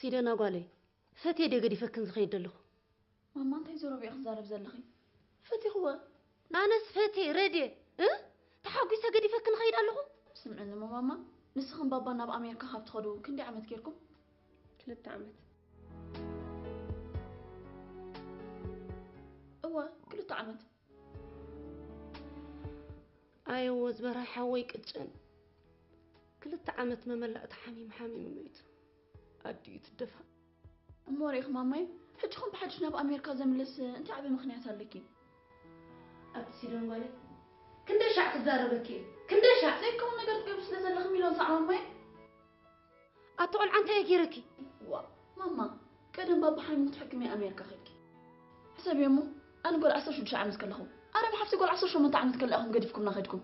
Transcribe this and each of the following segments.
ሲደና ጓለይ፣ ፈትየ ድየ ገዲፈክን ዝኸይድ ዘለኹ? ማማ፣ እንታይ ዘረባ ኢኺ ትዛረቢ ዘለኺ? ፈቲኽወ? ኣነስ ፈትየ ረድየ፣ እ? ተሓጒሰ ገዲፈክን እኸይድ ኣለኹ? ስምዕኒ እሞ ማማ፣ ንስኽን ባባን ናብ ኣሜሪካ ካብ ትኸዱ ክንደይ ዓመት ጌርኩም? ክልተ ዓመት። እወ፣ ክልተ ዓመት። ኣየወ ዝበራይ ሓወይ ቅጭን፣ ክልተ ዓመት መመላእታ ሓሚሙ ሓሚሙ መይቱ። ኣዲኡ ትደፋ። እሞ ርኢኺ ማማይ፣ ሕጂ ኹን ብሓድሽ ናብ ኣሜሪካ ዘምልስ እንታይ ዓቢ ምኽንያት ኣለኪ? ኣቲ ሲዶን ጓለይ፣ ክንደይ ሻዕ ክዛረበኪ እየ? ክንደይ ሻዕ? ዘይከውን ነገር ትገብሪ ስለ ዘለኺ ሚልዮን ሳዕ ማማይ። ኣቲ ቆልዓ እንታይ እየ ገይረኪ? ዋ፣ ማማ፣ ቀደም ባባ ሓሚሙ ክትሕክሚ ኣሜሪካ ኸድኪ። ሕሰብዮ እሞ፣ ኣነ ጓል ዓሰርተ ሽዱሽተ ዓመት ከለኹ፣ ኣረ ብሓፍቲ ጓል ዓሰርተ ሸሞንተ ዓመት ከላ ኢኹም ገዲፍኩምና ኸድኩም።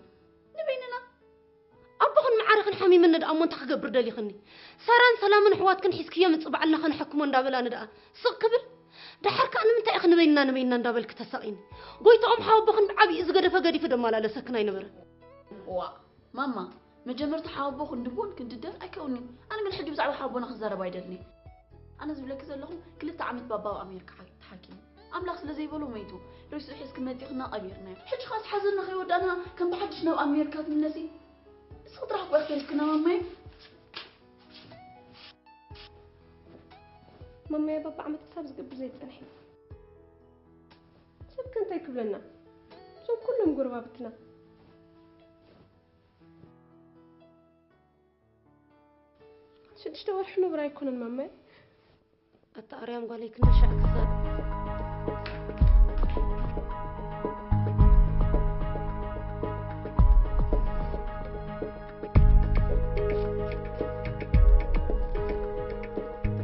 ንበይንና። ኣቦኽን መዓርኽን ሓሚምኒ ደኣ እሞ እንታይ ክገብር ደሊኽኒ? ሳራን ሰላምን ኣሕዋትክን ሒዝክዮ ምጽእ በዓልና ከነሐክሞ እንዳበላኒ ደኣ ስቕ ክብል? ደሓር ከኣ ንምንታይ ኢኺ ንበይንና ንበይንና እንዳበልኪ ተሳቒኒ? ጎይትኦም ሓወቦኽን ብዓቢኡ ዝገደፈ ገዲፉ ደመላለሰክን ኣይነበረን። ዋ፣ ማማ፣ መጀመርታ ሓወቦኽን ድቦን ክንድደፍ ኣይከውን'ዩ። ኣነ ግን ሕጂ ብዛዕባ ሓወቦና ክዛረብ ኣይደልን እየ። ኣነ ዝብለኪ ዘለኹ ክልተ ዓመት ባባ ኣብ ኣሜሪካ ሓ-፣ ተሓኪሙ። ኣምላኽ ስለ ዘይበሎ መይቱ። ሬስኡ ሒዝኪ መጺኽና ቀቢርናዮ። ሕጂ ኸኣስ ሓዘንና ከይወዳእና ከም ብሓድሽ ናብ ኣሜሪካ ትምለሲ? ንስኺ ጥራሕ እኮ ኢኺ ተሪፍክና ማማይ። ማማይ ባባ ዓመት ክሳብ ዝገብር ዘይጸንሐ። ሰብ ከ እንታይ ክብለና? እዞም ኩሎም ጎረባብትና። ሽዱሽተ ወርሒ ንቡር ኣይኮነን ማማይ። ኣታ ኣርያም ጓለይ ክንደይ ሻዕ ክዛረብ።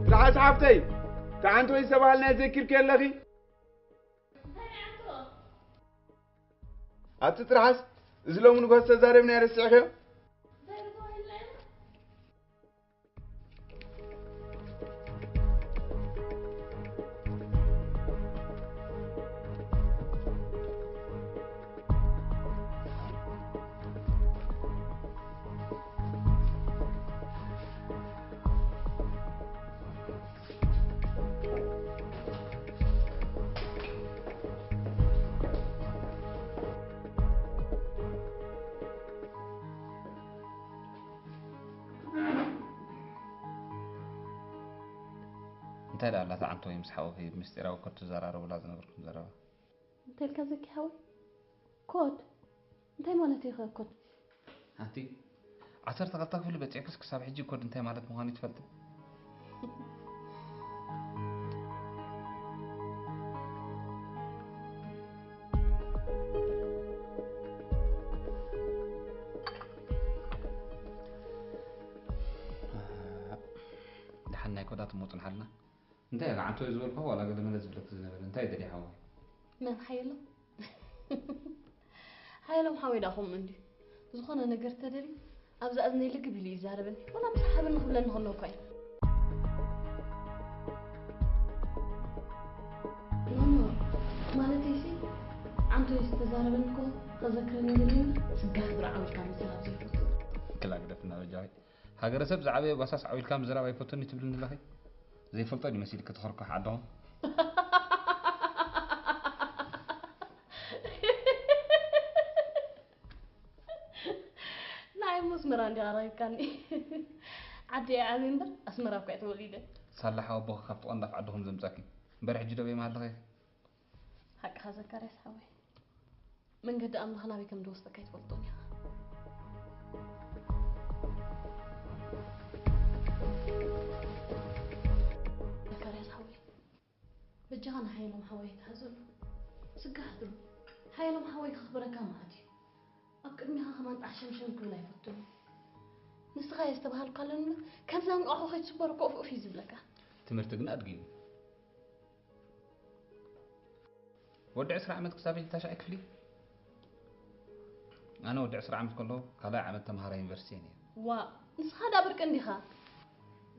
ትርሓስ ሓፍተይ፣ ትሓንቲ ወይ ዝተባህልናዮ ዘኪርኪ ኣለኺ? ኣቲ ትርሓስ፣ እዚ ሎሚ ንግሆ ዝተዛረብናዮ ረሲዕክዮ? እንታይ ደኣ ኣላ እታ ዓንቶ ወይ ምስ ሓወኺ ምስጢራዊ ኮድ ትዘራረቡላ ዝነበርኩም ዘረባ? እንታይ ኢልካ ዘኪ ሓወይ? ኮድ? እንታይ ማለት እዩ ኸ ኮድ? ኣንቲ ዓሰርተ ክልተ ክፍሊ በጺሕክስ ክሳብ ሕጂ ኮድ እንታይ ማለት ምዃኑ ትፈልጢ? ደሓን ናይ ኮዳት እሞ ጽንሓልና። እንታይ ኢኻ ዓንቶ እዩ ዝበልኩ ዋላ ገለ መለ ዝብለክ ዝነበረ እንታይ ደልያ ሓወይ? መን ሓየሎም? ሓየሎም ሓወይ ደኣ ከምኡ እንድዩ። ዝኾነ ነገር ተደልዩ ኣብዛ እዝነይ ልግብ ኢሉ እዩ ይዛረበኒ። ዋላ ምስ ሓበን ንኽብለኒ ከሎ እኳ እዩ። ኖ፣ ኖ፣ ማለተይሲ ዓንቶ እዩ ዝተዛረበኒ እኮ ከዘክረኒ ደልዩ እምበር ስጋህ ብርዓም ኢልካ ምዝራብ ዘይፈቱ። ክላ ግደፍና በጃኺ። ሃገረሰብ ዝዓበየ ጓሳስ ዓው ኢልካ ምዝራብ ኣይፈቱን እዩ ትብልኒ ኣለኺ? ዘይፈልጦ ድዩ መሲልኪ እቲ ኸርኳሕ ዓድኹም? ንዓይ እሞ ኣስመራ እንዲኻ ረኺብካኒ። ዓዲ እየ ዓብየ እምበር ኣስመራ እኮ እየ ተወሊደ። ሳላ ሓወቦኺ ካብቲ ቆንዳፍ ዓድኹም ዘምጻኪ እምበር ሕጂ ዶ በይ መሃለኺ? ሓቅኻ ዘካርያስ ሓወይ። መንገዲ ኣምላኽ ናበይ ከም ዝወስደካ ኣይትፈልጦን ኢኻ። ዘካርያስ ሓወይ፣ በጃኻ ንሓየሎም ሓወይ ኣይትሓዘሉ። ስጋህ ኣትሉ። ሓየሎም ሓወይ ከኽብረካ መዓት እዩ። ኣብ ቅድሚኻ ከማን ጣሕ ሸምሸም ክብል ኣይፈቱን እዩ። ንስኻ እየ ዝተባሃልኩ ኣሎ ንብሎ፣ ከምዛ እንቋቑሖ ከይትስበር እኮ ኡፍ ኡፍ እዩ ዝብለካ። ትምህርቲ ግን ኣድጊ እዩ። ወዲ ዕስራ ዓመት ክሳብ ሕጂ ታሽዓይ ክፍሊ? ኣነ ወዲ ዕስራ ዓመት ከለኹ ካልኣይ ዓመት ተምሃራይ ዩኒቨርሲቲ እየ ነይረ። ዋእ፣ ንስኻ ደኣ ብርቂ እንዲኻ።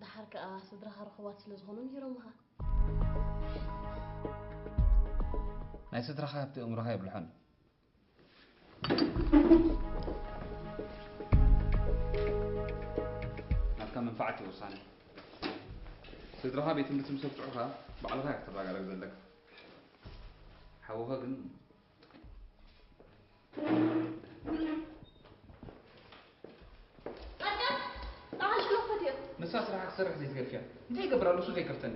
ደሓር ከኣ ስድራኻ ርኹባት ስለ ዝኾኑ ምሂሮምኻ። ናይ ስድራኻ ኣብቲ ኣእምሮኻ የብልሖን። ናትካ መንፈዓት እዩ ውሳነ። ስድራኻ ቤት ትምህርቲ ምስ ኣብጽሑኻ ባዕልኻ ኢኻ ክትረጋጋእ ዘለካ። ሓውኻ ግን ጻድቃን፣ ንዓኻ ሽግር ክፈትዮ። ንሳ ስራሓ ክትሰርሕ ዘይትገድፍያ። እንታይ ይገብር ኣሎ እሱ ዘይከፍተኒ?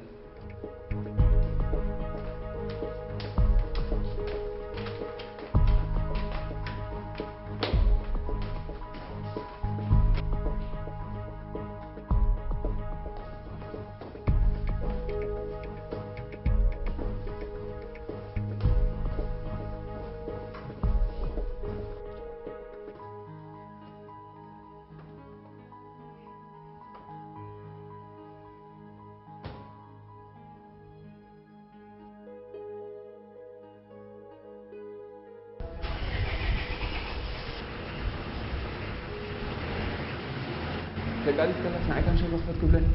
ተቃሊስ ከለስ ንዓይ ከም ሸሎ ክፈት ክብለኒ።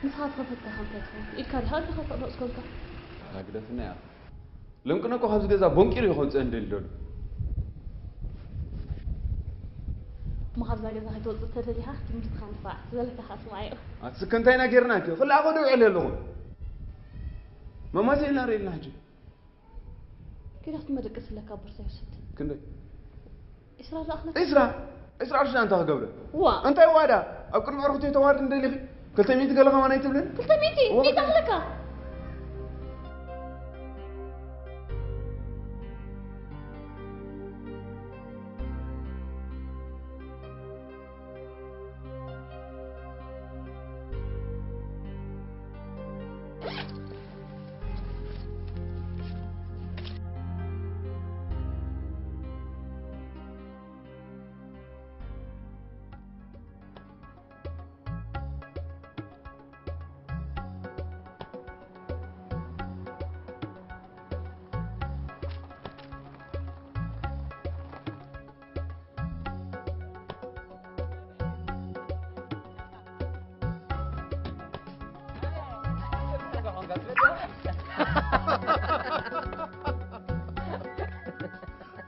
ንስኻ ትኸፈትካ ከም እንታይ ትኸውን? ኢድካ ዲኻ እግርኻ ተቕረጽ ኮንካ? ኣታ ግደፍና እያ። ለምቅነ እኮ ካብዚ ገዛ ቦንቂሩ እዩ ከውፅአን ደሊ ደሎ። እሞ ካብዛ ገዛ ከይትወፅእ ተደሊኻ ትምህርትኻ ንፋዕ ዝበለካ ከዓ ስማዓዮ። ኣትስከ እንታይ ኢና ጌርናኪ? ክልኣኸ ዶ ውዕል ኣለኹ? መማሰልና ርእልና ሕጂ። ኪዳ ክትመደቅስ ኣለካ ቦርሳ ይውሰድ። ክንደይ? ዒስራ ዝኣኽለካ። ዒስራ? ዒስራ ቅርሺ እንታይ ክገብረ? ዋ። እንታይ ዋዳ? ኣብ ቅድሚ ዕርክቱ ተዋርድ እንደሊኺ? ክልተ ሚእቲ ገለ ከማን ኣይትብልን? ክልተ ሚእቲ? ዋ። እንታይ ዝኣኽለካ?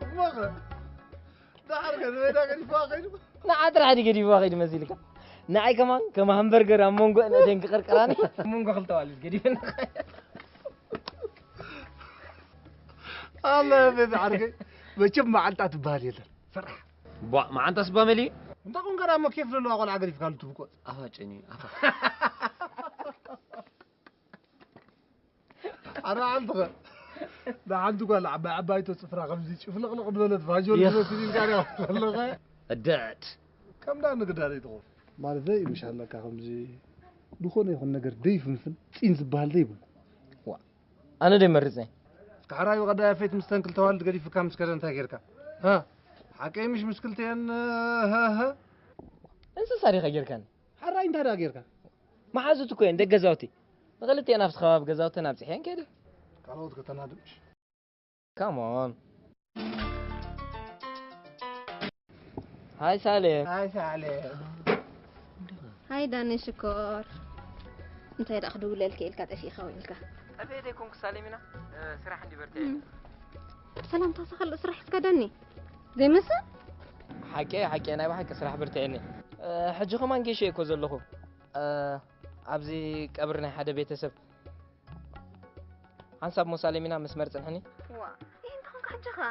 እሞኸ ደሓር ከ ንሜዳ ገዲፍዋ ከይዱ ንዓ ጥራሕ ድዩ ገዲፍዋ ከይዱ መሲልካ? ንዓይ ከማን ከም ሃምበርገር ኣብ መንጎ እነደን ክቕርቅራኒ ኣብ መንጎ ክልተ ዋልድ ገዲፈና። ኣለ ቤት ዓርከይ መቸም መዓልታ ትበሃል የለን። ሰራሕ ቧ መዓንታ ስባ መሊ እንታ ኮንካ ደኣ እሞ ኬፍ ዘለዋ ቆልዓ ገዲፍካሉ ትብቆ። ኣፋጭኒ ኣፋ ኣረ ዓልትኸ ንሓንቲ ጓል ዓባይ ዓባይቶ ፅፍራ ከምዚ ጭፍልቕልቕ ዝበለት ፋጆል ይኽ። ዝመስል ኢልካ ዲኻ ዘለኸ እደት ከምዳ ንግዳ ዘይትኾን ማለት ዘይ ምሽ ኣለካ ከምዚ ዝኾነ ይኹን ነገር ደይፍንፍን ፂን ዝበሃል ዘይብሉ ኣነ ደይ መርፅ ካሕራይ ብቐዳይ ኣፈይት ምስተን ክልተ ዋልድ ገዲፍካ ምስ ከደ እንታይ ጌርካ ሃ ሓቀይ ምሽ ምስ ክልተየን ሃሃ እንስሳ ዲኻ ጌርካኒ ሓራይ እንታይ ደኣ ጌርካ መሓዙት እኮ እየን ደቂ ገዛውቲ ንክልቲኤን ኣብቲ ከባቢ ገዛውተን ኣብፅሐን ከይደ ካልኦት ከተናድምሽ ካሞን ሃይ ሳሌም ሃይ ሳሌ ሃይ ዳኒ ሽኮር እንታይ ደኣ ክድውለልካ ኢልካ ጠፊእካ ውዒልካ ጠፊኤ ዘይኮንኩ ሳሌም ኢና ስራሕ እንዲ በርተ ሰላምታ ሰኸል ስራሕ እስካ ዳኒ ዘይመስል ሓቂ ሓቂ ናይ ብሓቂ ስራሕ ብርትዕኒ ሕጂ ከማን ጌሸ እኮ ዘለኹ ኣብዚ ቀብሪ ናይ ሓደ ቤተሰብ ሓንሳብ ሞሳሌም ኢና መስመር ጽንሕኒ ዋ ይህ እንተኾንካ ሕጂ ኸ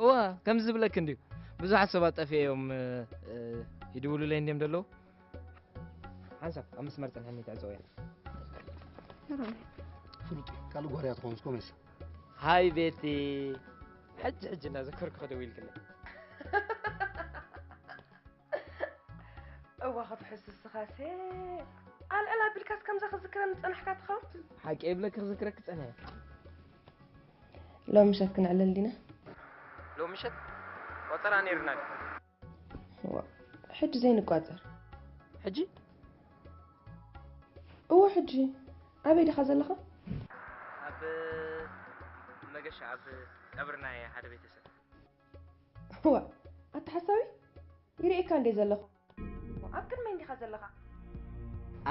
እዋ ከምዚ ዝብለክ እንድዩ ብዙሓት ሰባት ጠፊኤ እዮም ይድውሉለይ እንድዮም ዘለዉ ሓንሳብ ኣብ መስመር ጽንሕኒ ትዕጸው እያ ፍሉጥ እዩ ካልእ ጓርያ ትኾንስ ኮሜሳ ሃይ ቤቲ ሕጂ ሕጂ እናዘከርኩ ክደው ኢልክለይ እዋ ክትሕሱ ስኻሴ ኣልዕል ኣቢልካስ ከምዛ ክዝክረኒ ዝጸናሕካ ትኸውን ሓቂ ይብለኪ ክዝክረኪ ጸኒሐ ሎም ምሸት ክንዕለል ዲና ሎም ምሸት ቆጸራ ነይርና ድዩ ዋ፣ ሕጂ ዘይንቋጸር ሕጂ እዎ ሕጂ ኣበይ ዲኻ ዘለኻ ኣብ መገሻ ኣብ ቀብሪ ናይ ሓደ ቤተሰብ ዋ ኣታ ሓሳዊ ይርእየካ እንደ ዘለኹ ኣብ ቅድመይ እንዲኻ ዘለኻ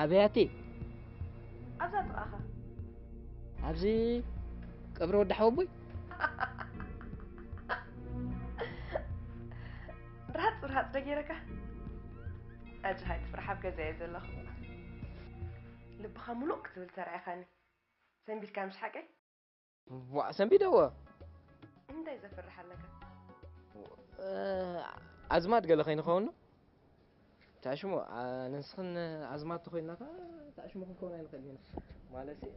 ኣበያቲ ኣብዛ ጥቓኻ ኣብዚ ቀብሪ ወዲ ሓወቦይ ርሃፅ ርሃፅ ዶ ገይረካ ኣጅሃይ ትፍራሕ ኣብ ገዛ እየ ዘለኹ ልብኻ ሙሉእ ክትብል ተራኢኻኒ። ሰንቢድካ ምሽ ሓቀይ? ዋእ፣ ሰንቢደዎ። እንታይ ዘፍርሕ ኣለካ? እ፣ ኣዝማድ ገለ ከይንኸውን ዶ? ታሽሞ፣ ኣ፣ ንስኽን ኣዝማድ ተኾይንና ከ ታሽሞ ክንከውን ኣይንኽእልን ኢና። ማለት፣ እ፣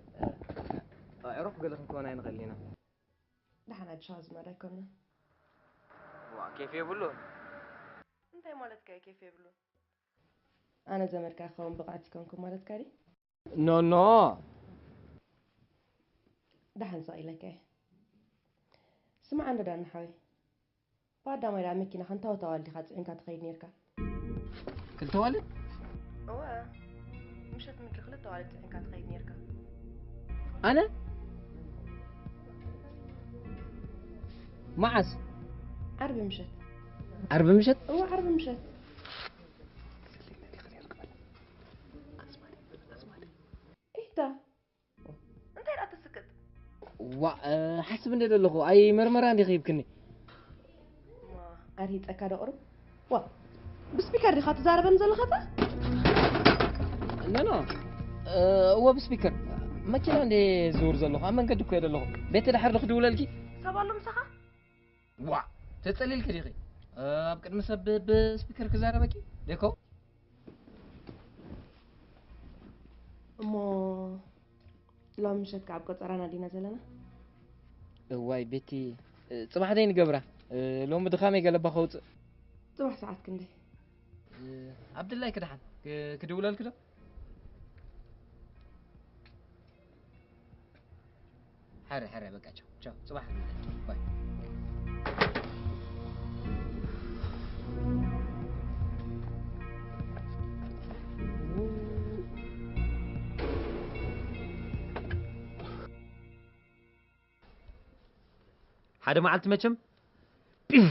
ኣዕሩኽ ገለ ክንከውን ኣይንኽእልን ኢና። ደሓን ኣዲሽ ኣዝማድ ኣይኮንና። ዋእ፣ ኬፍ የብሉን። እንታይ ማለትካ እዩ ኬፍ የብሉን? ኣነ ዘመድካ ክኸውን ብቕዕቲ ኣይኮንኩን ማለትካ ድዩ? ኖ፣ ኖ። ደሓን ስቕ ኢለካ እየ። ስማዕ እንዶ ዳኒ ሓወይ፣ ብቐዳማይ ደኣ መኪና ክንታወታዋል ዲኻ ጽዒንካ ትኸይድ ኔርካ? ክልተ ዋልድ? እወ፣ ምሸት ምድሪ ክልተ ዋልድ ጽዒንካ ትኸይድ ኔርካ። ኣነ? መዓስ? ዓርቢ ምሸት። ዓርቢ ምሸት? እወ፣ ዓርቢ ምሸት። ኢታ እንታይ ደኣ ትስክት? ዋ፣ እ፣ ሓስብ እንደ ዘለኹ፣ ኣይ መርመራ እንዲኺ ሂብክኒ። ማ፣ ኣርሂጸካ ዶ ቁሩብ? ዋ፣ ብስፒከር ዲኻ ትዛረበኒ ዘለኻ እታ? ኖ፣ ኖ። እ፣ እወ ብስፒከር። መኪና እንደ ዝውር ዘለኹ፣ ኣብ መንገዲ እኮ እየ ዘለኹ። ቤት ድሓር ዶ ክድውለልኪ? ሰብ ኣሎ ምሳኻ? ዋ፣ ተጸሊልኪ ዲኺ? ኣብ ቅድሚ ሰብ ብ-፣ ብስፒከር ክዛረበኪ? ዴኮ? እሞ ሎሚ ምሸት ከ ኣብ ቆጸራና ዲና ዘለና? እዋይ ቤቲ፣ ጽባሕ ደይ ንገብራ። ሎሚ ድኻመይ ገለባ ከውጽእ። ጽባሕ ሰዓት ክንደይ? ኣብ ድላይኪ ደሓን ክ-፣ ክድውለልኪ ዶ? ሕረ፣ ሕረ፣ በቃ ቻው፣ ቻው፣ ጽባሕ ንራኸብ፣ ባይ። ሓደ መዓልቲ መቸም ጲፍ።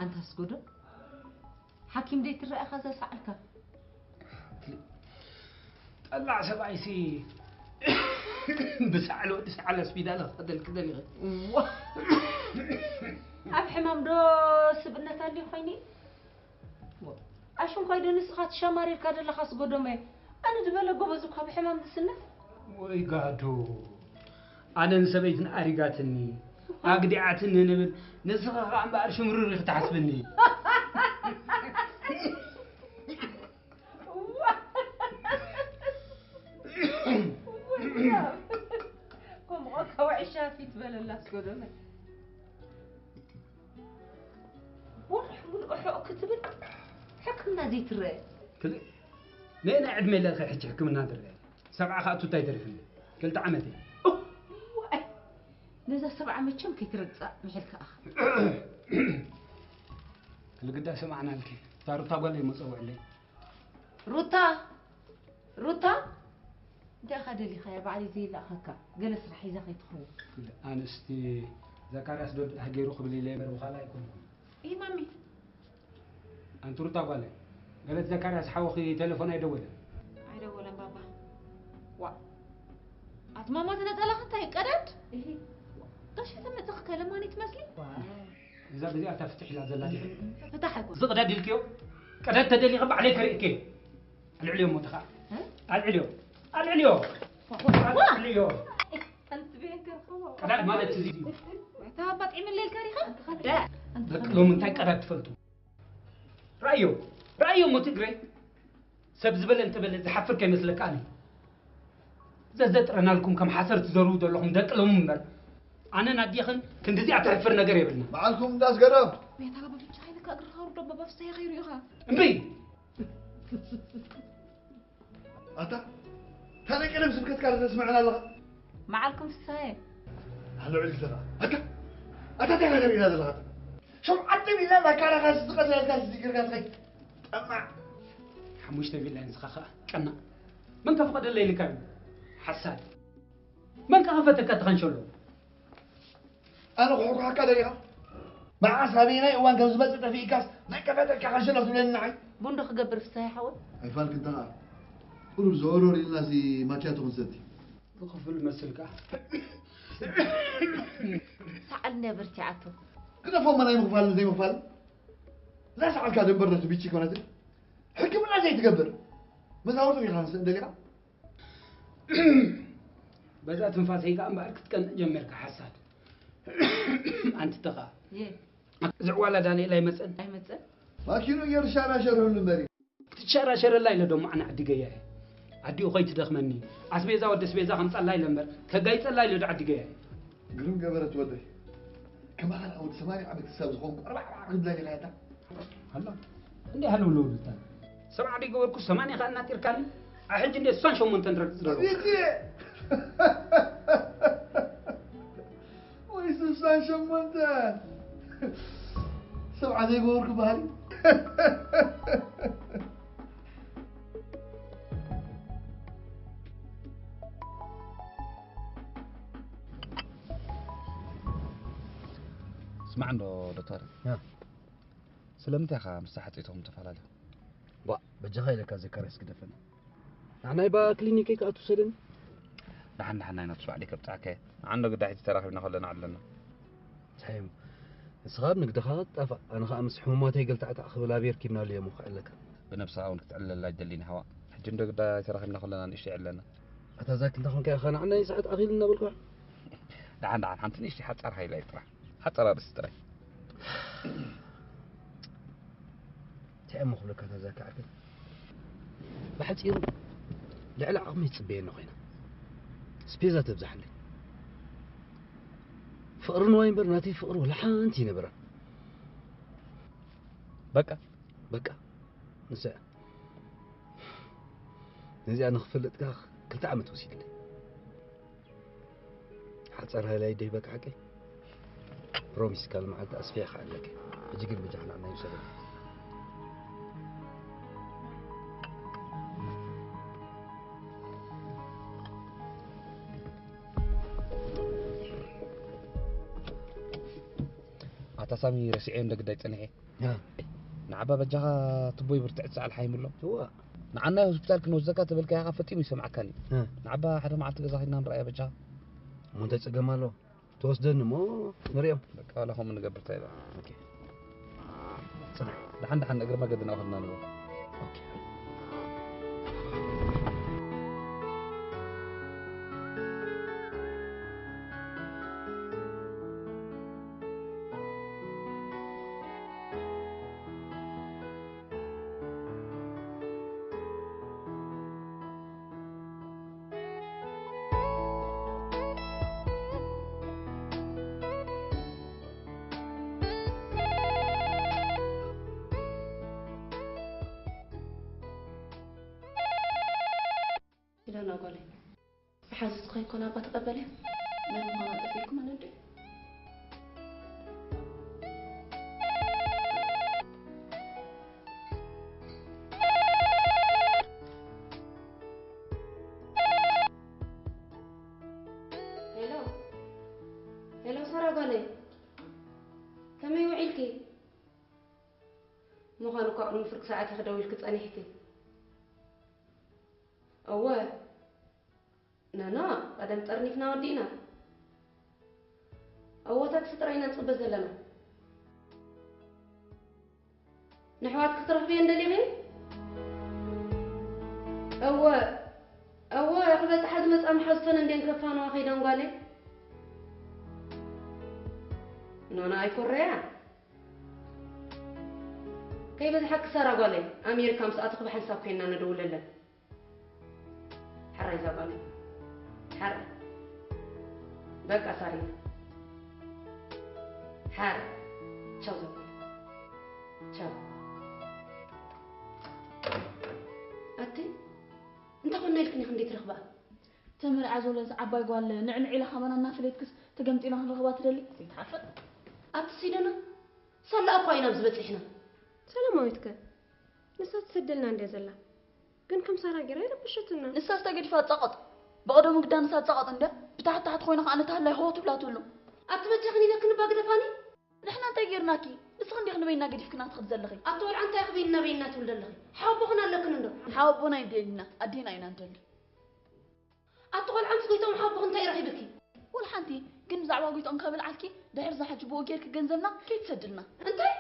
ኣንታ ኣስጎዶ፣ ሓኪም ደይ ትረኣኻ ዘሰዓልካ? ጠላዕ ሰብኣይሲ ብሰዓል ወዲ ሰዓል ኣስቢዳ ለኽፈተልክ ደሊኸ። ዋ! ኣብ ሕማም ዶ ስብእነት ኣልዩ ኾይኑ? ኣሽንኳይ ዶ ንስኻ ትሸማሪርካ ዘለኻ ኣስጎዶመ? ኣነ ዝበለ ጎበዝ እኳ ብሕማም ዝስነፍ። ወይ ጋዶ። ኣነን ሰበይትን ኣሪጋትኒ። ኣግዲዓትኒ ንብል። ንስኻ ኸዓ እምበኣር ሽምርር ኢኺ ትሓስብኒ። ከምኡ ከ ውዒ ሻፊት በለላ ኣስጎዶመ። ወርሒ ሙሉእ ሕቕ ክትብል ሕክምና ዘይትረአ። ክል-፣ ነየናይ ዕድመ ኣለኺ ሕጂ ሕክምና ትረአ? ሰብዓ ከኣ ቱታ ኣይተሪፍኒ። ክልተ ዓመት እየ። እዋይ! ነዛ ሰብዓ መቸም ከይትረግጻ ምሒልካ ኣኻ። ክልግዳ ሰማዕናልኪ። እታ ሩታ ጓለይ እሞ ጸውዕለይ። ሩታ! ሩታ! እንታይ ኢኻ ደሊኻያ? ባዕለይ ዘይለኣኸካ። ገለ ስራሕ ሒዛ ከይትኸውን። ኣንስቲ ዘካርያስ ዶ ደኣ ገይሩ ክብል ኢለ እምበር ብኻልእ ኣይኮንኩን። እይ ማሚ። ኣንቲ ሩታ ጓለይ፣ ገለት ዘካርያስ ሓውኺ ቴሌፎን ኣይደወለን? ኣይደወለን ባባ። ዋ። ኣቲ ማማ እቲ ነጸላኺ እንታይ ቀደድ? እሂ። ጋሽ ተመጽኺ ከለማኒ ትመስሊ? ዋ። እዛ ግዜ ኣታ ፍትሕ ኢላ ዘላ ድሕሪ። ፍታሕ ኣይኮን። እዚ ቅደድ ኢልክዮ? ቅደድ ተደሊኺ ባዕለይ ከርእየኪ። ኣልዕልዮ እሞ ተኻ። እ? ኣልዕልዮ። ኣልዕልዮ። ዋ። ኣልዕልዮ። ኣንቲ ቤት ከርኸቦ። ቀዳድ ማለት እዚ እዩ። እታ ኣባጥ ይምለልካ ዲኻ? ዳ። ደቂ ሎሚ እንታይ ቀዳድ ትፈልጡ? ራእዮ። ራእዮ እሞ ትግረ። ሰብ ዝበለ እንተበለ ዝሓፍር ከይመስለካ ኣነ። ዘዘጥረናልኩም ከም ሓሰር ትዘርቡ ዘለኹም ደቂ ሎሚ እምበር። ኣነን ኣዴኽን ክንድዚኣ ተሕፍር ነገር የብልና። በዓልኩም እንዳስገረም። ቤታ በብቻ ኃይልካ እግርኻ ውርዶ በበፍሰየ ኸይሩ ኢኻ። እምቢ! ኣታ፣ እንታይ ናይ ቀደም ስብከትካ ተስምዐና ኣለኻ? መዓልኩም ፍስሃየ። ኣልዕል ኢልካ። ኣታ፣ ኣታ እንታይ ነገር ኢላ ዘለኻ? ሸውዓተ ሚልዮን ኣካላኻ ዝቐተለትካ ዝዝክርካ ትኸይ። ጠማዕ። ሓሙሽተ ቪላ ንስኻ ኸኣ ቀናእ። መን ከፍቐደለይ ኢልካ እዩ? ሓሳድ። መን ከኸፈተካ እቲ ካንሸሎ? ኣነ ክሕኩሓካ ደሊኻ? መዓስ ኣበየናይ እዋን ከም ዝመጽእ ጠፊእካስ መን ከፈተካ ካንሸሎ ትብለኒ ንዓይ? ቡን ዶ ክገብር ፍሳይ ሓወይ? ኣይፋልክ እንተ ኸኣ። ቁሩብ ዘወርወር ኢልና ሲ ማኪያቶ ክንሰቲ። ክኽፍል መስልካ? ሰዓል እንድያ በርቲዓቶ። ግደፎ እሞ ናይ ምኽፋልን ዘይምኽፋልን። እዛ ሰዓልካ ደንበር ዶ ትቢቺ ኮነት? ሕክምና ዘይትገብር። መዛወርቱ ዲኻ ክንስእ ደሊኻ? በዛ ትንፋሰይ ከኣ እምበኣር ክትቀንእ ጀሚርካ ሓሳድ። ኣንቲ ተኻ። የ። ዝዕዋላ ዳንኤል ኣይመጸን? ኣይመጸን። ማኪኑ ገይሩ ሻራሸር ሁሉ እምበሪ። ክትሸራሸረላ ኢለ ዶ ማዕና ዓዲ ገያ እየ። ኣዲኡ ከይትደኽመኒ። ኣስቤዛ ወዲ ኣስቤዛ ከምጻላ ኢለ እምበር፣ ከጋይጸላ ኢለ ዶ ዓዲ ገያ እየ። ግርም ገበረት ወደይ። ከማኻ ወዲ ሰማንያ ዓመት ክሳብ ዝኾንኩ ኣርባዕተ ዓመት ብላይ ኢኻ ያታ። ኣሎ። እንዲህ ሃለው ለውልታ። ሰብዓ ዲገበርኩ ሰማንያ ከኣ እናጢርካኒ። ኣይ ሕጂ እንደ ስሳን ሸሞንተን ረግጽ ደሎ። ኣቤት! ወይ ስሳን ሸሞንተን! ሰብዓ ዘይገበርኩ ባህሊ። ስማዕ እንዶ ዶክተር። ያ። ስለምንታይ ኢኻ ምስታ ሓፂቶም ተፈላለዩ? ቧእ፣ በጃኻ ኢለካ ዘካርያስ ግደፈኒ። ንዓናይ ባ ክሊኒከይ ከኣ ትውሰደኒ? ደሓን ደሓን ናይ ነብሱ ባዕለይ ከብጽሓካ እየ። ንዓንዶ ግዳ ሕጂ ተራኺብና ከለና ኣለና። እንታይ እሞ? ንስኻ ኣብ ንግድኻ ጣፋእ፣ ኣነ ኸኣ ምስ ሕሙማተይ ገልታዕታዕ ክብል ኣበይ ርኪብናሉ እየ እሞ ክዕለካ። ብነብስኻ እውን ክትዕለላ ኣይደልን ኢኻ። ሕጂ እንዶ ግዳ ተራኺብና ከለና ንእሽተይ ዕለና። ኣታ ዛኪ እንታይ ኾንካ ኢኻ ንዓናይ ሰዓት ኣኺሉ እናበልኩ? ደሓን ደሓን ሓንቲ ንእሽተይ ሓጻር ሃይላይት ጥራሕ። ሓጻር ኣርእስቲ ጥራይ። እንታይ እሞ ክብለካ እታ ዛኪ ዓርከይ? ብሓጺሩ ልዕሊ ዓቕመይ ትጽበየኒ ኮይና። ስፔዛ ተብዛሓለይ። ፍቕሪ ንዋይ እምበር ናተይ ፍቕሪ ወላ ሓንቲ ይነበራ። በቃ? በቃ። ንሳ እያ። ነዚኣ ንኽፈልጥ ከኣ ክልተ ዓመት ወሲድለይ። ሓጻር ሃይላይ ደይ በቃ ሓቀይ። ፕሮሚስ ካልእ መዓልቲ ኣስፍያ ክዓለከ። ሕጂ ግን ብጃ ንዓና ይውሰደና። ኣታ ሳሚ ረሲዐዮ እንደ ግዳይ ጸኒሐ። እ። ንዓባ በጃኻ ትቦይ ብርትዕ ትሰኣል ሓይምሎ። እዋ። ንዓናይ ሆስፒታል ክንወስደካ ተበልካ ኢኻ ፈጺሙ ይሰምዓካን እዩ። እ። ንዓባ ሓደ መዓልቲ ገዛ ኺድና ንረኣያ በጃኻ። እሞ እንታይ ጸገም ኣሎ? ተወስደኒ እሞ ንሪኦም። በቃ ዋላ ከምኡ ንገብር እንታይ ኢለ። ኦኬ። ጽናሕ። ደሓን ደሓን እግሪ መገድና ኸድና ንበል። ኦኬ። ኪዳና ጓለይ፣ ብሓዚ ዝኾይኮን ኣባ ተቐበልያ። መን ምዃና ጠፊእኩም ኣነዱ። ሄሎ፣ ሄሎ፣ ሳራ ጓለይ፣ ከመይ ውዒልኪ? ምዃኑ እኳ ቅድሚ ፍርቂ ሰዓት ኢኺ ደዊልኪ ጸኒሕኪ። እወ፣ ኖኖ፣ ቀደም ጠርኒፍና ወዲእና። እወ፣ ታክሲ ጥራይ ኢና ንጽበ ዘለና። ንሕዋትኪ ክትረኽብየን ደሊኺ? እወ፣ እወ፣ ክበጽሓ ዝመጻ መሓዙተን እንድየን ከፋንዋ ከይደን ጓለይ። ኖኖ ኣይኮረያ። ከይበዝሓ ክሳራ ጓለይ፣ ኣሜሪካ ምስ ኣተኹ ብሓንሳብ ኮይንና ንድውለለን። ሕራይ እዛ ጓለይ። ሕራይ። በቃ ሳሪ። ሕራይ። ቻው እዛ ጓለይ። ቻው። ኣቲ፣ እንታይ ኮና ኢልክኒ ክንደይ ትረኽባ? ተመርዓ ዘለስ ዓባይ ጓል ንዕንዕ ኢላ ካባና እናፈለየትክስ ተገምጢላ ክንረኽባ ትደሊ? ዘይትሓፍር። ኣቲ ሲደና፣ ሳላ እኳ ኢና ኣብዚ በጺሕና። ሰላማዊት ከ? ንሳ ትሰደልና እንድያ ዘላ፣ ግን ከም ሳራ ገይራ ኣይረበሸትና። ንሳስ ተገዲፋ ትጻቐጥ። ብቐደሙ ግዳ ንሳ ትጻቐጥ እንድያ፣ ብታሕቲ ታሕቲ ኮይና ከኣ ነቲ ሃላይ ሆ ትብላ ትህሉ። ኣቲ በጃኽን ኢለክን እባ ግደፋኒ። ንሕና እንታይ ጌርናኪ? ንስኺ እንዲኺ ንበይና ገዲፍክና ትኸዲ ዘለኺ። ኣቲ ቆልዓ እንታይ ኢኺ በይኒ ናበይና ትብሊ ዘለኺ? ሓወቦኽን ኣለክን እንዶ? ሓወቦና ኣይደልይና፣ ኣዴና ኢና እንደሊ። ኣቲ ቆልዓ ምስ ጎይትኦም ሓቦኽ እንታይ ረኺብኪ? ወላ ሓንቲ፣ ግን ብዛዕባ ጎይትኦም ከብልዓልኪ ድሕሪ እዛ ሕጂ ብኡ ጌርኪ ገንዘብና ከይትሰድልና። እንታይ?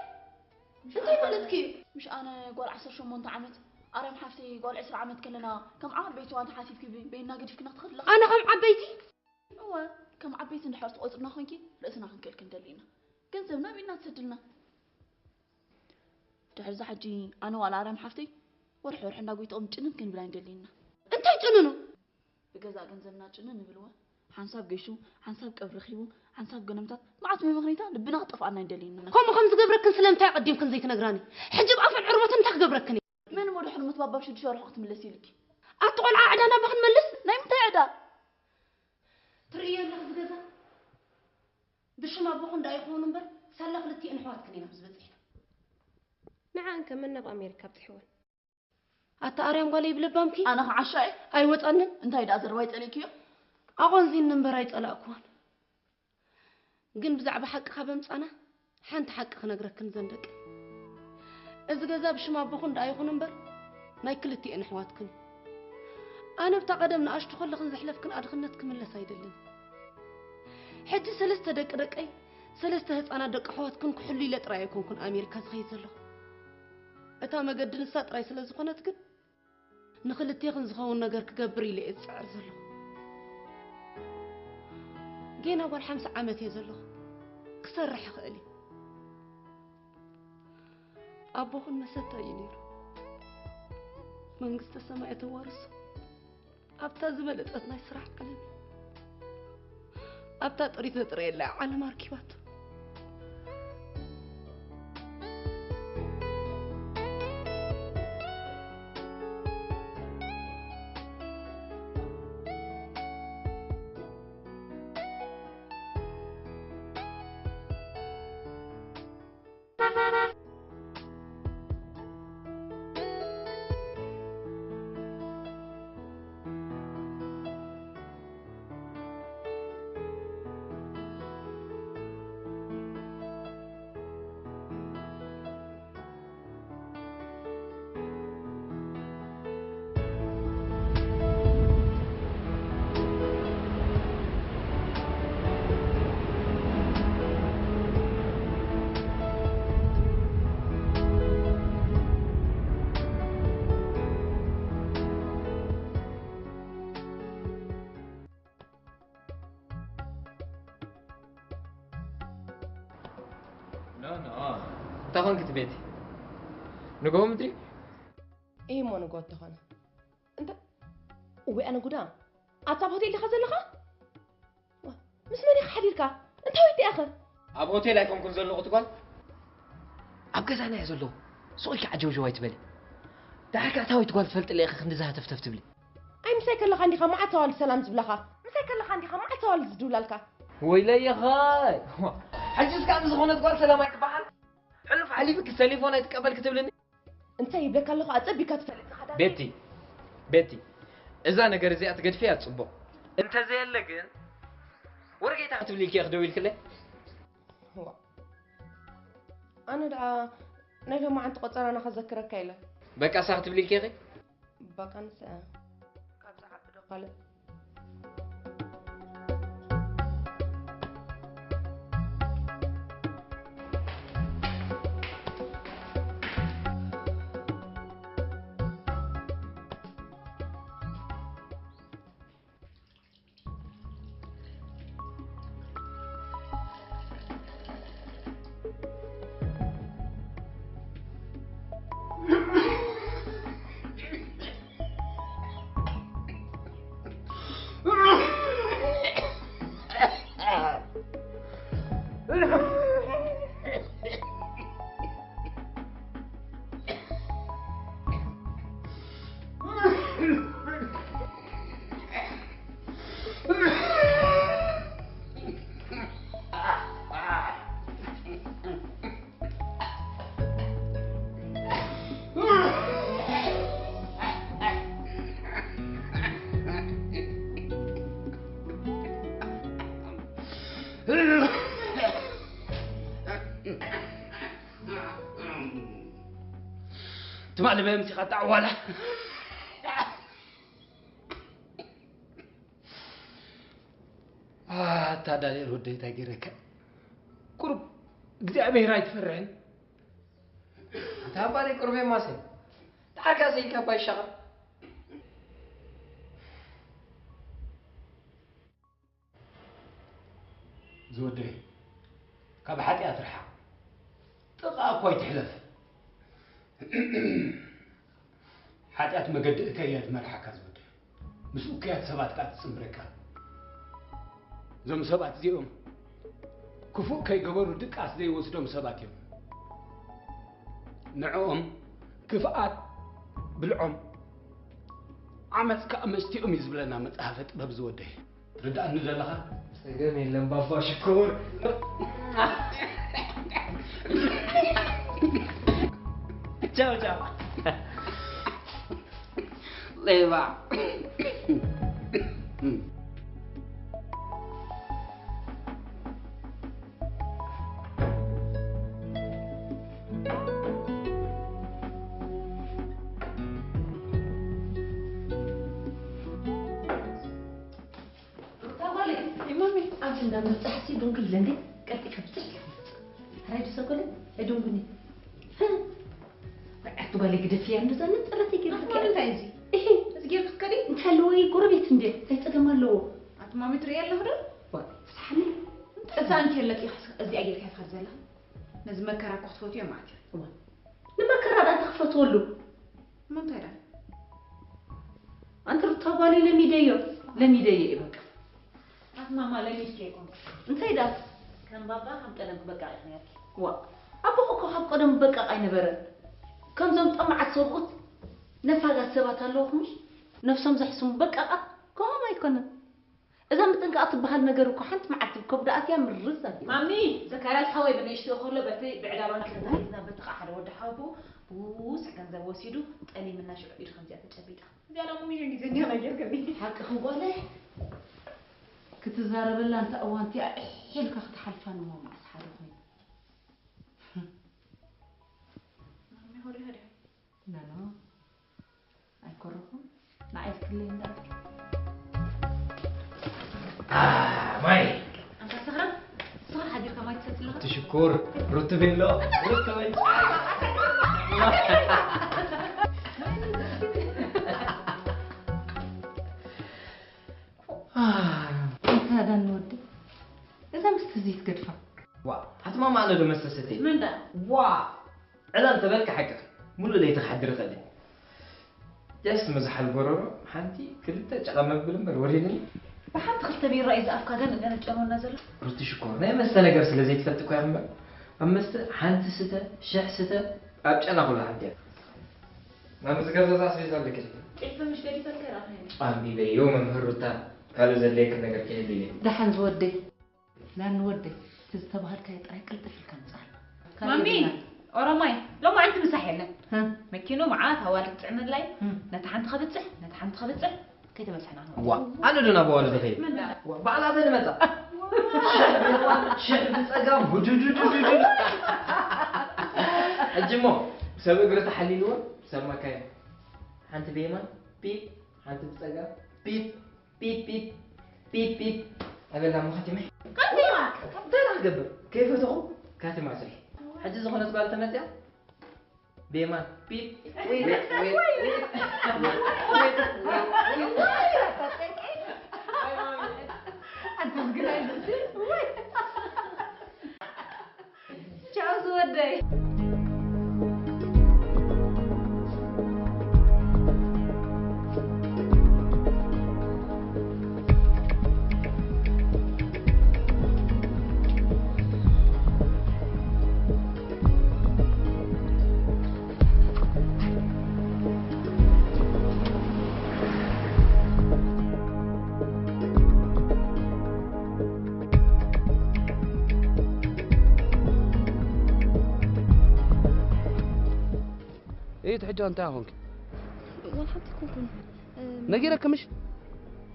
እንታይ ማለትኪ እዩ? ምሽ ኣነ ጓል ዓሰርተ ሸሞንተ ዓመት ኣርያም ሓፍተይ ጓል ዕስራ ዓመት ከለና ከም ዓበይቲ ዋንታ ሓሲብኪ በይና ገዲፍክና ክትኸዲ ኣለኺ። ኣነ ከም ዓበይቲ? እወ ከም ዓበይቲ እንድሕር ትቖጽርና ኮንኪ ርእስና ክንክእልኪ ንደሊ ኢና። ገንዘብና ብኢድና ትሰድልና። ድሕሪ እዛ ሕጂ ኣነ ዋላ ኣርያም ሓፍተይ ወርሒ ወርሒ እንዳ ጎይትኦም ጭንን ክንብል ኣይንደሊ ኢና። እንታይ ጭንኑ? ብገዛእ ገንዘብና ጭንን ንብልዎ ሓንሳብ ገይሹ ሓንሳብ ቀብሪ ረኺቡ ሓንሳብ ገለምታት መዓት መመኽኒታ ልብና ክጠፍኣና ኣይንደልይን ኢና። ከምኡ ከም ዝገብረክን ስለምንታይ ኣቐዲምክን ዘይትነግራኒ? ሕጂ ብኣፍን ዕርበትን እንታይ ክገብረክን እየ? መን እሞ ድሕሪ ሞት ባባ ብሽዱሽተ ወርሑ ክትምለሲ ኢልኪ? ኣቲ ቆልዓ ዕዳና ባ ክንመልስ? ናይ ምንታይ ዕዳ? ትርእዮ ኣለኺ እዚ ገዛ? ብሽም ኣቦኹም ደኣ ኣይኸውን እምበር ሳላ ክልቲኤን ኣሕዋትክን ኢና ኣብዚ በጺሕና። ንዓኣን ከ መን ናብ ኣሜሪካ ኣብጺሕወን? ኣታ ኣርያም ጓለይ ብለባምኪ ኣነ ክዓሻ እየ ኣይወፃንን። እንታይ ደኣ ዘረባይ ፀሊእክዮ? ኣቆንዚኒ እምበር ኣይፀላእክዎን። ግን ብዛዕባ ሓቂ ካብ ኣምፃና ሓንቲ ሓቂ ክነግረክን ዘን ደቂ፣ እዚ ገዛ ብሽም ኣቦኹን ደኣ ይኹን እምበር ናይ ክልቲኤን ኣሕዋትክን እዩ። ኣነ ብታ ቀደም ንኣሽቱ ከለኽን ዘሕለፍክን ኣድኽነት ክምለስ ኣይደልን። ሕጂ ሰለስተ ደቂ ደቀይ ሰለስተ ህፃናት ደቂ ኣሕዋትክን ክሕሉ ኢለ ጥራይ ኣይኮንኩን ኣሜሪካ ዝኸይድ ዘለኹ። እታ መገዲ ንሳ ጥራይ ስለ ዝኾነት ግን ንኽልቴኽን ዝኸውን ነገር ክገብር ኢለ እየ ዝፅዕር ዘለኹ። ጌና ጓል ሓምሳ ዓመት እየ ዘለኹ። ክሰርሕ ይኽእል እየ። ኣቦኹን መሰታ እዩ ነይሩ። መንግስተ ሰማይ የተዋርሶ። ኣብታ ዝበለጸት ናይ ስራሕ ዓለም ኣብታ ጥሪት ዘጥረየላ ዓለም ኣርኪባቶ። እንታይ ኾንኪ እቲ ቤቲ? ንግሆ ምድሪ? እሂ እሞ ንግሆ እተኾነ። እንተ እወ ኣነ ጉዳ ኣታ ኣብ ሆቴል ዲኻ ዘለኻ? ዋ፣ ምስ መን ኢኻ ሓዲርካ? እንታይ ወይተ ኢኻ? ኣብ ሆቴል ኣይኮንኩን ዘለኹ ትጓል ኣብ ገዛና እየ ዘለኹ። ሱቕ ኢልኪ ዓጀውጀው ኣይትበሊ። ደሓር ከኣ እታ ወይት ጓል ትፈልጥለ ኢኺ ክንድዚ ሃተፍተፍ ትብሊ። ኣይ ምሳይ ከለኻ እንዲኻ መዓት ኣዋልድ ሰላም ዝብላኻ? ምሳይ ከለኻ እንዲኻ መዓት ኣዋልድ ዝድውላልካ? ወይለይ ይኻይ ሕጂ እስካ ንዝኾነት ጓል ሰላም ኣይትበሃል? ሕሉፍ ሓሊፍኪ ሰሊፎን ኣይትቀበል ክትብልኒ? እንታይ ይብለካ ኣለኹ ኣጸቢካ ትፈልጥ ኢኻ ዳኒ። ቤቲ ቤቲ እዛ ነገር እዚኣ ትገድፍያ ጽቡቕ። እንተዘየለ ግን ወረጌታ ክትብሊ ኢልኪ ኢኺ ደው ኢልክለይ? ዋ ኣነ ደኣ ናይ ሎማዓንቲ ቆጸራና ከዘክረካ ኢለ። በቃ እሳ ክትብሊ ኢልኪ ኢኺ? በቃ ንሳ እያ። ካብዛ ዓቢ ዶ ካልእ? ማለበ ምሲኻ ጣዕዋላ። ኣታ ዳንኤል ወደይ እንታይ ገይረካ? ቁሩብ እግዚኣብሔር ኣይትፈርሕን? ኣታ ባለይ ቁሩብ የማሰ። ዳርጋ ዘይልካ ባይሻኻ። ዝወደይ፣ ካብ ሓጢኣት ርሓቕ። ጥቓ እኳ ኣይትሕለፍ። ሓጢኣት መገዲ እከያት መርሓካ ዝወደይ። ምስ እኩያት ሰባት ከኣ ትጽንብረካ። እዞም ሰባት እዚኦም ክፉእ ከይገበሩ ድቃስ ዘይወስዶም ሰባት እዮም። ንዕኦም ክፍኣት ብልዖም፣ ዓመጽ ከኣ መስትኦም እዩ ዝብለና መጽሓፈ ጥበብ ዝወደይ። ትርድኣኒ ዘለኻ? ጸገም የለን ባባ ሽኮር። ቻው ቻው። ሌባ። ሩታ ጓለይ፣ እማመይ፣ ኣብዚ እንዳ መብጻሕሲ ዱንግል ለንዴ ቀልጢፈ ብጽሕ ኢለ ክመጽእ። ሕራይ ድዩ ሰጎለይ? ኣይዱንጉኒ። ወዓቱ ጓለይ ግደፍያ፣ እንደዛ ነጸረት ይገርክ። ኣቲ ማለት እንታይ እዚ? እሂ። እዚ ጌርክ ከዲ? እንታይ ኣለዎ? ይህ ጎረቤት እንዴ? እንታይ ጸገም ኣለዎ? ኣቲ ማሚ ትርእይ ኣለኹ ዶ? ዋ፣ ፍስሓኒ። እዛ እንተ ለጢኻ እዚኣ ጌርካ ትኸድ ዘላ? ነዚ መከራ እኮ ክትፈትዮ ማለት እዩ። እዋ። ንመከራ ዳ ትኽፈትወሉ? እሞ እንታይ ዳ? ኣንቲ ሩታ ጓለይ ለሚደዮ፣ ለሚደዮ እየ በቃ። ኣቲ ማማ ለሚድኪ ኣይኮንኩ። እንታይ ዳ? ከም ባባ ከም ቀደም ክበቃ ኢኺ ነርኪ። ዋ፣ ኣቦኺ እኮ ካብ ቀደም በቃ ኣይነበረን። ከምዞም ጠማዓት ሰብኡት ነፋጋት ሰባት ኣለውኹም ምሽ? ነፍሶም ዘሕስሙ በቃ ከምኦም ኣይኮነን። እዛ ምጥንቃቕ ትበሃል ነገር እኮ ሓንቲ መዓልቲ ከብዳ ኣትያ ምርዝ ኣቢላ። ማሚ፣ ዘካርያስ ሓወይ ብንእሽትኡ ከሎ በቲ ብዕዳባን ክርዳእ ሒዝና በቲ ኸዓ ሓደ ወዲ ሓወቦኡ ብውሱዕ ገንዘብ ወሲዱ ጠሊምና ሽዑ ኢዱ ከምዚኣ ተጨቢጣ። እዚኣ ዳሞ ሚልዮን ግዜኛ ነገር ገቢ። ሓቅኺ ጓለይ፣ ክትዛረበላ እንተ እዋን እቲኣ እሕ ኢልካ ክትሓልፋ ንሞ መዓስ ሓደ ኮይኑ። ማሚ፣ ሆሪ ሃደ። ኖ፣ ኖ። ኣይኮረኹም። ንዓይ ትክለይ እንዳልክ። አ፣ ማይ። ኣንታ ሰኽራን፣ ስኻ ሓዲርካ ማይ ትሰቲ ኣለኻ? ትሽኩር፣ ሩቲ ቤሎ፣ ሩቲ መንጫ። አ፣ እንታይ ዳን ወዲ? እዛ ምስቲ እዚ ትገድፋ። ዋ፣ ኣቲ ማማ ኣነ ዶ መስተ ሰተይ? መን ዳ? ዋ፣ ዕላል ተበልካ ሓቅኺ። ሙሉእ ለይቲ ክሓድር ይኽእል እየ። ጀስት መዝሓል ጎረሮ፣ ሓንቲ፣ ክልተ ጨቓ መብል እምበር ወሪድኒ። ብሓንቲ ክልተ ቢራ እዩ ዝኣፍካ ገን-፣ ገነጨኖና ዘሎ። ሩቲ ሽኮር፣ ናይ መስተ ነገር ስለ ዘይትፈልጥ እኮ ኢኻ እምበር፣ ኣብ መስተ ሓንቲ ስተ፣ ሽሕ ስተ፣ ኣብ ጨና ኩሉ ሓንቲ እያ። ናብ ዝገዛዛ ኣስቤዛ ኣለክን። ጤፍ ምሽ ገዲፈልካ ይረኣኽኒ። ኣንቢበዮ መምህር ሩታ፣ ካልእ ዘድልየክን ነገር ከይህሉ እየ። ደሓን ዝወደይ። ናኒ ወደይ፣ እቲ ዝተባሃልካዮ ጥራይ ቅልጥፍ ኢልካ ምጻእ። ካልእ ማሚ፣ የብልናን። ኦሮማይ፣ ሎማዓንቲ ምሳሕ የለን። ሀ? መኪኑ መዓት ኣዋልድ ትጽዕነላ እዩ። ሀ። ነታ ሓንቲ ከብጽሕ፣ ነታ ሓንቲ ከብጽሕ፣ ከይተበጽሐና ንወጽእ። ዋ፣ ኣነ ዶ ናብ ኣዋልድ እኸይድ? መን ደኣ? ዋ፣ ባዕላተን ይመጻ። ሽሕ ብጸጋም፣ ሁዱዱዱዱዱ። ሕጂ እሞ፣ ሰብ እግሪ ተሓሊልዎ፣ ሰብ ማካይን። ሓንቲ ብየማን፣ ፒፕ፣ ሓንቲ ብጸጋም፣ ፒፕ። ፒፕ፣ ፒፕ፣ ፒፕ፣ ፒፕ። ኣበላ እሞ ካቲመ። ካቲማ! እንታይ ደኣ ክገብር? ከይፈተኹ ካቲማ ስርሒ። ሕጂ ዝኾነት ጓል ተመጽያ? ብየማን፣ ፒፕ፣ ዊት፣ ዊት፣ ዊት፣ ዊት፣ ዊት፣ ዊት። ኣንተ ዝግናይ ደስ ይብል። ቻው ዝወደይ። እዩት ሕጂ እንታይ ኮንኪ? ዋላ ሓንቲ ኣይኮንኩን። እም፣ ነጊረኪ ምሽ?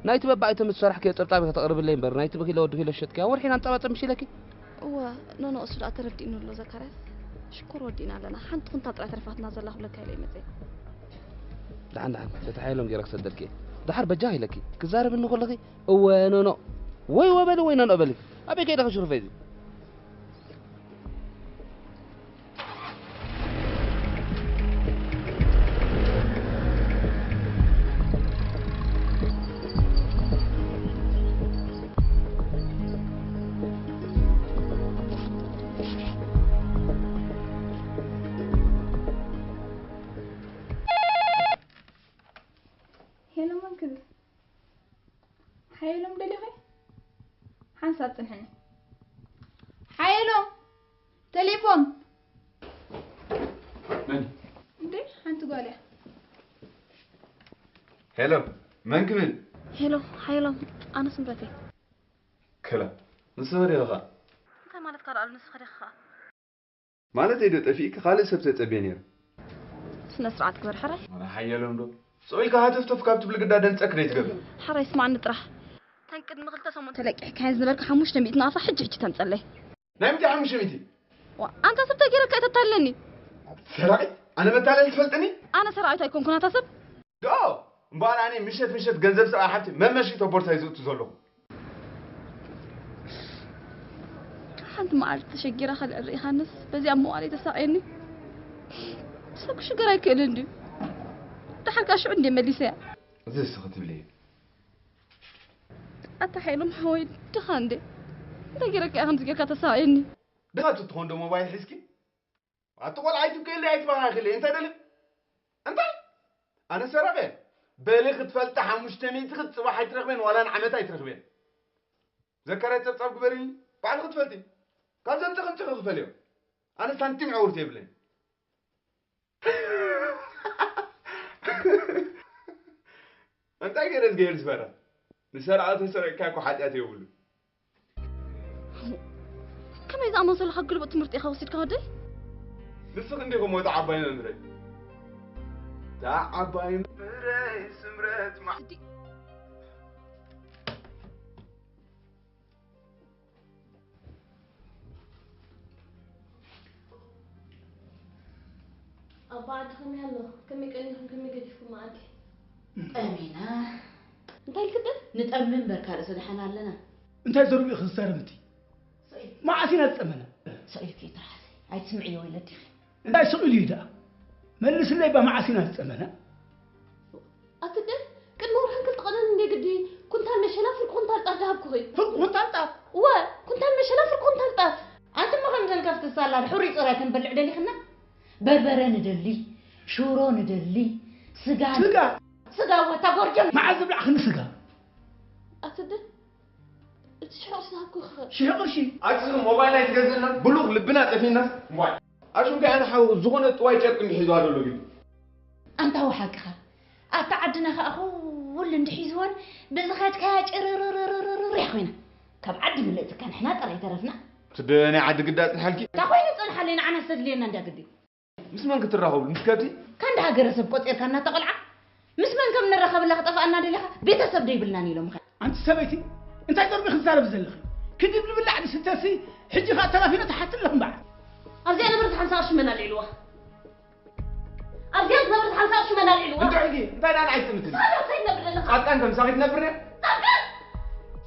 ናይቲ በባይቶም ዝሰራሕክዮ ጸብጻብ ከተቕርብለይ እምበር፣ ናይቲ በኪሎ ወዲ ኪሎ ዝሸጥክያ ወርሒን ኣንጸባጽብ ምሽ ኢለኪ? እወ፣ ኖ፣ ኖ፣ እሱ ደኣ ተረዲእኒ ኣሎ ዘካርያስ። ሽኮር ወዲእና ኣለና። ሓንቲ ኩንታል ጥራይ ተረፋትና ዘላ ክብለካ ኢለ ይመጸ። ደሓን ደሓን፣ በቲ ሓየሎም ገይረ ክሰደልኪ እየ። ደሓር በጃ ኢለኪ ክዛረብኒ ከለኺ እወ ኖኖ ወይ ወበሊ ወይ ኖኖ በሊ። ኣበይ ከይደ ክሽርፈ እዚ? ሄሎ፣ መን ክብል? ሓየሎም ደሊኺ? ሓንሳብ ጽንሕኒ። ሓየሎም! ቴሌፎን! መን? እንዴ፣ ሓንቲ ጓል እያ። ሄሎ፣ መን ክብል? ሄሎ፣ ሓየሎም፣ ኣነ ስምረት እየ። ክላ፣ ንስኺ ዲኺ ኸኣ? እንታይ ማለት ካልኣሉ ንስኺ ዲኺ ኸኣ? ማለተይ ዶ ጠፊእኪ ካልእ ሰብ ተጸብየ ነይረ? ስነ ስርዓት ግበር ሕራይ። ኣነ ሓየሎም ዶ? ስቕ ኢልካ ሃተፍተፍ ካብ ትብሊ ግዳ ደንጸክ ደይትገብሪ። ሕራይ ስማዕኒ ጥራሕ። ተን ቅድሚ ክልተ ሰሙን ተለቂሕካየን ዝነበርካ ሓሙሽተ ሚእቲ ናቕፋ ሕጂ ሕጂ ተምጸለይ። ናይ ምንታይ ሓሙሽተ ሚእቲ? ዋ፣ ኣንታ ሰብ ተገይረካ እተታለኒ። ሰራቒት? ኣነ መታለሊ ትፈልጥኒ? ኣነ ሰራቒት ኣይኮንኩን ኣታ ሰብ። ዶ? እምበኣር ኣነ ምሸት ምሸት ገንዘብ ሰብኣይ ሓብቲ መመሺ ቶ ቦርሳይ ዝእቱ ዘለኹ። ሓንቲ መዓልቲ ተሸጊረ ከልዕል ርኢኻንስ በዚኣ መዋእለይ ተሳቕየኒ። ሰብ ክሽገር ኣይክእልን ድዩ? ደሓር ከኣ ሽዑ እንድየ መሊሰያ። እዚ እስኺ ትብልዮ። ኣታ ሓይሎም ሓወይ ድኻ እንዴ? እንታይ ገይረካ እያ ከምዚ ጌርካ ተሳቕየኒ? ድኻ ትትኾን ዶ ሞባይል ሒዝኪ? ኣቲ ቆልዓ ኣይትብከየለይ ኣይትበኻኽለይ እንታይ ደሊ? እንታይ? ኣነ ሰረቐ? በሊ ክትፈልጢ ሓሙሽተ ሚእቲ ክትጽባሕ ኣይትረኽበን ዋላ ንዓመት ኣይትረኽበን። ዘካርያስ ጸብጻብ ግበርልኒ ባዕልኺ ትፈልጢ። ካብ ዘምጽእኺ ኣምጺኺ ክፈልዮ። ኣነ ሳንቲም ዕውርቲ የብለይን። እንታይ ገይረ ዝገይር ዝበራ? ንሰረቐ ተሰሪቕካ እኮ ሓጢኣት የብሉ። ከመይ ዝኣመሰሉ ካብ ግልቡጥ ትምህርቲ ኢኻ ወሲድካ ወደይ? ንስኺ እንዲኹም እታ ዓባይ መምህረይ። እታ ዓባይ መምህረይ ስምረት ማ- ኣባ ዓዲ ከመይ ኣሎ? ከመይ ቀኒኹም ከመይ ገዲፍኩም መኣዲ? ጠሚና። እንታይ ኢልክብን? ንጠሚ እምበር ካልእ ሰደሓና ኣለና። እንታይ ዘረብኡ ክዛረብ እቲ? ሰኢል። መዓስ ኢና ዝጸመና? ሰኢል ከይትርሓሲ። ኣይትስምዕዮ ወለዲኺ። እንታይ ስቕ ኢሉ እዩ ደኣ? መልስለይ እባ መዓስ ኢና ዝጸመና? ኣትደ ቅድሚ ወርሕን ክልተ ቀንን እንደ ግዲ ኩንታል መሸላ ፍርቂ ኩንታል ጣፍ ዝሃብኩኺ። ፍርቂ ኩንታል ጣፍ? እወ፣ ኩንታል መሸላ ፍርቂ ኩንታል ጣፍ። ኣንትማ ከምዘን ከፍቲ ሳላድ ሕሩይ ጽራይ ክንበልዕ ደሊኽና? በርበረ ንደሊ፣ ሽሮ ንደሊ፣ ስጋ ስጋ? ስጋ እወ፣ እታ ጎርጆ። መዓዝ ዝብላዕኽኒ ስጋ? ኣትደ እቲ ሽሕ ቅርሺ ዝሃብኩኺ ኸ? ሽሕ ቅርሺ? ኣቲ ሞባይል ኣይትገዝእና? ብሉኽ ልብና ጠፊእናስ? ዋይ። ኣሹም ከኣ ንሓው ዝኾነ ጥዋይ ጨርቂ ምሒዝዋ ዘሎ ግን። ኣንታ ወሓቅኻ። ኣታ ዓድና ኸኣ ኩሉ እንድሒዝወን ብዝኸድካያ ጭርርርርርርርያ ኮይና። ካብ ዓዲ ምልእትካ ንሕና ጥራይ ተረፍና። ትደ ናይ ዓዲ ግዳ ጽንሓልኪ? እታ ኮይኑ ጸንሓለይ ንዓና ዝተድልየና እንዳ ግዲ። ምስ መን ክትራኸቡ? ምስ ከብቲ? ካንዳ ሃገረሰብ ቆጺርካ እናተቐልዓ ምስ መን ከም ንራኸበላ ክጠፍኣና ደሊኻ? ቤተሰብ ዶ ይብልናን ኢሎምኻ? ኣንቲ ሰበይቲ እንታይ ጦርቢ ክትዛረቢ ዘለኺ? ክድብልብላዕ ዝስተሲ ሕጂ ኸኣ ተራፊና ትሓቲ ኣለኹም በዓል። ኣብዚኣ ነበረት ሓምሳ ቅርሺ መን ኣልዒልዋ? ኣብዚኣ ዝነበረት ሓምሳ ቅርሺ መን ኣልዒልዋ? እንድሕርጊ እንታይ ደኣ ንዓይ ትጥምትኒ? ሳላ እንታይ ትነብር ዘለኻ? ጻድቃን ተምሳኺ ትነብር እያ? ጻድቃን!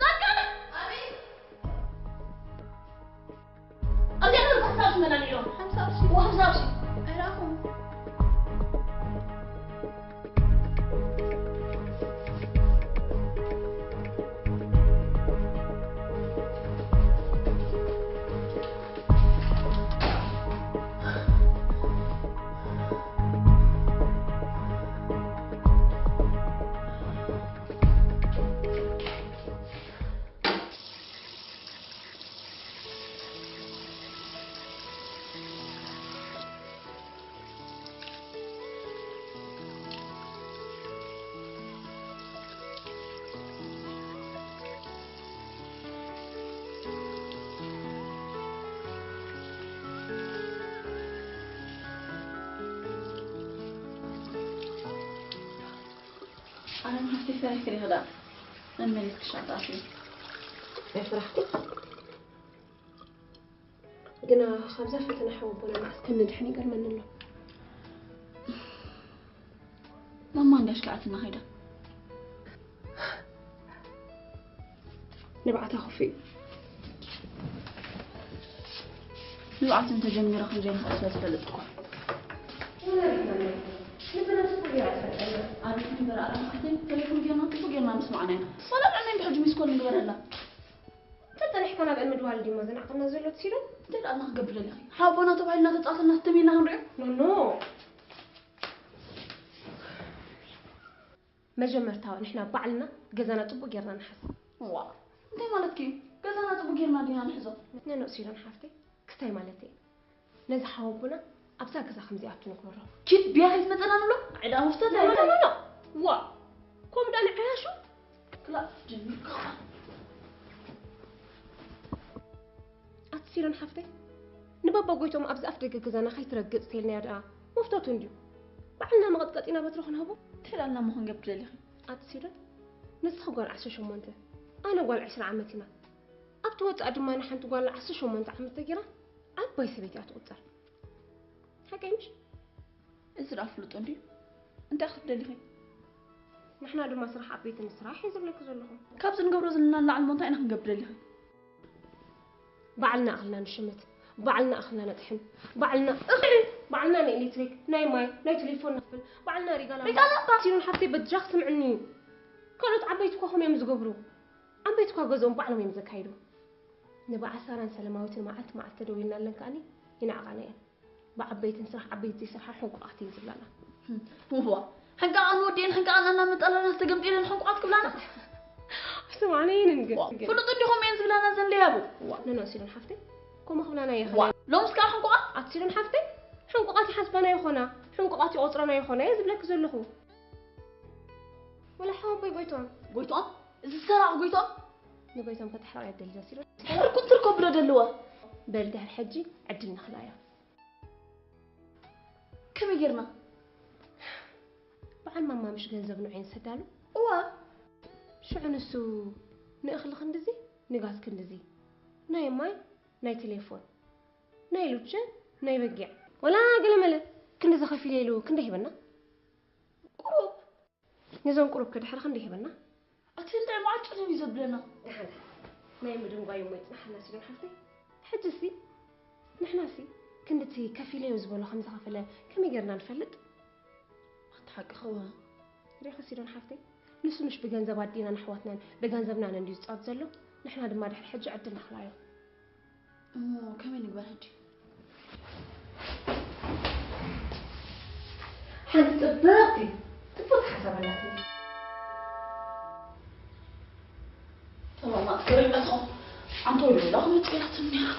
ጻድቃን! ኣቤት! ኣብዚኣ ነበረት ሓምሳ ቅርሺ መን ኣልዒልዋ? ሓምሳ ቅርሺ? እዋ፣ ሓምሳ ቅርሺ። ኣይረኣኹን። ኣለም ሃፍተይ ሰሪሕኪ ዲኺ ደኣ? መን መሊስኪ ሻዕ ትኣትዊ? ኣይሰራሕኩን። ግና ካብዛ ፈተና ሓወቦና መዓስ ከም ንድሕን ይገርመኒ ኣሎ። ማማ እንዳሽከዓትና ኸይዳ። ንብዓታ ኮፍ እዩ። ንብዓት እንተጀሚረ ከም ዘይንኽእል ስለ ዝፈልጥ እኮ። ኣቤት ንገር ኣላ ሓፍተይ፣ ቴሌፎን ጌርና ጥፉ ጌርና ምስማዕና ኢና። ዋላ ጥዕና እንዲ ሕጂ ሚስኮል ንግበረላ። ተጸኒሕካ ናብአን ምድዋል ድዩ መዘናዕቕና ዘሎ ትሲዶ? እንታይ ደኣ ንኽገብር ደሊኺ? ሓቦና ተባሂልና ተጻወትና ትም ኢልና ክንሪኦ? ኖ፣ ኖ። መጀመርታ ንሕና ባዕልና ገዛና ጽቡቕ ጌርና ንሓዝ። ዋ፣ እንታይ ማለትኪ እዩ? ገዛና ጽቡቕ ጌርና ዲና ንሕዞ? ነኖ ሲዶን ሓፍተይ፣ ክስታይ ማለተይ። ነዚ ሓወቦና ኣብዛ ገዛ ከም ዘይኣቱ ንግበሮ። ኪድ ብያ ከይትመጸና ንብሎ? ዕዳ መፍተት ኖ፣ ኖ፣ ኖ፣ ኖ። ዋ፣ ከምኡ ደኣ ንዓያሹ? ክላእ ጀሚርካ። ኣቲ ሲዶን ሓፍተይ፣ ንባባ ጎይቶም ኣብዚ ኣፍ ደገ ገዛና ከይትረግጽ ተይልናዮ ደኣ መፍቶቱ እንድዩ። ባዕልና መቐጥቀጢና በትሪ ክንህቦ። እንታይ ደኣ እሞ ክንገብር ደሊኺ? ኣቲ ሲዶን፣ ንስኺ ጓል ዓሰርተ ሸሞንተ፣ ኣነ ጓል ዕስራ ዓመት ኢና። ኣብቲ ወጻኢ ድማ ንሓንቲ ጓል ዓሰርተ ሸሞንተ ዓመት ተጌራ ዓባይ ሰበይቲ እያ ትቑጸር። ሓቀይ ምሽ? እዚ ደኣ ፍሉጥ እንድዩ። እንታይ ክትብሊ ደሊኺ? ንሕና ድማ ስራሕ ዓበይቲ ንስራሕ እየ ዝብለኪ ዘለኹ። ካብዚ ንገብሮ ዘለና ንላዕሊ እሞ እንታይ ኢና ክንገብር ደሊኺ? ባዕልና እኽልና ንሽምት፣ ባዕልና እኽልና ነጥሕን፣ ባዕልና እኽሊ፣ ባዕልና ናይ ኤሌክትሪክ፣ ናይ ማይ፣ ናይ ቴሌፎን ንኽፍል፣ ባዕልና ሪጋና ሪጋና እባ! ሲኖን ሓፍተይ በጃኽ ስምዕኒ። ካልኦት ዓበይቲ እኳ ከምኡ እዮም ዝገብሩ። ዓበይቲ እኳ ገዝኦም ባዕሎም እዮም ዘካይዱ። ንበዓል ሳራን ሰለማዊትን መዓልቲ መዓልቲ ተደዊልናለን ከኣኒ ይንዕቓና እየን። ብዓበይትን ስራሕ ዓበይቲ ዘይሰርሓ ሕንቁቓት እየን ዝብላና። ህም፣ ዋ፣ ሕንቃቓ ንወዲኤን ሕንቃቓ እናመጣላና ዝተገምጢለን ሕንቁቓት ክብላና? ስምዓኒ እየን ግን። ዋ፣ ፍሉጥ እንዲኹም እየን ዝብላና ዘን ለያቡ። ዋ፣ ነነእሲለን ሓፍተይ፣ ከምኡ ክብላና እየ ዋ፣ ከላ። ሎምስ ከዓ ሕንቁቓት? ኣትሲለን ሓፍተይ፣ ሕንቁቓት ይሓስባና ይኾና፣ ሕንቁቓት ይቖጽራና ይኾና እየ ዝብለኪ ዘለኹ። ወላ ሓወቦይ ጎይቶም። ጎይቶም? እዚ ሰራቕ ጎይቶም? ንጎይቶም ከተሕርቕ እየ ደልዮ ሲሉ። ድሕሪ ኩን ትርከቡ ዶ ደልዋ? በል ድሕሪ ሕጂ ዕድል ንኽላዮ። ከመይ ጌርና? በዓል ማማ ምሽ ገንዘብ ንዑ ንሰዳሉ? እዋ። ሽዑ ንሱ ንእኽሊ ክንድዚ፣ ንጋዝ ክንድዚ፣ ናይ ማይ፣ ናይ ቴሌፎን፣ ናይ ሉቸ፣ ናይ በጊዕ፣ ወላ ገለመለ ክንድዚ ከፊለ ኢሉ ክንደይ ሂበና? ቁሩብ። ነዞም ቁሩብ ከድሕሪ ክንደይ ሂበና? ኣቲ እንታይ መዓት ጭልም እዩ ዘብለና? ደሓን፣ ደሓን። ናይ ምድንጓዩ እሞ ይጽናሓልና ሲዶን ሓፍተይ። ሕጂሲ፣ ንሕናሲ፣ ክንድቲ ከፊለዮ ዝበሎ ከም ዝኸፈለ ከመይ ጌርና ንፈልጥ? ኣቲ ሓቅኺ እወ። ሪኢኺ ሲዶን ሓፍተይ፣ ንሱ ምሽ ብገንዘብ ኣዴናን ኣሕዋትናን ብገንዘብናን እንድዩ ዝጻወት ዘሎ፣ ንሕና ድማ ድሕሪ ሕጂ ዕድል ንኽላዮ። እሞ ከመይ ንግበር ሕጂ? ሓንቲ ጽብቕቲ፣ ጽብቕቲ ሓሳብ ኣላትኒ። ተማማት ክሪመትኹም፣ ሓንቲ ወይ ሌላ ክመጽእ ኢላትኒ ነይራ።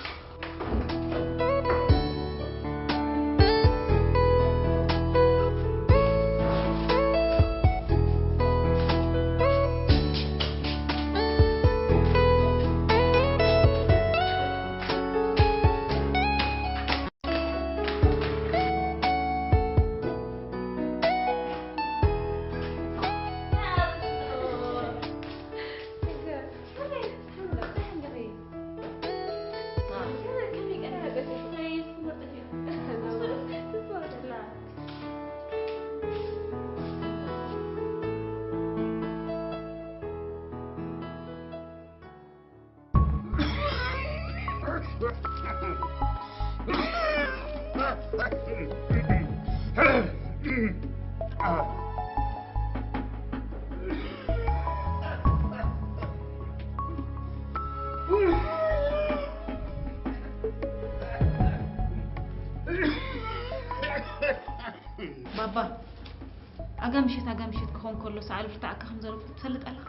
ባባ፣ ኣጋ ምሸት፣ ኣጋ ምሸት ክኸውን ከሎ ሳዕሪ ብርታዓካ ከም ዘሎ ትፈልጥ ኣለኻ?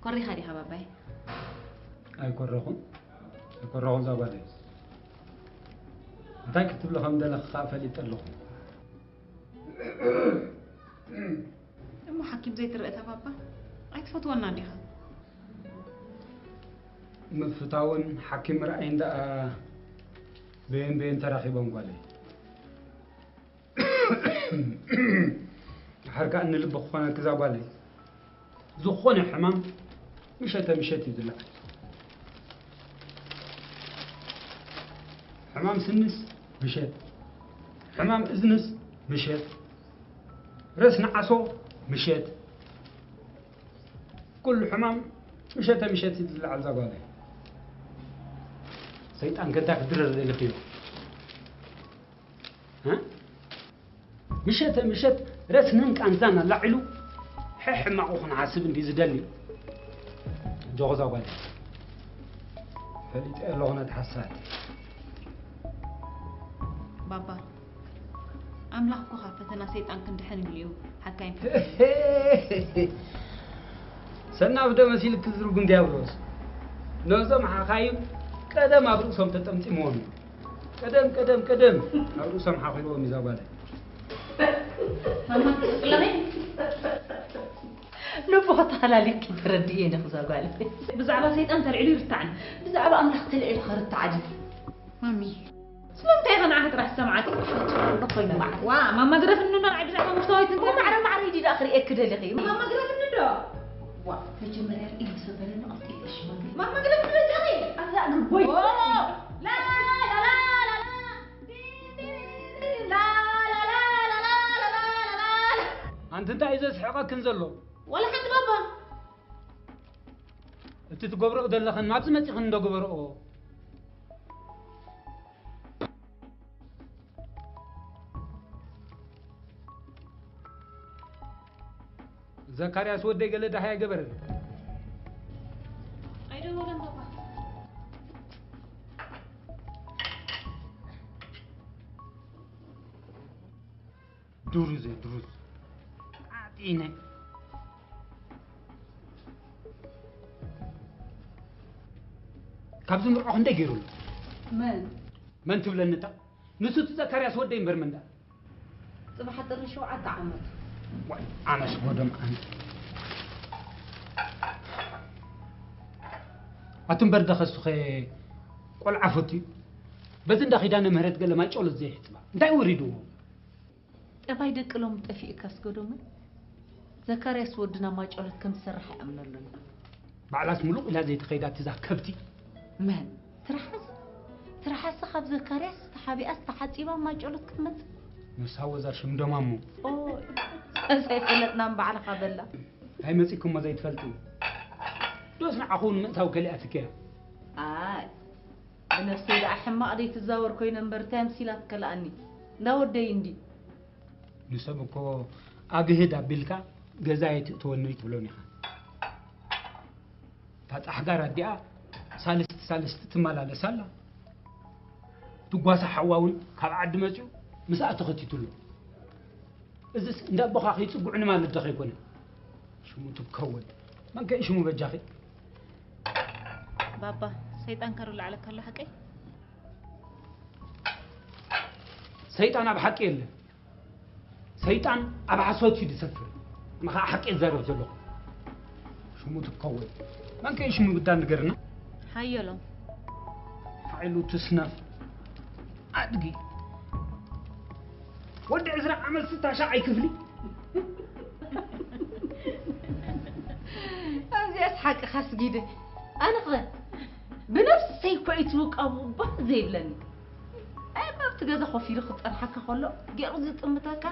ኮሪኻ ዲኻ ባባይ? ኣይኮረኹን፣ ኣይኮረኹን እዛ ጓለይ። እንታይ ክትብሊ ከም ደለኺ ከኣ ፈሊጠ ኣለኹ። እሞ ሓኪም ዘይትርኢ እታ ባባ ኣይትፈትወናን ዲኻ? ምፍታውን ሓኪም ምርኣይን ደኣ በየን በየን ተራኺቦም ጓለይ? ሓርካ እንልቢ ክኾነኪ እዛ ጓለይ። ዝኾነ ሕማም ምሸተ ምሸት እዩ ዝለዓል። ሕማም ስንስ ምሸት፣ ሕማም እዝንስ ምሸት፣ ረስ ንዓሶ ምሸት። ኩሉ ሕማም ምሸተ ምሸት እዩ ዝለዓል እዛ ጓለይ። ሰይጣን ከንታ ክድረር ዘለክዮ። እ? ምሸተ ምሸት ረስንን ቃንዛን ኣላዒሉ ሕሕማቑ ክንሓስብ እንዲ ዝደሊ። ጆኾዛ ጓል ፈሊጠ ኣለኹ ነቲ ሓሳድ። ባባ ኣምላኽ እኮ ካብ ፈተና ሰይጣን ክንድሕን ኢሉ እዩ ሓካይም ሰናፍ ዶ መሲልክ ዝርጉም ዲያብሎስ ነዞም ሓኻይም ቀደም ኣብ ርእሶም ተጠምጢምዎም እዩ። ቀደም ቀደም ቀደም ኣብ ርእሶም ሓኺርዎም እዩ ዛጓለ። ማማ ትስቅለኒ ልቡ ከተሓላሊልኪ ተረድእየ ነኽዛ ጓል። ብዛዕባ ሰይጣን ተልዕሉ ይርታዕን ብዛዕባ ኣምላኽ ተልዕሉ ኸርታዕ ድዩ? ማሚ ስለምንታይ ኢኻ ንዓኺ ጥራሕ ዝሰምዓኪ? ኮይኑ መዓት ዋ ማማ ግረፍኒ ዶ ንዓይ ብዛዕባ ምሽታወይት እንታይ ማዕረ ማዕረ ኢዲ ደኣ ክርእየኪ ደሊኺ። ማማ ግረፍኒ ዶ ዋ መጀመርያ ርእይ ዝሰበረኒ ቀልጢፈ ሽማግለ ማማ ግረፍኒ በጃኺ ኣዛ ግቦይ ላ ላ ላ ላ ላ ኣንቲ እንታይ እዩ ዘስሕቐክን ዘሎ? ዋላ ሓንቲ ባባ እቲ ትገብረኦ ዘለኽን ናብዚ መፂኽን እንዶ ግበረኦ። ዘካርያስ ወደይ ገለ ዳሃይ ኣይገበረን። ኣይደወለን ባባ ድሩዘ ድሩዝ ዓጢነ ካብዚ ምርዖ ክንደይ ገይሩሉ መን መን ትብለኒ እታ ንሱ እቲ ዘካርያስ ወደይ እምበር መንዳ ጽባሕ ጥሪ ሸውዓተ ዓመቱ ዋይ ኣነስ ጎደም ኣነ ኣቲ እምበር ደኸሱኸ ቆልዓ ፈትዩ በዚ እንዳ ኪዳነ ምህረት ገለ ማይ ጨሎት ዘይሕጽባ እንታይ ወሪድዎ ጠባይ ደቂ ሎም ጠፊእካ ስገዶምን ዘካርያስ ወድና ማይ ጨሎት ከም ዝሰርሕ ኣይኣምነሉን ባዕላስ ሙሉቕ ኢላ ዘይተኸይዳ ትዛ ከብቲ መን ትርሓስ ትርሓስ ካብ ዘካርያስ ተሓቢኣስ ተሓጺባ ማይ ጨሎት ክትመጽእ ንሳ ወዛ ሽም ደማሞ ኦይ ጸጸይ ፈለጥና ንባዕልኻ በላ ኣይመጺኩሞ ዘይትፈልጡ ዶስ ንዓኹ ንምእታው ከሊኣትከያ ኣይ ብነፍሰይ ደኣ ሕማቕ ደይ ትዛወር ኮይነ እምበር እንታይ ምሲላት ከለኣኒ እንዳወደይ እንዲ ንሰብ እኮ ኣግህድ ኣቢልካ ገዛ ኣይትእትወኒ ትብሎን ኢኻ እታ ጻሕጋር ኣዲኣ ሳልስቲ ሳልስቲ ትመላለስ ኣላ ትጓሳ ሓዋ እውን ካብ ዓዲ መፅኡ ምስኣ ተኸቲቱ ኣሎ እዚስ እንዳ ኣቦኻ ከይፅጉዕኒ ማለት ዶ ከይኮነ ሽሙ ትከወድ መን ከይ ሽሙ በጃኺ ባባ ሰይጣን ከሩ ላዕለካ ኣሎ ሓቀይ ሰይጣን ኣብ ሓቂ የለን ሰይጣን ኣብ ሓሶት እዩ ዝሰፍር ንኻ ሓቂ ይዛረብ ዘለኹ ሽሙ ትከወድ መን ከይ ሽሙ ብዳ ንገርና ሓየሎም ሓይሉ ትስነፍ ኣድጊ ወዲ ዕስራ ዓመት ስታሻ ኣይክፍሊ ኣብዚኣስ ሓቅኻ ስጊደ ኣነኸ ብነፍሰይ እኮ እዩ ትውቃቡ ባህ ዘይብለኒ ኣይ ኣብቲ ገዛ ኮፍ ኢሉ ክፀንሓካ ከሎ ገይሩ ዝጥምተካ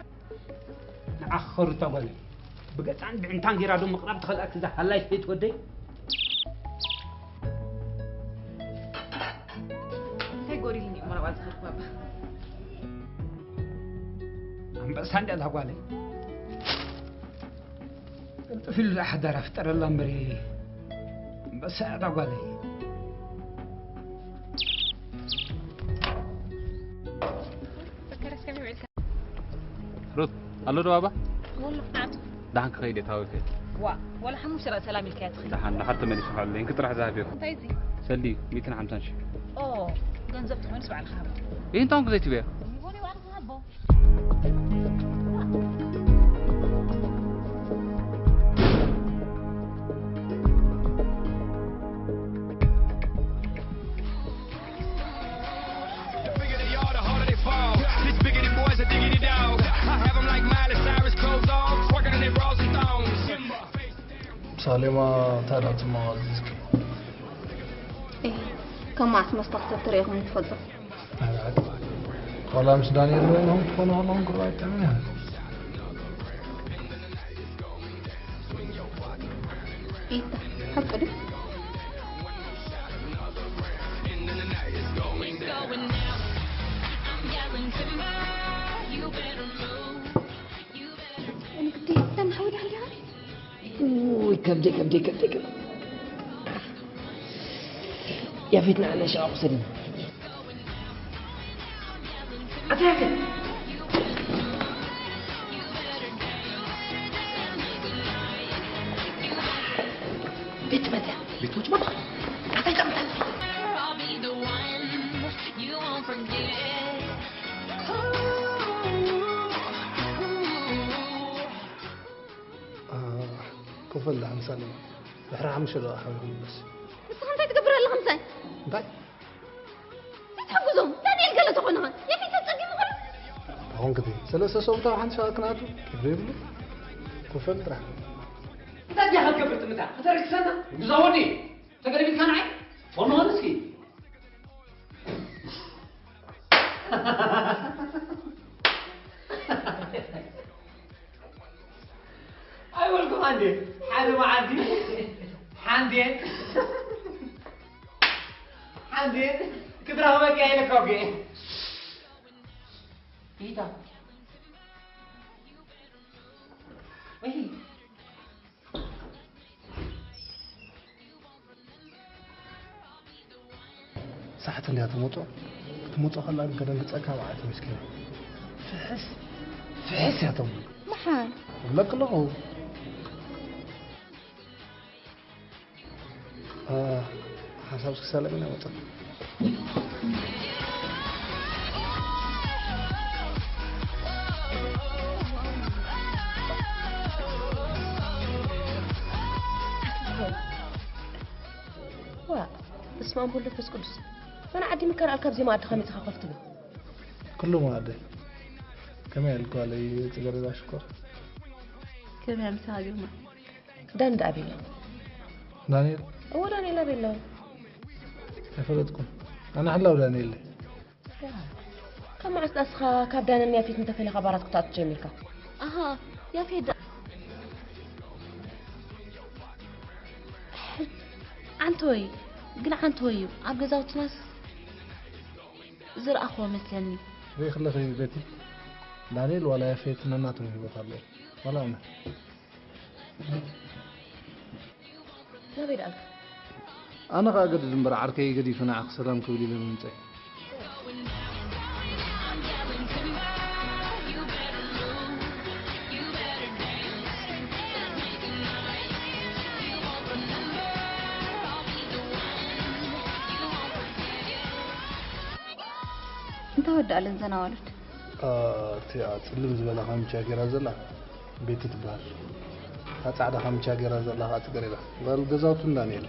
ንዓኺ ኸሩታ ጓለይ ብገፃን ብዕንታን ገይራ ዶ ምቕራብ ትኽእልኣኪ እዛ ሃላይ ሰይት ወደይ እንታይ ጎዲልኒ እዩ መረባ ዝኸድኩ ባባ ኣንበሳ እንዲያ እዛ ጓለይ ቅልጥፍ ኢሉ ሓዳር ኣፍጠረላ እምበሪ ኣንበሳ እያ እዛ ጓለይ ሩት ኣሎ ዶ ባባ ወሎ ናቱ ደሓን ክኸይድ እየ ታወፊ ዋ ወላ ሓሙሽተ ራእ ሰላም ኢልካያ ትኽእል ደሓን ደሓር ተመሊሱ ሓለይ እንክጥራሕ ዝሃብ ይኹ እንታይ እዚ ሰልዲ ሚእትን ሓምሳን ሺ ኦ ገንዘብ ትኾይንስ ባዕልኻ ሃባ ይህንታውን ክዘይትበያ ይኾነ ባዕልኻ ሃቦ Bigger they are, the harder they fall. Bitch, bigger than boys, a diggity dog. I have 'em like Miley Cyrus, clothes off. ሳሌማ፣ ታዲያ ትማዋዝ እስኪ። እ ከም መዓስ መስተ ክሰቲ ርኢኹም ትፈልጡ? ዋላ ምስ ዳንኤል ኮይንኩም ትኾኑ ከለኹም ክረኣይ ጥዕም እያ። ኢታ ሓቂ ድዩ? እንግዲህ ተናውድ አለህ። ውይ ከብደይ ከብደይ ከብደይ ከብደይ። ያፌት ንዓና ሸቓ ውሰድና። ኣታ ያፌት። ቤት መታ ቤቶች መታ ኣታ ይጠምጣል። ኮፈል ደሓን ሳለማ ድሕሪ ሓሙሽተ ደቂቕ ሓቢሩ ይምለስ። ንስኻ እንታይ ትገብር ኣለኻ ምሳይ? እንታይ? ዘይትሕግዞም ዳንኤል ገለ ተኾንኻ የፊት ተጸጊሙ ኸሎ ተኾንክቲ ሰለስተ ሰብታዊ ሓንቲ ሸቓ ክነኣቱ ክብሪ ይብሉ። ኮፈል ጥራሕ። እንታይ ዲኻ ትገብር ጥምታ? ከተረክሰና? ግዛ ወዲ ተገለቢትካ ንዓይ? ፎን ሆን እስኪ። ኣይበልኩም ኣንዴ ሓደ መዓልቲ ሓንዴ ሓንዴ ክትረኽበኪ ኣይለካ ወገ ኢታ ወይ ሳሕቲ እንድያ ትመጾ ክትመጾ ከላ ግን ከደንግጸካ ማለት ምስኪን ፍሕስ ፍሕስ እያ ተብሉ መሓን እብለክ ኣለኹ። ሓሳብ ስክሳለሚና መጸ ዋ በስመ አብ ወወልድ ወመንፈስ ቅዱስ መን ዓዲ ምከር ኣልካ ኣብዚ መኣዲ ከመይ ኢኻ ኮፍ ትብል? ኩሉ መኣዲ ከመይ ኣልኳለይ ጽገረዳ ሽኮር ከመይ ኣምሳ ሃቢኹማ ዳን ዳኣ ቤላ ዳንኤል እዎ ዳንኤል ኣቤላ ኣይፈለጥኩም ኣነ ሓላው ዳንኤል ካብ መዓስ ዳኣ እስኻ ካብ ዳንን ያፌትን ተፈሊኻ ባራት ክትኣቱ ጀሚርካ ኣሃ ያፌት ዳ ዓንተወይ ግን ዓንተወይ እዩ ኣብ ገዛውትናስ ዝረኣኽዎ መስለኒ ሪእኽለኺ ቤቲ ዳንኤል ዋላ ያፌት ነናቶም ህይወት ኣለዎ ዋላ ኣነ ናበይ ደኣልካ ኣነ ኸኣ ገድድ እምበር ዓርከይ ገዲፈ ንዓኺ ሰላም ክብል ኢለ ምምጸእ እንታይ ወዳእለን ዘን ኣዋልድ እቲኣ ጽልም ዝበላ ካምቻ ጌራ ዘላ ቤቲ ትበሃል እታ ጻዕዳ ካምቻ ጌራ ዘላ ከዓ ጽገሬዳ ጓል ገዛውቱ ዳንኤል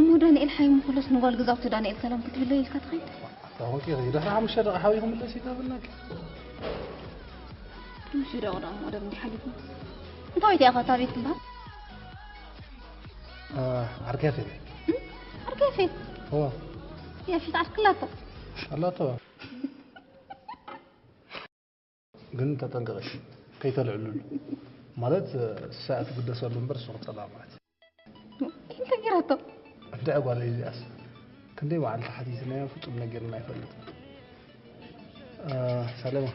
እሞ ዳንኤል ሓይሙ ክሎስ ንጓል ገዛውቱ ዳንኤል ሰላም ክትብለ ኢልካ ትኸይድ ኣታ ኾንኪ ኢኺ ድሕሪ ሓሙሽተ ደቂቕ ሓቢኹ ምለስ ይገብርናኪ ሓሙሽተ ደቂቕ ደኣ እሞ ደም እንዲሓሊፉ እንታይ ወይታ ኢኻ እታ ቤት ትበሃል ዓርኪ ያፌት ዓርኪ ያፌት እዎ ያፌት ዓርኪ ኣላቶ ኣላቶ ግን ተጠንቀቂ ከይተልዕልሉ ማለት እሳ እያ ትግደሰሉ እምበር እሱ ክፀልኣ ማለት እዩ እንታይ ገይራቶ እንታይ ጓለይ እዚኣስ ክንደይ መዓልቲ ሓቲትናዮ ፍፁም ነጊርና ኣይፈልጥ ሰለማ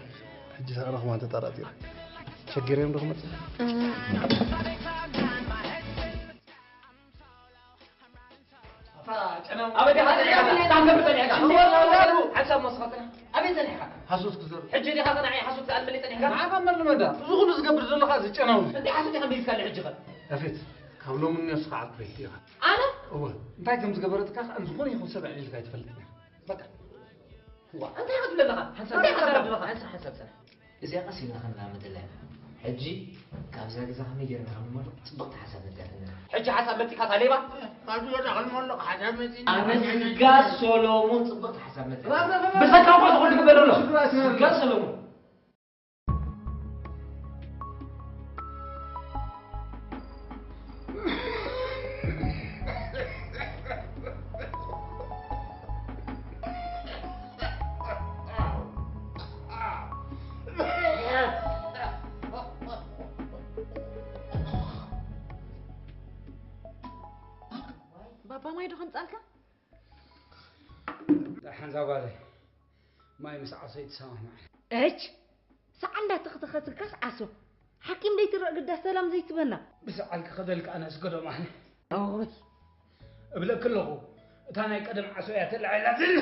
ሕጂ ረኽባ ተጠራጢረ ሸጊረዮም ዶ ክመፅእ ሓሳብ መስኻትና ኣበይ ጸኒሕካ ሃሱት ክዘር ሕጂ ዲኻ ከናዓይ ሓሱት ዝኣልመለይ ጸኒሕካ ንዓኻ መን ንመዳ እዚ ኩሉ ዝገብር ዘለኻ እዚ ጨናው እንታይ ሓሱት ኢኻ ሚልካለ ሕጂ ኸ ያፌት ካብ ሎሚ ንስኻ ዓርኩ ኢኻ ኣነ እወ እንታይ ከም ዝገበረትካ ከኣ ዝኾነ ይኹን ሰብ ኣዕሊልካ ኣይትፈልጥን ኢኻ በቃ ዋ እንታይ ኢኻ ትብለለኻ እንታይ ኢኻ ትብለለኻ ሓንሳብ ሓንሳብ ጸንሕ እዚኣ ቀስ ኢልና ክንላመደላ ኢና ሕጂ ካብዛ ገዛ ከመይ ጌርና ክንመልቕ ጽብቕቲ ሓሳብ መጺኣትና ሕጂ ሓሳብ መጺእካ ታሌባ ኣነ ስጋ ሶሎሙን ጽብቕቲ ሓሳብ መጺኣ ብሰካ እኳ ዝኾን ትግበር ኣሎ ስጋ ሶሎሙን ባባ ማይ ዶ ከምጻልካ? ሓንዛ ጓለይ፣ ማይ ምስ ዓሶ ይትሰማማዕ። እች፣ ሰዓ እንዳተኽተኸትልካስ ዓሶ። ሓኪም ዘይትረእ ግዳ ሰላም ዘይትበና። ብሰዓል ክኸደልካ ኣነ ስገዶም ኣነ። ኦይ። እብለኪ ኣለኹ፣ እታ ናይ ቀደም ዓሶ እያ ተላዒላትኒ።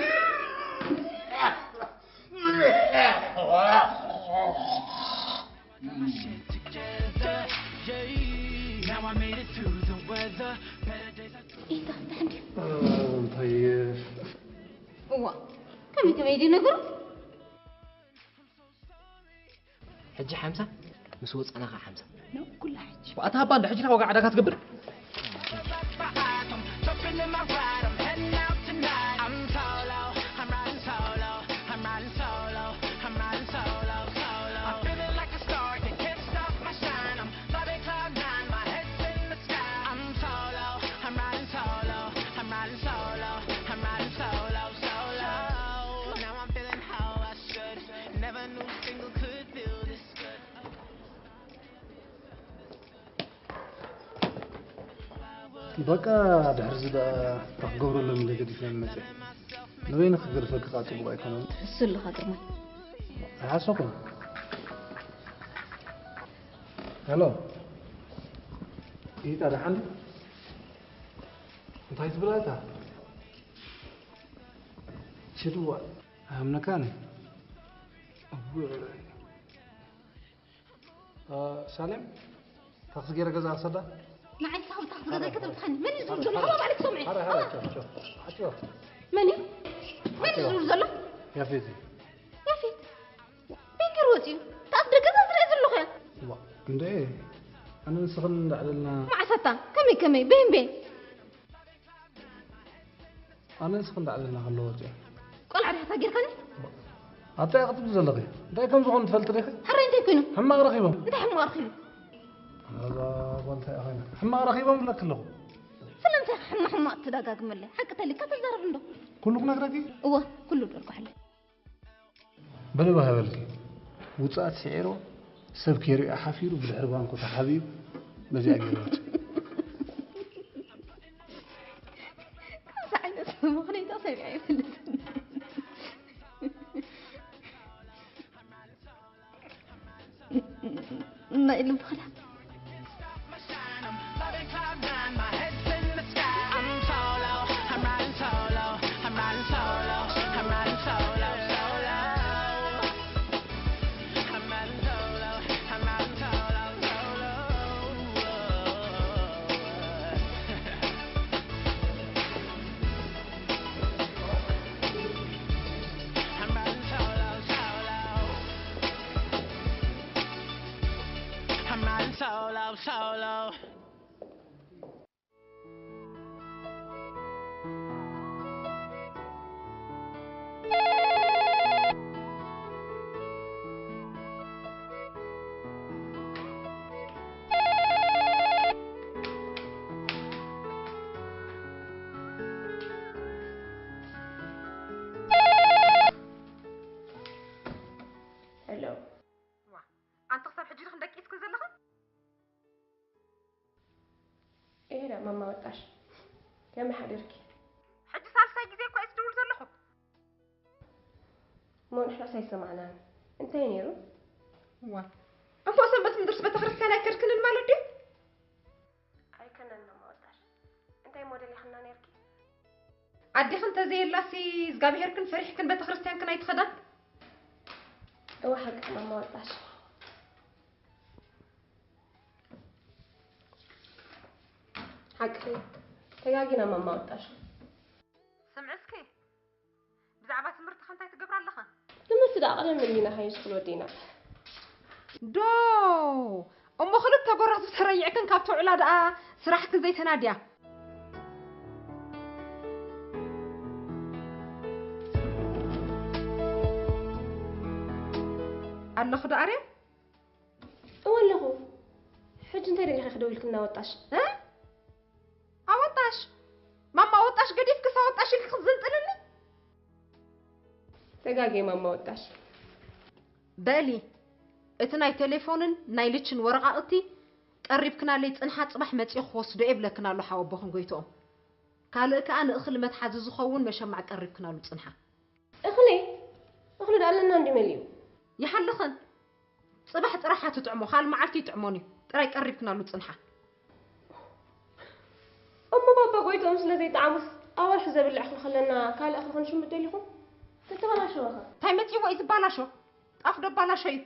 ኢታ እንታይ እንታይ እዋ ከመይ ከመይ ድዩ ነገሩ? ሕጂ ሓምሳ ምስ ወጻና ከ ሓምሳ። ነው ኩላ ሕጂ። ኣታ ኣባ እንዳ ሕጂ ወጋ ዓዳካ ትገብር። በቃ ድሕርዚ ደኣ እታ ክገብረሎም ኢለ ገዲፈ መጸ። ንበይኑ ክገድፈኪ ከኣ ጽቡቕ ኣይኮነን። ትሕሱ ኣለኻ ግርማይ። ኣይሓሰኹን። ሄሎ ኢጣ ደሓን እንታይ ትብላ እታ ሽድዋ ኣምነካኒ ሳሌም ታክሲ ገይረ ገዛ ኣሰዳ ንዓይ ታኽሲ ታኽሲ ገዛ ከተብትኸኒ መን እዩ ዝብል ዘሎ ሃባ ማለት ሰምዐ መን እዩ መን እዩ ዝብል ዘሎ ያፌት እዩ ያፌት ቤንከር ወፂኡ ታፍ ደገዛ ዝርኢ ዘለኹ እያ እንደ ኣነ ንስኽን እንዳዕለልና ማዕሰታ ከመይ ከመይ ቤን ቤን ኣነ ንስኺ እንዳዕለልና ከለዎ ወፂኦ። ቆልዓ ዲኻ ጌርካኒ? ኣታ ኢኺ ክትብሊ ዘለኺ እንታይ ከም ዝኾኑ ትፈልጢ ዲኺ? ሕራይ እንታይ ኮይኑ? ሕማቕ ረኺቦም። እንታይ ሕማቕ ረኺቡ? ኣዛ ጓል እንታይ ኮይና? ሕማቕ ረኺቦም እብለኪ ኣለኹ። ስለምንታይ ኢኻ ሕማቕ ሕማቕ ትደጋግመለይ? ሓቂ ተሊካ ተዛረብ እንዶ። ኩሉ ክነግረኪ? እወ ኩሉ ደርጓሓለይ። በሊ ባህ በልኪ ውፅኣት ስዒርዎ ሰብ ከይሪኦ ሓፊሩ ብድሕሪ ባንኮ ተሓቢኡ በዚኣ ገይርዋ ከምዚ ዓይነት ምኽንያት ሰሚዐ ይፈልጥ ናይ ልቢ ክላ እሞ ንሕናስ ኣይሰማዕናን። እንታይ ነይሩ? እዋ እሞ ሰንበት ምድርስ ቤተክርስትያን ኣይከድክንን ማለት ድዩ? ኣይከነን ማማ ወጣሽ። እንታይ እሞ ደሊኽና ነይርኪ? ኣዴኽን ተዘየላሲ እዝጋብሄርክን ፈሪሕክን ቤተክርስትያንክን ኣይትኸዳን? እወ ሓቅኺ ማማ ወጣሽ። ሓቅኺ ተጋጊና ማማ ወጣሽ። ስምዒ እስኪ ብዛዕባ ትምህርትኻ እንታይ ትገብሪ ኣለኻ? ትምህርቲ ደኣ ቀደም ኢልና ሃይ ስኩል ወዲእና። ዶ እሞ ክልተ ጎራዙ ተረይዕክን ካብ ተውዕላ ደኣ ስራሕክን ዘይተናድያ። ኣለኹ ዶ ኣርያም? እወ ኣለኹ። ሕጂ እንታይ ደሊኺ ክደውልክልና ወጣሽ? እ? ኣወጣሽ ማማ ኣወጣሽ ገዲፍክስ ኣወጣሽ ኢልኪ ክትዝንጥልኒ? ተጋጌ ማማ ኣወጣሽ። በሊ እቲ ናይ ቴሌፎንን ናይ ልችን ወረቓቕቲ ቀሪብክናለይ ጽንሓ ጽባሕ መጺኡ ክወስዶ እየ ብለክን ኣሎ ሓወቦኽን ጎይትኦም። ካልእ ከኣ ንእኽሊ መትሓዚ ዝኸውን መሸማዕ ቀሪብክናሉ ጽንሓ። እኽሊ እኽሊ ዶ ኣለና እንዲ መሊኡ? ይሓልኽን ጽባሕ ጥራሕ ትጥዕሞ፣ ካልእ መዓልቲ ይጥዕሞን እዩ። ጥራይ ቀሪብክናሉ ጽንሓ። እሞ ባባ ጎይትኦም ስለ ዘይጠዓሙስ ኣዋርሒ ዘብልዕ እኽሊ ከለና ካልእ እኽሊ ክንሽምት ደሊኹም? ተተበላሸወ ኸ? እንታይ መጺዎ እዩ ዝበላሾ? ጣፍ ዶ ኣባላሾ እዩ?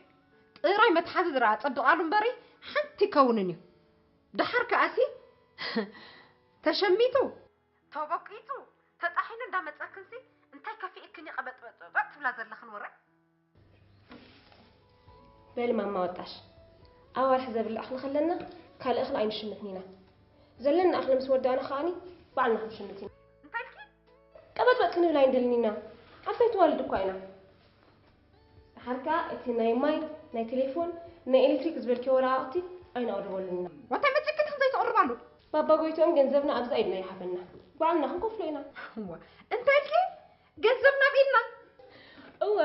ጥራይ መትሓዚ ዝረኣ ጸብቓሉ እምበሪ ሓንቲ ይከውንን እዩ። ደሓር ከኣሲ ተሸሚቱ ተቦቂጹ ተጣሒኑ እንዳመጸክንሲ እንታይ ከፊእክን እዩ ቀበጥበጥበጥ ትብላ ዘለኽን ወረ? በሊ ማማ ወጣሽ ኣዋርሒ ዘብልዕ እኽሊ ከለና ካልእ እኽሊ ኣይንሽምትን ኢና ዘለና እኽሊ ምስ ወዳእና ከኣኒ ባዕልና ክንሽምት ኢና እንታይ ኢልኪ ቀበጥበጥ ክንብል ኣይንደልን ኢና ዓበይቲ ዋልድ እኳ ኢና ሓርካ እቲ ናይ ማይ ናይ ቴሌፎን ናይ ኤሌክትሪክ ዝበልኪ ወረቃቅቲ ኣይነቅርበሉን ኢና ዋታይ መፅክት ክንዘይ ተቅርባሉ ባባ ጎይትኦም ገንዘብና ኣብዛ ኢድና ይሃበና ባዕልና ክንከፍሎ ኢና እንታይ ኢልኪ ገንዘብና ኣብ ኢድና እወ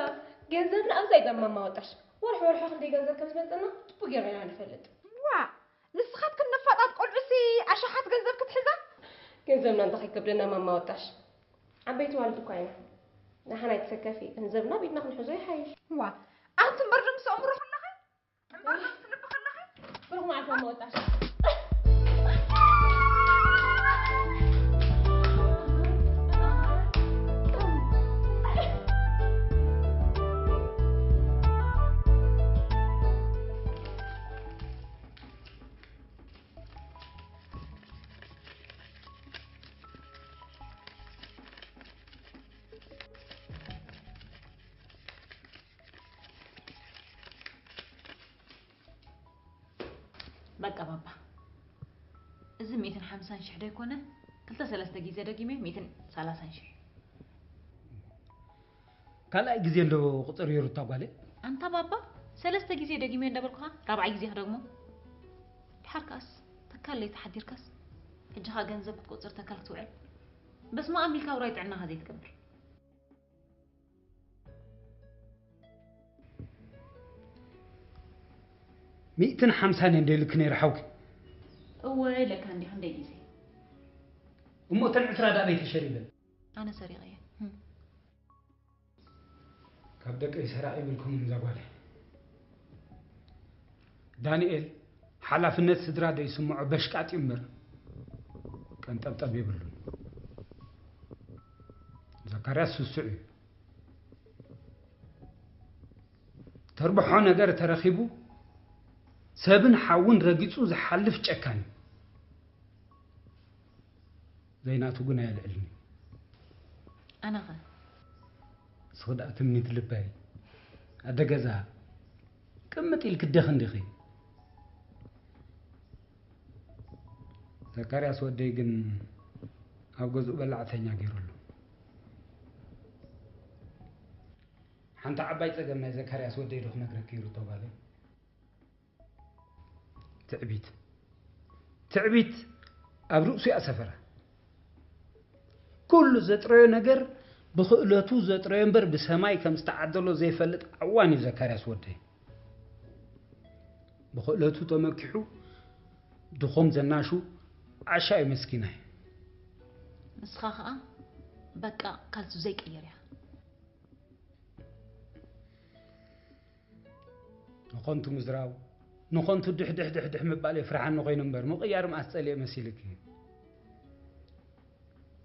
ገንዘብና ኣብዛ ኢድና ማማ ወጣሽ ወርሒ ወርሒ ክንደይ ገንዘብ ከም ዝመፀና ፅቡቅ ጌርና ኢና ንፈልጥ ዋ ንስኻትክን ነፋጣት ቆልዑሲ ኣሽሓት ገንዘብ ክትሕዛ ገንዘብና እንተ ከይከብደና ማማ ወጣሽ ዓበይቲ ዋልድ እኳ ኢና ንሓና ይትሰከፊ ገንዘብና ኣብ ኢድና ክንሕዞ ይሓይሽ ዋ ኣንቲ እምበር ዶ ምስ ኣእምሮ ከለኺ እምበር ዶ ምስ ልቢ ከለኺ ብሩኽ መዓልቲ ማማ ወጣሽ በቃ ባባ፣ እዚ ሚእትን ሓምሳን ሽሕ ዶ ኣይኮነ? ክልተ ሰለስተ ግዜ ደጊመ ሚእትን ሰላሳን ሽሕ። ካልኣይ ግዜ እንዶ ቁፅር የሩታ ጓለይ። ኣንታ ባባ፣ ሰለስተ ግዜ ደጊመ እንዳበልኩኻ ራብዓይ ግዜ ክደግሞ? ድሓር ከኣስ ተካል ለይቲ ሓዲርካስ ሕጂ ኸኣ ገንዘብ ክትቆፅር ተካል ክትውዕል? በስመ ኣብ ኢልካ ውራይ ጥዕናኻ ዘይትገብር። ሚእትን ሓምሳን እየ እንደልክ ነይረ ሓውኪ። እወ ኢለካ እንዲ ክንደይ ግዜ። እሞ እተን ዕስራ ዳበይ ተሸሪበን? ኣነ ሰሪቐ እየ። ካብ ደቀይ ሰራቒ ይብልኩምን እዛ ጓለይ። ዳንኤል ሓላፍነት ስድራ ደይስምዖ በሽቃጥ እዩ እምበር ቀንጠብጠብ የብሉን። ዘካርያስ ስሱዕ እዩ። ተርብሖ ነገር ተረኺቡ ሰብን ሓውን ረጊጹ ዝሓልፍ ጨካን እዩ። ዘይናቱ ግን ኣየልዕልን እዩ። ኣነኸ? ንስኺ ደኣ ትምኒት ልበይ ኣደ ገዛ ቅምጥ ኢልኪ ደኺ እንዲኺ። ዘካርያስ ወደይ ግን ኣብ ገዝኡ በላዕተኛ ገይሩ ኣሎ። ሓንቲ ዓባይ ጸገም ናይ ዘካርያስ ወደይ ዶ ክነግረኪ እዩ ሩታ ጓለይ? ትዕቢት ትዕቢት ኣብ ርእሱ እያ ሰፈራ። ኩሉ ዘጥረዮ ነገር ብኽእለቱ ዘጥረዮ እምበር ብሰማይ ከም ዝተዓደሎ ዘይፈልጥ ዓዋን እዩ ዘካርያስ ወደይ። ብኽእለቱ ተመኪሑ ድኾም ዘናሹ ዓሻ እዩ መስኪናይ። ንስኻ ኸኣ በቃ ካልሱ ዘይቅየር እያ። ንኾንቱ ምዝራብ ንኾንቱ ድሕድሕድሕድሕ ምባል የፍርሓኒ ኮይኑ እምበር ምቕያር መኣስ ጸሊኤ መሲልኪ።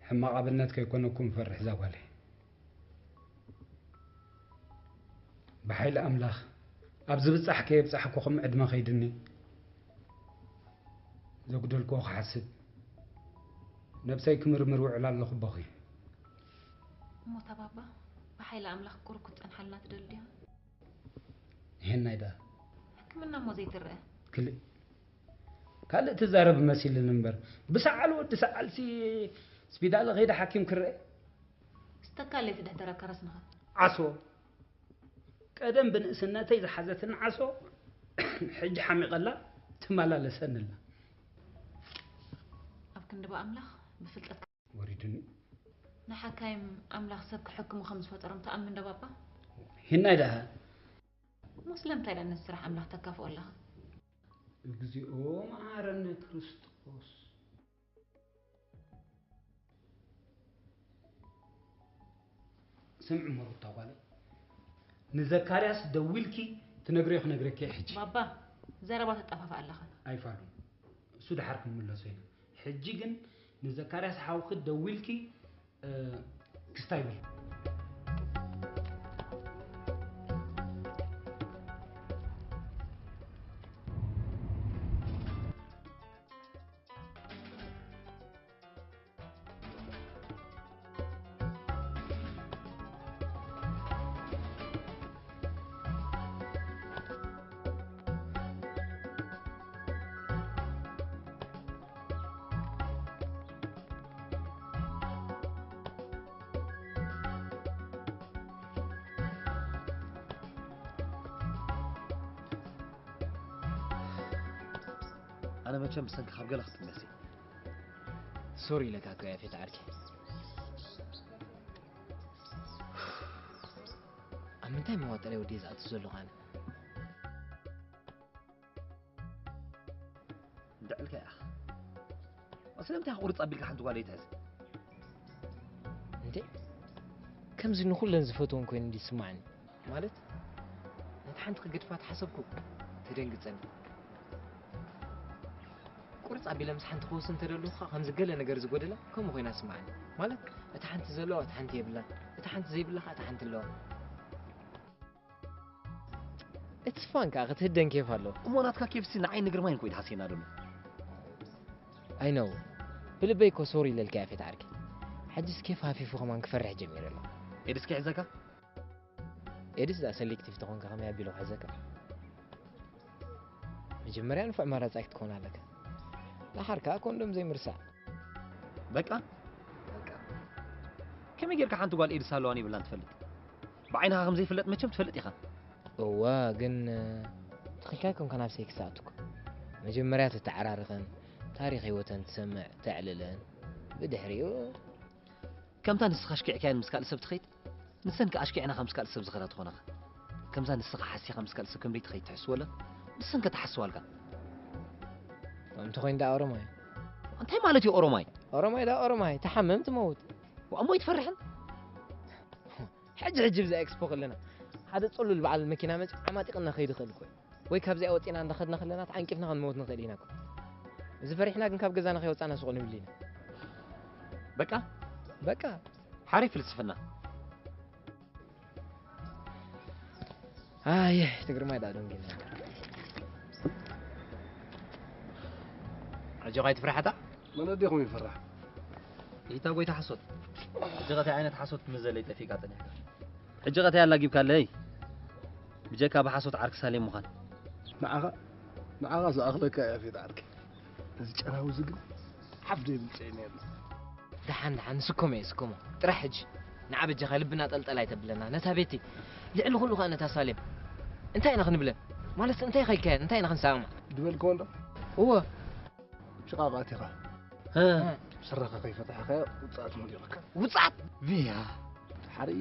ሕማቕ ኣብነት ከይኮነኩም እፈርሕ እዛ ጓለይ። ብሓይሊ ኣምላኽ ኣብ ዝብጻሕ ከየብጻሕኩኹም ዕድመ ከይድኒ ዘጉደልክዎ ክሓስብ ነብሰይ ክምርምር ውዕል ኣለኹ ቦኺ። እሞ ተባባ ብሓይሊ ኣምላኽ ቁሩብ ክትጸንሓልና ትደሊ ዲኻ? ይሄናይ ደኣ ሕክምና እሞ ዘይትረአ ክልእ ካልእ ትዛረብ መሲልን እምበር ብሰዓል ወዲ ሰዓልሲ ስፒዳለ ከይደ ሓኪም ክረአ ስተካለይ ትድሕደረካ ረስንኻ ዓሶ ቀደም ብንእስነተይ ዝሓዘትኒ ዓሶ ሕጂ ሓሚቐላ ትመላለሰኒ ኣላ። ኣብ ክንዲ ብኣምላኽ ብፍልጠት ወሪዱኒ። ንሓካይም ኣምላኽ ሰብ ክሕክሙ ከም ዝፈጠሮም ትኣምን ዶ ባባ? ሂናይ ደኣ። እሞ ስለምንታይ ደኣ ነዚ ስራሕ ኣምላኽ ተካፍኦ ኣለኻ? እግዚኦ መሓረነ ክርስቶስ። ስምዒ መሩታ ጓለይ፣ ንዘካርያስ ደዊልኪ ትነግርዮ ክነግረኪ እየ ሕጂ። ባባ፣ ዘረባ ተጣፋፍእ ኣለኻ። ኣይፋሉን፣ እሱ ደሓር ክንምለሶ ኢና። ሕጂ ግን ንዘካርያስ ሓውኺ ደዊልኪ ክስታይ በል። ኣነ መቸም ብሰንኪ ካብ ገለ ክትመሲ። ሶሪ ኢለካ እኮ ያፌት ዓርኪ። ኣብ ምንታይ መዋጠር ወዲ ዝኣቱ ዘለኹ ኣነ? ድዕልካ ኢኻ። ስለምንታይ ቁርፅ ኣቢልካ ሓንቲ ጓል ኣይትሕዝ? እንዴ፣ ከምዚ ንኹለን ዝፈትወን ኮይኑ እንዲ ይስማዓኒ። ማለት፣ ነቲ ሓንቲ ክግድፋ ተሓሰብኩ፣ ተደንግጸኒ። ቁርፅ ኣቢለ ምስ ሓንቲ ክወስን እንተደለኹ ከምዚ ገለ ነገር ዝጎደላ ከምኡ ኮይና ስማዓኒ። ማለት፣ እታ ሓንቲ ዘለዋ እታ ሓንቲ የብላን፣ እታ ሓንቲ ዘይብላ ከዓ እታ ሓንቲ ኣለዋ። እቲ ፋን ከዓ ክትህደን ኬፍ ኣለዎ። እሞ ናትካ ኬፍሲ ንዓይ ንግርማይ እንኮ እዩ ዝሃስየና ደሎ። I know። ብልበይ እኮ ሶሪ ኢለልካ ያፌት ዓርኪ። ሕጅስ ኬፍ ሃፊፉ ከማን ክፈርሕ ጀሚረ ኣለኹ። ኤድስ ከ ይሕዘካ? ኤድስ እዛ ሰሌክቲቭ ተኾንካ ከመይ ኣቢሉ ክሕዘካ? መጀመርያ ንፉዕ መራጻይ ክትከውን ኣለካ። ደሓር ከኣ ኮንዶም ዘይምርሳዕ። በቃ በቃ። ከመይ ጌርካ ሓንቲ ጓል ኤድስ ኣለዋን የብላን ትፈልጥ? ብዓይንኻ ከም ዘይፍለጥ መቸም ትፈልጥ ኢኻ። እወ፣ ግን ትኽልካ ኣይኮንካን ኣብ ሴክስ ኣትኩ። መጀመርያ ተተዓራርኸን፣ ታሪኽ ህይወተን ትሰምዕ፣ ተዕልለን። ብድሕሪኡ ከምታ ንስኻ ኣሽኪዕካየን ምስ ካልእ ሰብ ትኸይድ፣ ንሰን ከኣ ኣሽኪዕናኻ ምስ ካልእ ሰብ ዝኸዳ ትኾናኻ። ከምዛ ንስኻ ሓሲኻ ምስ ካልእ ሰብ ከም ደይትኸይድ ትሕስዎ ኣላ፣ ንሰን ከ ትሓስዋ ኣልካ። ከምቲ ኮይኑ ደኣ ኦሮማይ። እንታይ ማለት እዩ ኦሮማይ? ኦሮማይ ደኣ ኦሮማይ፣ ትሓምም ትመውት። ዋእ እሞ ኣይትፈርሕን? ሕጂ ሕጂ ብዛ ኤክስፖ ከለና ሓደ ጽሉል በዓል መኪና መጺኡ ዓማጢቕና ከይድ ይኽእል እኮ እዩ። ወይ ካብዚኣ ወጺና እንዳኸድና ከለና ተዓንቂፍና ክንመውት ንኽእል ኢና እኮ። እዚ ፈሪሕና ግን ካብ ገዛና ከይወጻና ሱቕ ንብል ኢና። በቃ በቃ ሓሪፍ ፍልስፍና። ኣየ ትግርማይ ዳ ደንጊና። ኣጆኻ ኣይትፍራሓታ። መን ኣዴኹም ይፍራሕ? ይታ ጎይታ ሓሶት። ሕጂ ኸ እንታይ ዓይነት ሓሶት ምስ ዘለይ ጠፊእካ ጸኒሕካ? ሕጂ ኸ እንታይ ኣላጊብካለይ? ብጀካ ብሓሶት ዓርኪ ሳሌም ምዃን። ንዓኻ ንዓኻ ዝኣኽለካ እያ ፌት ዓርከይ። እዚ ጨናዊ እዚ ግን ሓፍ ዘይብል ጨይኒ ኣሎ። ደሓን ደሓን ንስከሞ እየ ስከሞ። ጥራሕ ሕጂ ንዓ በጃኻ ልብና ጠልጠል ኣይተብለና። ነታ ቤቲ ልዕሊ ኩሉ ኸኣ ነታ ሳሌም እንታይ ኢና ክንብለን? ማለትስ እንታይ ኸ ኢልካየን እንታይ ኢና ክንሰማማዕ? ዝበልክዎ እንዶ? እወ። ሽቓቕ ኣቲኻ ስረኻ ከይፈታሕካዮ ውጽኣት መሊቑካ። ውጽኣት? ብያ ሓርኢ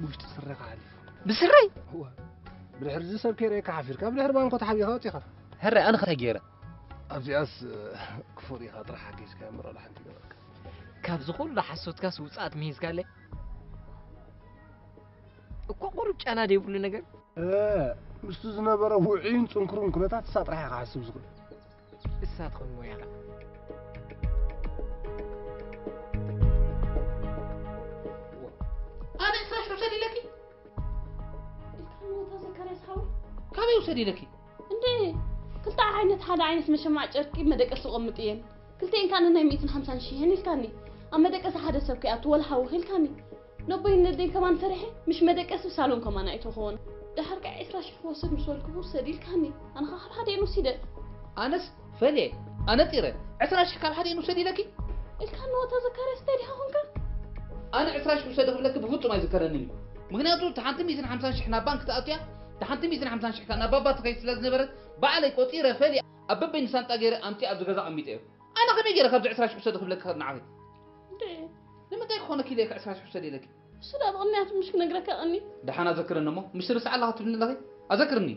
ብውሽጢ ስረኻ ሓሊፉ። ብስረይ? እወ። ብድሕሪ እዚ ሰብ ከይርእየካ ሓፊርካ ብድሕሪ ባንኮ ተሓቢእካ ወጺኻ። ሕራይ ኣነ ኸ እንታይ ገይረ? ኣብዚኣስ ክፉእ ርኢኻ ጥራሕ ሓጊዝካ እምሮ ዳሓንቲ ይገበርካ። ካብዚ ኩሉ ሓሶትካስ ውጽኣት ምሂዝካለይ? እኮ ቁሩብ ጨና ደይብሉ ነገር። እ፣ ምስቲ ዝነበረ ውዑይን ጽንኩርን ኩነታት እሳ ጥራሕ ኢኻ ክሓስብ ዝኽእል። እሳትኩም ሞያኻ። ኣነ ዕስራ ሽሕ ውሰድ ኢለኪ። ኢልካ ሞታ ዘካርያስ ሓወይ። ካበይ ውሰድ ኢለኪ? እንዴ፣ ክልተ ዓይነት ሓደ ዓይነት መሸማዕ ጨርቂ መደቀሲ ዝቐምጥ እየን። ክልተኤን ከኣ ነናይ ሚእትን ሓምሳን ሽሕ እየን ኢልካኒ። ኣብ መደቀሲ ሓደ ሰብ ከይኣቱ ወላ ሓውኺ ኢልካኒ። ነቦይን ነደይን ከማን ፈሪሐ፣ ምሽ መደቀሲ ሳሎን ከማን ኣይተኾን። ደሓር ከኣ ዕስራ ሽሕ ክወስድ ምስ በልኩኹ ውሰድ ኢልካኒ። ኣነ ኸኣ ካብ ሓደ እየን ወሲደ። ኣነስ ፈልየ፣ ኣነጺረ፣ ዕስራ ሽሕ ካብ ሓደ እየን ውሰድ ኢለኪ። ኢልካኒ ዋታ ዘካርያስ እንታይ ዲኻ ኾንካ? ኣነ ዕስራ ሽሕ ውሰዲ ክብለኪ ብፍጹም ኣይዝከረንን እዩ። ምኽንያቱ እታ ሓንቲ ሚእትን ሓምሳን ሽሕ ናብ ባንክ ትኣቱ እያ፣ እታ ሓንቲ ሚእትን ሓምሳን ሽሕ ከኣ ናብ ባባ ትኸይድ ስለ ዝነበረት፣ ባዕለይ ቆጺረ ፈልየ ኣብ በበይኑ ሳንጣ ገይረ ኣምጺኤ ኣብዚ ገዛ ኣቐሚጠዮ። ኣነ ከመይ ገይረ ካብዚ ዕስራ ሽሕ ውሰዲ ክብለኪ ንዓኺ? እንዴ? ንምንታይ ክኾነኪ ኢለ ኢኻ ዕስራ ሽሕ ውሰዲ ኢለኪ? እሱ ደኣ ብቕንያት ምሽ ክነግረካ ቀኒ። ደሓን ኣዘክረኒ እሞ፣ ምሽ ርስዓ ኣለኻ ትብልኒ ኣለኺ? ኣዘክርኒ።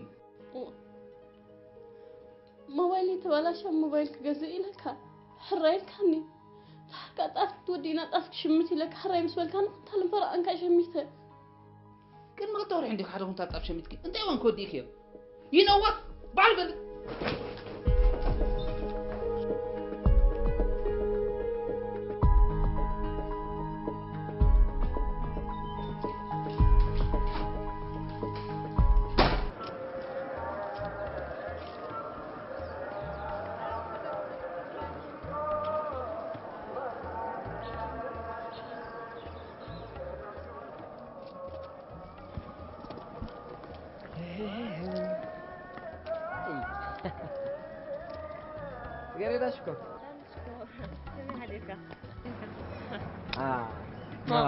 ሞባይለይ ተበላሽያ ሞባይል ክገዝእ ኢለካ ሕራይ ኢልካኒ። ካጣፍ ክትወዲ ኢና ጣፍ ክሽምት ኢለ ካሕራይ ምስ በልካ ንክንታል እምበር ኣንካ ሸሚተ። ቅድሚ ክልተ ወርሒ እንዲካ ሓደ ኩንታል ጣፍ ሸሚትኪ እንታይ ወን ክወዲእክዮ? ይነዋ ባል በል። ገሬዳ ሽኮር። ከመይ ሓዲርካ? አ፣ ማ፣ ማ።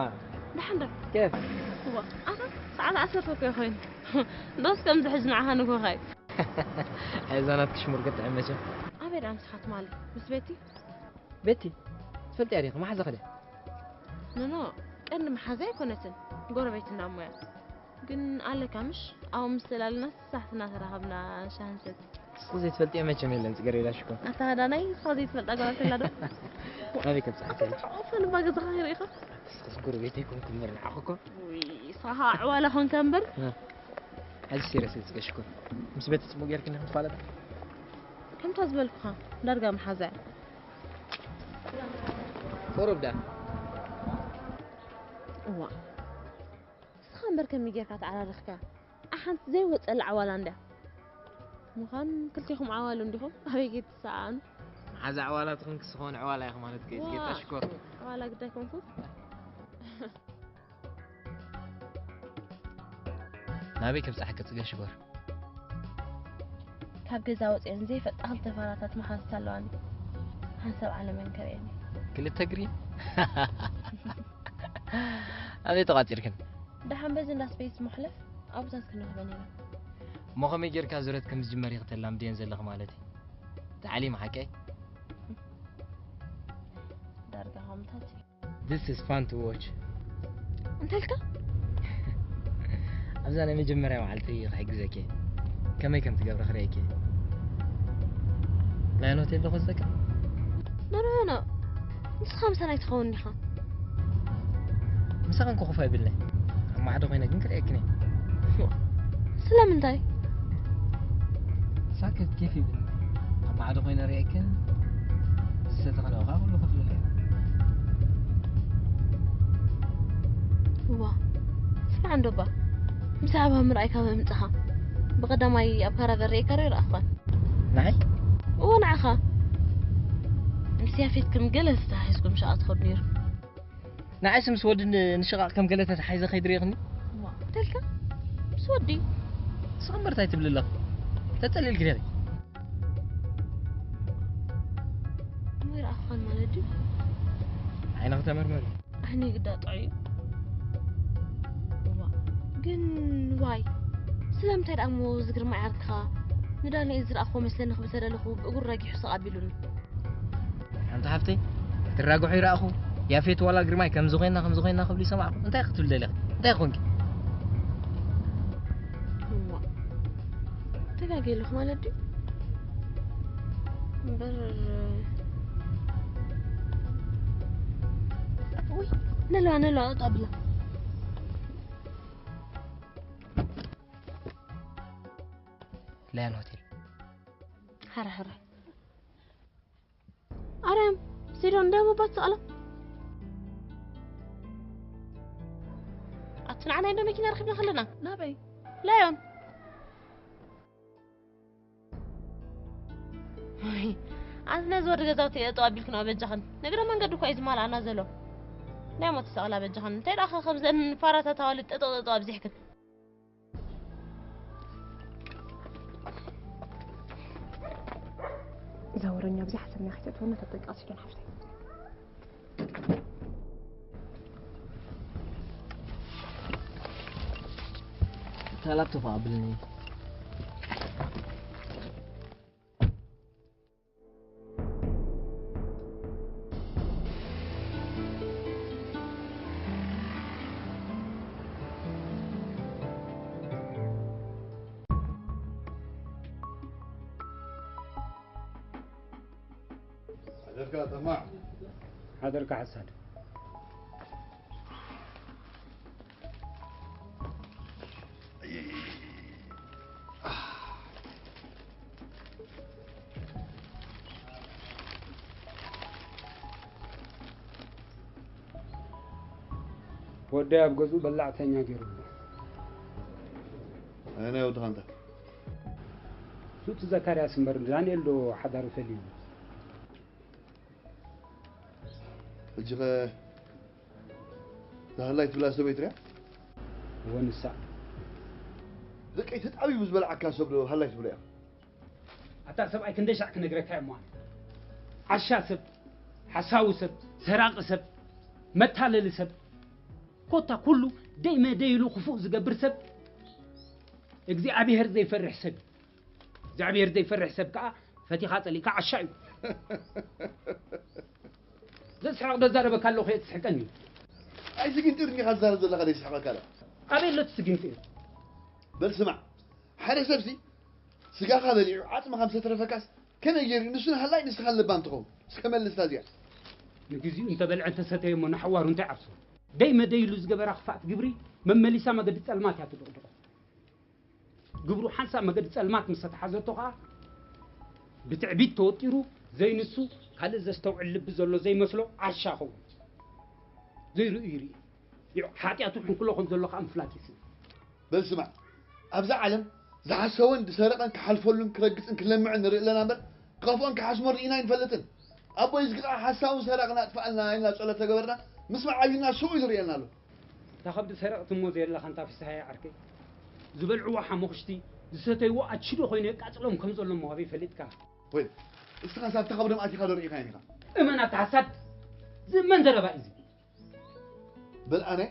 ደሓን ዶ? ኬፍ። እዋ፣ ኣታ ሰዓት ዓሰርተ እኮ ኮይኑ። ዶስ ከምዚ ሕጂ ንዓኻ ንጎኻይ። እዛ ናትኪ ሽሙር ክትጥዕም መቸም። ኣበይ ደኣ ምሳኻ ትማሊ? ምስ ቤቲ? ቤቲ? ትፈልጥያ ዲኺ? መሓዛኺ ድያ? ኖ፣ ኖ፣ ቀንዲ መሓዛይ ኣይኮነትን። ጎረቤትና እሞ እያ። ግን ኣለካ ምሽ? ኣብኡ ምስ ተላለና ሳሕቲ እናተራኸብና ሻሂ ንሰቲ። ንስኺ ዘይትፈልጥዮ መቸም የለን፣ ጽገረዳ ሽኮር። ኣታ ዳናይ፣ ንስኻ ዘይትፈልጣ ጓል ኣላ ዶ? ናበይ ከብጽሓካ እየ? ኣታ ተሕቆፈ ንባ ገዛኻ ይርኢኻ? ንስኽስ ጎረቤተይ ኮንኩ እምበር ንዓኹ እኮ። ውይ፣ ንስኻ ኸኣ ዕዋላ ኾንካ እምበር። እ። ሕጂ ሲሪየስ እየ ጽገ ሽኮር። ምስ ቤቲ ጽቡቕ ጌርክኒ ክንፋለጥ? ከምታ ዝበልኩኻ፣ ዳርጋ መሓዛ እያ። ቁሩብ ዳ። እዋ። ንስኻ እምበር ከመይ ጌርካ ተዓራረኽካ? ኣሓንቲ ዘይወጸላ ዕዋላ እንድያ። ምዃን ክልቴኹም ዓዋሉ እንዲኹም? ኣበይ ጌር ትሰኣኑ? መሓዛ ዕዋላ ትኹን ክስኾን ዕዋላ ኢኹ ማለት ከ? ዋ፣ ጌታ ሽኮር። ዕዋላ ግዳይ ኮንኩ? ናበይ ከብጽሓካ ጽገ ሽኮር? ካብ ገዛ ወጺኤን ዘይፈልጣ ክልተ ፋራታት መሓዝት ኣለዋኒ። ሓንሳብ ዓለመን ከርእየኒ። ክልተ እግሪ? ኣበይ ተቋጺርክን? ደሓን በዚ እንዳ ስፔስ መሕለፍ ኣብታት ክንረኽበን ኢና። እሞ ከመይ ጌርካ ዙረት ከም ዝጅመር ኢኺ ተላምድየን ዘለኺ ማለት እዩ? ተዓሊም ሓቀይ? ዳርጋ ከምታት እዩ። This is fun to watch። እንተልካ? ኣብዛ ናይ መጀመርያ መዓልቲ ክሕግዘኪ እየ። ከመይ ከም ትገብሪ ክርእየኪ እየ። ላይን ሆቴል ዶ ክወስደካ? ኖ፣ ኖ፣ ኖ፣ ኖ። ንስኻ ምሳና ኣይትኸውን ኢኻ። ምሳኻ እንኮ ክፉእ ኣይብልናይ። ኣብ ማዕዶ ኮይነ ግን ክርእየክን እየ። ስለምንታይ? ሳክት ኬፍ ይብል። ኣብ ማዕዶ ኮይነ ርእየክን ዝሰተ ከለኹ ከዓ ኩሉ ከፍልለይ። እዋ፣ ስማዕ እንዶ እባ፣ ብዛዕባ ምርኣይ ካብ ምምጻኻ፣ ብቐዳማይ ኣብ ካራቨር ርእየካ ዶ ኣይረኣኽኳን? ንዓይ? እዎ፣ ንዓኻ። ምስ ያፌት ከም ገለ ተተሓሒዝኩም ሸቓ ትኸዱ ነይሩ። ንዓይስ ምስ ወዲ ን-፣ ንሽቓቕ ከም ገለ ተተሓሒዘ ከይዱ ርኢኽኒ? እዋ፣ ተልካ? ምስ ወዲ? ንስኺ እምበር እንታይ ትብሊ ኣለኺ? ተጸሊልኪ ዲኺ? እሞ ይረኣኽኳን ማለት ድዩ? ዓይንኺ ተመርመሪ። ዓይነይ ግዳ ጥዑይ እዩ። እዋ፣ ግን ዋይ፣ ስለምንታይ ደኣ እሞ እዚ ግርማይ ዓርክኻ ንዳንኤል ዝረኣኽዎ መስለኒ ክብል ተደለኹ ብእግሩ ረጊሑ ስቕ ኣቢሉኒ። ሓንቲ ሓፍተይ፣ ክትራግሑ ይረኣኹ። ያፌት ዋላ ግርማይ ከምዚ ኮይና፣ ከምዚ ኮይና ክብሉ ይሰማዕኹ። እንታይ ክትብል ደሊኺ? እንታይ ኮንኪ? እዋ፣ ተጋግየ ኣለኹ ማለት ድዩ? እምበር፣ ውይ፣ ነለዋ፣ ነለዋ፣ ጠብላ። ላያን ሆቴል። ሕረ፣ ሕረ። ኣርያም፣ ሲዶን እንዲያም ኣባት ሰቐላ። ኣብቲ ንዓና እንዶ መኪና ረኺብና ከለና። ናበይ? ላዮን። ኣይ፣ ኣንቲ ነዚ ወዲ ገዛውቲ እየ ጠጠው ኣቢልክን ኣበጃኽን። ንእግረ መንገዲ እኮ እዩ ዝማልኣና ዘሎ። ናይ ሞት ሰቐላ በጃኽን። እንታይ ደኣ ከምዘን ፋራታት ኣዋልድ ጠጠው ጠጠው ኣብዚሕክን። እዛ ወረኛ ኣብዚ ሓሰብና ከይተእትወና ተጠንቀቕ ሲዶን ሓፍተይ። እታ ላፕቶፕ ኣቐብልኒ። حضرتك يا طماع. ሓደርካ ሓሳድ። ወደይ ኣብ ገዝኡ በላዕተኛ ገይሩሉ። ኣነ ወድኻ እንተ? ሱቲ ዘካርያስ እምበር ዳንኤል ዶ ሓዳሩ ፈሊዩ? ሕጂ ኸ እዛ ሃላይ ትብላ ሰበይቲ ሪኣ? እወ፣ ንሳ። ደቀይ ተጣቢቡ ዝበልዓካ ሰብ ዶ ሃላይ ትብሎ ኢኻ? ኣታ ሰብኣይ ክንደይ ሻዕ ክነግረካ እየ እሞ ኣነ። ዓሻ ሰብ፣ ሓሳዊ ሰብ፣ ሰራቂ ሰብ፣ መታለሊ ሰብ፣ ኮታ ኩሉ ደይ መደይ ኢሉ ክፉእ ዝገብር ሰብ እግዚኣብሔር ዘይፈርሕ ሰብ እዩ። እግዚኣብሔር ዘይፈርሕ ሰብ ከዓ ፈቲኻ ጸሊእካ ዓሻ እዩ። ዘስሕቕ ዶ ዛረበካ ኣለኹ እየ ትስሕቀኒ። ኣይ ስግንጢር እንዲኻ ትዛረብ ዘለኻ ደይ ስሕቐካ ኣሎ። ኣበይ ኣሎ እቲ ስግንጢር? በል ስማዕ፣ ሓደ ሰብሲ ስጋኻ በሊዑ ዓጽምኻ ምስ ተረፈካስ ከመይ ገይሩ ንሱ ንሃላይ ንስኻ ለባም ትኸውን? እስከ መልስታ እዚኣ። ንግዚኡ እንተበልዐ እንተሰተየ እሞ ንሓዋሩ እንታይ ዓብሶ? ደይ መደይ ኢሉ ዝገበራ ክፋእት ግብሪ መመሊሳ መገዲ ጸልማት እያ ትድቕድቖ። ግብሩ ሓንሳብ መገዲ ጸልማት ምስ ተተሓዘቶ ኸኣ ብትዕቢት ተወጢሩ ዘይንሱ ካልእ ዘስተውዕል ልቢ ዘሎ ዘይመስሎ ዓሻ ኸውን። ዘይርእዩ ይርኢ። ይዑ፣ ሓጢኣቱ ሕንክሎ ከም ዘሎ ኸኣ ምፍላጥ ይስእን። በል ስማዕ፣ ኣብዛ ዓለም ዝሓሰወን ዝሰረቐን ክሓልፈሉን ክረግጽን ክለምዕን ንርኢ ኣለና እምበር፣ ክኸፍኦን ክሓስሞን ርኢና ኣይንፈልጥን። ኣቦይ ዝግጣ ሓሳውን ሰራቕን ኣጥፍኣልና ኢልና ጸሎት ተገበርና፣ ምስ መዓዩና ስቕ ኢሉ ይርእየና ኣሎ። እታ ከብዲ ሰረቕቲ እሞ ዘየላ ኸንታ ፍስሃየ ዓርከይ፣ ዝበልዕዎ ሓሞኽሽቲ፣ ዝሰተይዎ ኣችዶ ኾይኑ የቃጽሎም ከም ዘሎ እሞ ኣበይ ፈሊጥካ? ወይ፣ እስኻስ ኣብታ ከብዶም ኣቲኻ ዶ ርኢኻየን ኢኻ? እመን ኣታ ሓሳድ፣ ዝእመን ዘረባ እዩ እዚ። በል ኣነ፣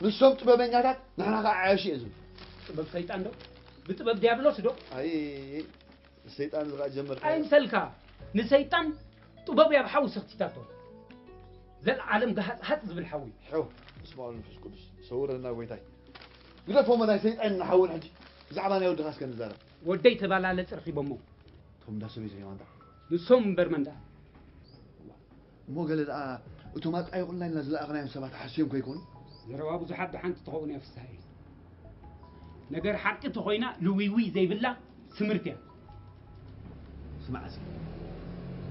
ንሶም ጥበበኛታት፣ ንሕና ኸዓ ዓያሹ እየ ዝብል። ጥበብ ሰይጣን ዶ? ብጥበብ ዲያብሎስ ዶ? ኣይ፣ ሰይጣን እዚ ኸዓ ጀመርካ። ኣይምሰልካ፣ ንሰይጣን ጥበብ እያ ኣብ ሓዊ ሰኽቲታቶ። ዘለዓለም ገሃጽ ሃጽ ዝብል ሓዊ። ሕው፣ በስመ ኣብ መንፈስ ቅዱስ፣ ሰውረና ጎይታይ። ግደፎሞ ናይ ሰይጣን ንሓውን ሕጂ፣ ብዛዕባ ናይ ወድኻ እስከ ንዛረብ። ወደይ ተባላለጽ ረኺቦሞ። እቶም እንዳ ሰበይቲ ሪኦም ኣንታ። ንሶም እምበር መን ደኣ? እሞ ገለ ደኣ እቶም ኣጣይቑልና ኢልና ዝለኣኽናዮም ሰባት ሓስዮም ከይኮኑ? ዘረባ ብዙሓት ደሓንቲ ትኸውን እያ ፍስሃየ። ነገር ሓቂ ተኾይና ልዊዊ ዘይብላ ስምርቲ እያ። ስማዕ እስኪ፣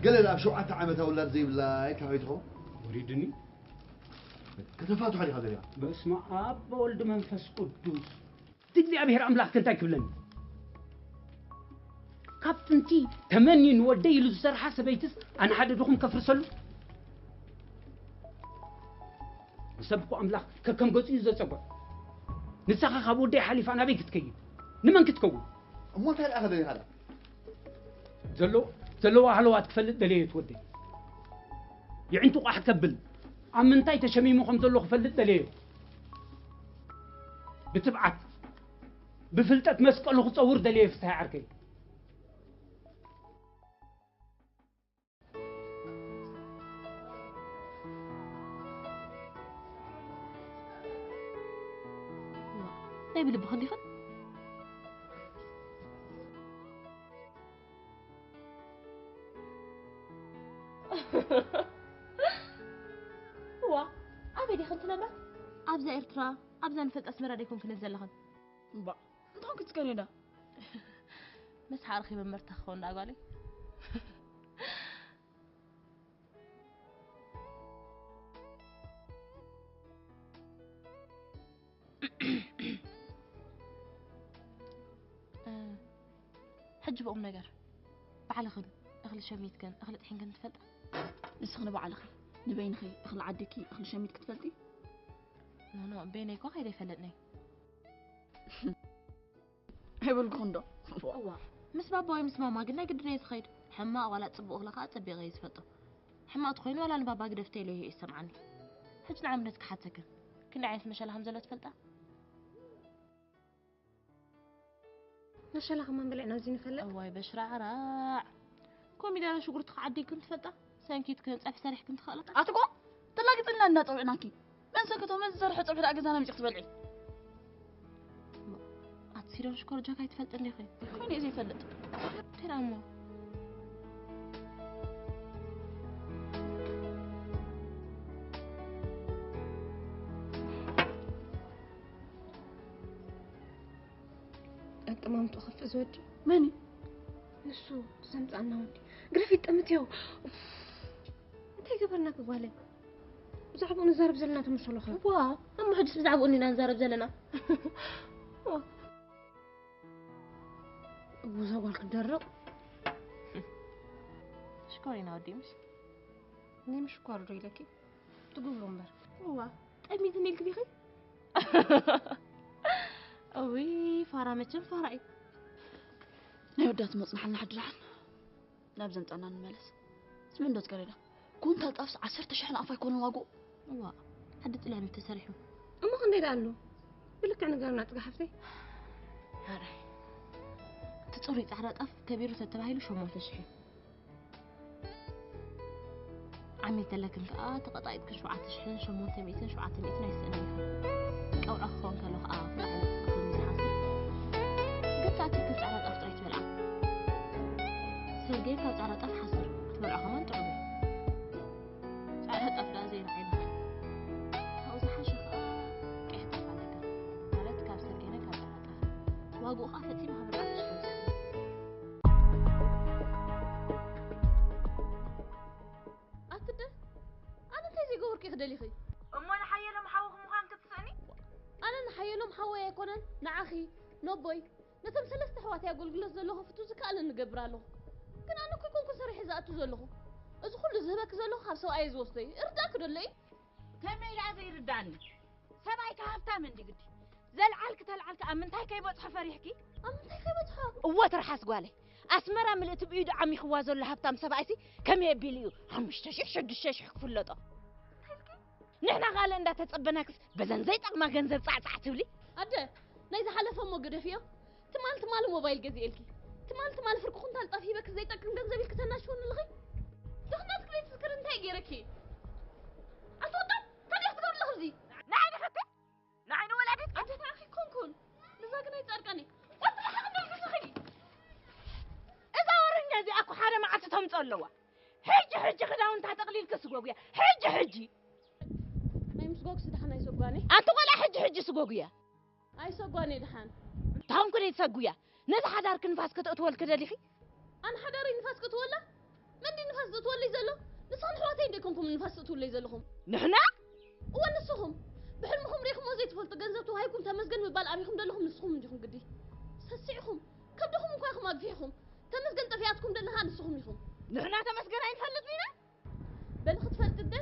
ገለ ደኣ ኣብ ሸውዓተ ዓመታ ውላድ ዘይብላ ኢልካ ከይትኸውን? ወሪዱኒ። ከተፋትሖ ዲኻ ደሊኻ? በስመ ኣብ ወወልድ መንፈስ ቅዱስ። እቲ እግዚኣብሔር ኣምላኽ ከ እንታይ ክብለኒ? ካብ ጥንቲ ተመንዩ ንወደይ ኢሉ ዝሰርሓ ሰበይትስ ኣነ ሓደ ድኹም ከፍርሰሉ? ንሰብ እኮ ኣምላኽ ከከም ገጹ እዩ ዘጸግዖ። ንሳኻ ካብ ወደይ ሓሊፋ ናበይ ክትከይድ? ንመን ክትከውን? እሞ እንታይ ደኣ ከ ደሊኻ ደኣ? ዘሎ-፣ ዘለዋ ሃለዋት ክፈልጥ ደለየ እቲ ወደይ። የዒንቱ ቋሕ ከብል፣ ኣብ ምንታይ ተሸሚሙ ከም ዘሎ ክፈልጥ ደለየ። ብትብዓት፣ ብፍልጠት መስቀሉ ክጸውር ደለየ ፍስሃየ ዓርከይ። ናይ ብልብኽን ዲኽን? እዋ፣ ኣበይ ዲኽን ትነብራ? ኣብዛ ኤርትራ፣ ኣብዛ ንፈልጣ ኣስመራ ደይኮንክን ዘለኽን? እምባእ፣ እንታይ ኮንኪ ትስከሪ እንዳ? ምስ ሓርኺ መመርታ ክኸውን ደኣ ጓለይ። እ፣ ሕጂ ብቑም ነገር፣ ባዕልኽን እኽሊ ሸሚትክን እኽሊ ጥሒንክን ትፈልጣ? ንስኺ ንባዕልኺ ንበይንኺ እኽሊ ዓዲግኪ እኽሊ ሸሚትኪ ትፈልጢ? ኖ፣ ኖ፣ በይነይ እኮ ከይደ ይፈልጥኒ። ኣይበልኩኽን ዶ? እዋ፣ ምስ ባባ ወይ ምስ ማማ ግን ናይ ግድን እየ ዝኸይድ። ሕማቕ ዋላ ጽቡቕ እኽሊ ከኣ ጸቢቐ እየ ዝፈልጦ። ሕማቕ ተኾይኑ ዋላ ንባባ ግደፍ ተይለዮ እዩ ዝሰምዓኒ። ሕጂ ንኣብነት ክሓተክን፣ ክንደይ ዓይነት መሸላ ከም ዘሎ ትፈልጣ? መሸላ ከማን በሊዕና ኣብዚ ንፈልጥ? እዋይ በሽራዕራዕ። ኮሚደረ ሽጉርቲ ከዓዲግክን ትፈልጣ? ሰንኪትክን ጸብሒ ሰሪሕክን ትኽእላ? ኣትጎ ተላግጽልና እንዳጸውዕናኪ። መን ሰከቶ መን ዝሰርሖ ጸብሒ ደኣ ገዛና መጺኽ ትበልዒ? ኣቲ ሲዶን ሽኮር ጃካ ይትፈልጥ እንዲኺ? ኮይኑ እየ ዘይፈልጥ። እንታይ ደኣ እሞ? ማምቱ ከፍ ዝወዲ መን እዩ? ንሱ ዘምጻና ወዲ ግረፊት ጠምትዮ። እንታይ ገበርና ክጓለ? ብዛዕባኡ ንዛረብ ዘለና ተመሰሎኸ? ዋ፣ እሞ ሕጅስ ብዛዕባኡ ኢና ንዛረብ ዘለና። ዋ። እዛ ጓል ክትደርቕ። ሽኮር ኢና ወዲ ምሽ? ናይ ምሽኳር ዶ ኢለኪ? ትጉብሩ እምበር። እዋ፣ ጠሚትኒ ኢልኪ ዲኺ? እውይ፣ ፋራ መቸም ፋራ እዩ። ናይ ወዳት መጽናሕልና ሕድራን ናብ ዘምጻና ንመለስ። ስሚ እንዶ ትቀሪዳ። ኩንታል ጣፍስ ዓሰርተ ሽሕ ንኣፍ ኣይኮነን ዋግኡ። እዋ፣ ሓዲ ጥልያን ተሰሪሑ። እሞ ክንደይ ደኣ ኣሎ? ብልክዕ ንገርና ጽጋ ሓፍተይ። ኣረ፣ እቲ ጽሩይ ጻዕዳ ጣፍ ከቢሩ ተተባሂሉ ሸሞንተ ሽሕ እዩ። ዓሚል ተለክን ከኣ ተቐጣቂጥክን ሸውዓተ ሽሕን ሸሞንተ ሚእትን ሸውዓተ ሚእትን ኣይስእንን ኢኹም። ቀውዒ ክኸውን ከሎ ከኣ ላዕሊ ክኸውን ዝሓስር። ገጽ ኣትክል ጻዕዳ ጣፍ ጥራይ ትበልዓ። ሰርጌን ካብ ጻዕዳ ጣፍ ሓስር ክትበልዖ ከማን ጥዑም እዩ። ጻዕዳ ጣፍ ደኣ ዘይረኣይ ድኻ? ካብኡ ዝሓሸ ከኣ ቀይሕ ጣፍ ኣለካ። ማለት ካብ ሰርጌን ካብ ጻዕዳ ጣፍ። ዋግኡ ከኣ ፈጺሙ ካብ ኣርባዕተ ሽሕ ይውስኽ። ኣትደ፣ ኣነ እንታይ ዘይገበርኩ ኢኺ ደሊኺ? እሞ ንሓየሎም ሓውኺ ምዃን ክትስእኒ? ኣነ ንሓየሎም ሓወይ ኣይኮነን፣ ንዓኺ፣ ነቦይ፣ ነቶም ሰለስተ ኣሕዋተይ ኣገልግሎት ዘሎ ከፍቱ ዝከኣለ ንገብር ኣለኹ። ግን ኣነ እኮ ኣይኮንኩ ሰሪሐ ዝኣቱ ዘለኹ። እዚ ኩሉ ዝህበኪ ዘለኹ ካብ ሰብኣየ ዝወስዶ እዩ። እርዳእኪ ዶ ኣሎ እዩ? ከመይ ደኣ ዘይርዳእኒ? ሰብኣይኪ ሃብታም እንዲ ግዲ። ዘልዓልኪ ተልዓልኪ ኣብ ምንታይ ከይበጽሖ ፈሪሕኪ? ኣብ ምንታይ ከይበጽሖ? እወ ትርሓስ ጓለይ። ኣስመራ ምልእቲ ብኢዱ ዓሚኽዋ ዘሎ ሃብታም ሰብኣይሲ ከመይ ኣቢሉ እዩ ሓሙሽተ ሽሕ ሽዱሽተ ሽሕ ክፍለጦ? እንታይ ኢልኪ? ንሕና ካልእ እንዳተጸበናክስ በዘን ዘይጠቕማ ገንዘብ ጻዕጻዕ ትብሊ? ኣደ፣ ናይ ዝሓለፈ እሞ ግደፍዮ። ትማል ትማል ሞባይል ገዚኤልኪ። ትማል ትማል ፍርቂ ኩንታል ጣፍ ሂበኪ ዘይጠቅም ገንዘብ ኢልኪ ተናሽውኒ ኣለኺ። ድኽነት ክለይ ትዝክር እንታይ ገይረኪ? ኣቲ ወጣት፣ እንታይ ዲኺ ትገብሪ ኣለኺ ኣብዚ? ንዓይ ዲኺ እተ? ንዓይ ንወላዲት? ኣደ ንዓኺ ኮንኩን። ንዛ ግን ኣይጻድቃኒ። ወዲ ሓቂ ደልኪ ዝኽዲ። እዛ ወረኛ እዚኣ እኮ ሓደ መዓልቲ ተምጾ ኣለዋ። ሕጂ ሕጂ ክዳውንታ ጠቕሊልኪ ስጎጉያ። ሕጂ ሕጂ። ናይ ምስጎግሲ ደሓን ኣይሰጓኒ። ኣንቲ ቆልዓ ሕጂ ሕጂ ስጎጉያ። ኣይሰጓኒ ደሓን። ታንኩ ደይ ትሰጉያ። ነዚ ሓዳርኪ ንፋስ ከተእትወልኪ ደሊኺ? ኣነ ሓዳረይ ንፋስ ከእትወላ? መን ድዩ ንፋስ ዘእትወለይ ዘሎ? ንስኽን ኣሕዋተይ እንዶ ኣይኮንኩም ንፋስ ዘእትውለይ ዘለኹም? ንሕና? እወ ንስኹም። ብሕልምኹም ርኢኹሞ ዘይትፈልጡ ገንዘብ ተዋሂብኩም ተመስገን ምባል ኣቢኹም ዘለኹም ንስኹም እንዲኹም ግዲ። ሰሲዕኹም። ከብድኹም እንኳ ኢኹም ኣግፊሕኹም። ተመስገን ጠፊኣትኩም ደለኻ ንስኹም ኢኹም። ንሕና ተመስገን ኣይንፈልጥን ኢና? በሊ ክትፈልጢ እደ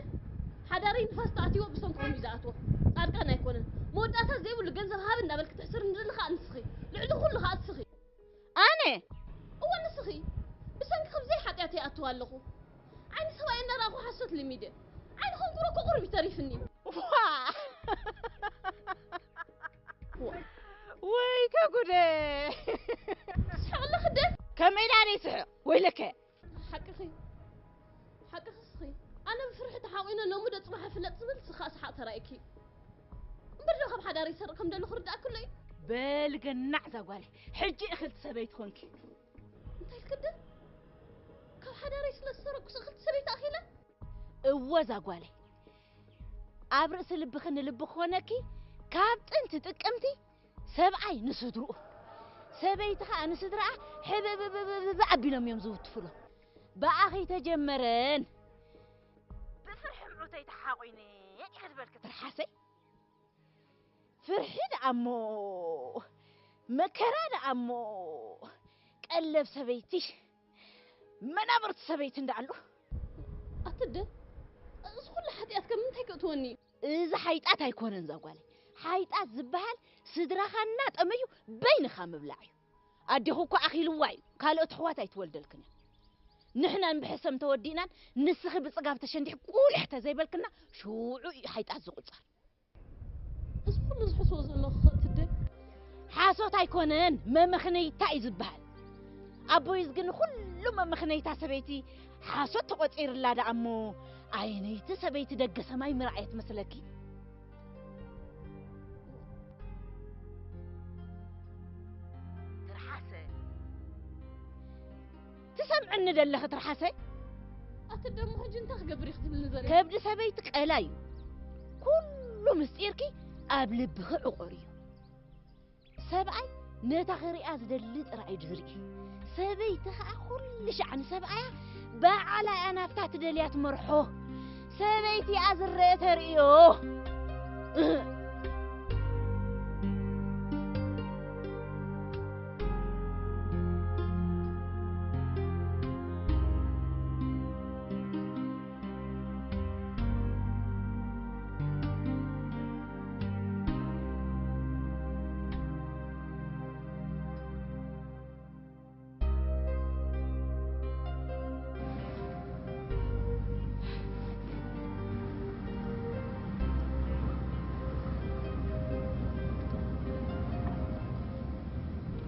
ሓዳረይ ንፋስ ተኣትይዎ ብሰንክኹም እዩ ዝኣትዎ። ጻድቃን ኣይኮነን። መወዳእታ ዘይብሉ ገንዘብ ሃብ እንዳበልኪ ትሕስርኒ ዘለኻ ንስኺ። ልዕሊ ኩሉ ኸኣ ንስኺ። ኣነ? እወ ንስኺ። ብሰንክኺ ብዘይ ሓጢኣተይ ይኣትው ኣለኹ። ዓይኒ ሰብኣይ እናረኣኹ ሓሶት ልሚደ። ዓይንኹም ኩሮ እኮ ቁሩብ እዩ ተሪፍኒ። ዋ! ወይ ከጉደ! ትስሕቕ ኣለኺ እደ? ከመይ ኢላ ደይ ስሕቕ? ወይለከ! ሓቅኺ። ሓቅኺ እስኺ። ኣነ ብፍርሒ ተሓቒነ ሎሚ ዶ ጽባሕ ይፍለጥ ዝብል ስኻ ሰሓቕ ተራእየኪ። እምበር ዶ ካብ ሓዳር ይሰርቕ ከም ደለኹ ርዳእኪ ኣሎ እዩ? በል ገናዕ እዛ ጓለይ። ሕጂ እኽልቲ ሰበይቲ ኾንኪ። እንታይ ኢልኪ እደ? ካብ ሓዳረይ ስለ ዝሰረቅኩስ እኽልቲ ሰበይቲ ኣኺለ? እወ እዛ ጓለይ። ኣብ ርእሲ ልብኺ ንልቢ ክኾነኪ ካብ ጥንቲ ጥቅምቲ ሰብኣይ ንስድርኡ፣ ሰበይቲ ኸኣ ንስድርኣ ሕብብብብብብ ኣቢሎም እዮም ዝውትፉሎም። ብኣኺ ተጀመረን። ብፍርሒ ምዑተይ ተሓቑነ ኢኺ ዝበልኪ ትርሓሰይ። ፍርሒ ደኣ እሞ፣ መከራ ደኣ እሞ፣ ቀለብ ሰበይቲ፣ መናብርቲ ሰበይቲ እንዳኣሉ። ኣትደ፣ እዚ ኩሉ ሓጢኣት ከም ምንታይ ከእትወኒ እዩ? እዚ ሓይጣት ኣይኮነን እዛ ጓለይ። ሓይጣት ዝበሃል ስድራኻ እናጠመዩ በይንኻ ምብላዕ እዩ። ኣዴኹ እኮ ኣኺልዋ እዩ። ካልኦት ኣሕዋት ኣይትወልደልክን እያ። ንሕና ብሕሰም ተወዲእናን ንስኺ ብጽጋብ ተሸንዲሕ ቁሊሕ ተዘይበልክና ሽዑ እዩ ሓይጣት ዝቑጸር። እዚ ኩሉ ዝሕስቦ ዘለኹ ከእትደ? ሓሶት ኣይኮነን፣ መመኽነይታ እዩ ዝበሃል። ኣቦይስ ግን ኩሉ መመኽነይታ ሰበይቲ ሓሶት ተቖጺርላ ደኣ እሞ ኣየነይቲ ሰበይቲ ደገ ሰማይ ምርኣየት መስለኪ? ትርሓሰ። ትሰምዕኒ ደለኺ ትርሓሰ? ኣቲ ደሞ ሕጂ እንታይ ክገብር እዩ ክትብልኒ ዘለኺ? ከብዲ ሰበይቲ ቀላይ እዩ። ኩሉ ምስጢርኪ ኣብ ልብኺ ዕቑር እዩ። ሰብኣይ ነታ ክሪኣ ዝደሊ ጥራይ እዩ ዝርኢ። ሰበይቲ ኸኣ ኩሉ ሻዕ ንሰብኣያ ባዕላ እያ ናብታ ትደልያ ትመርሖ። ሰበይቲ እያ ዝረአ ተርእዮ።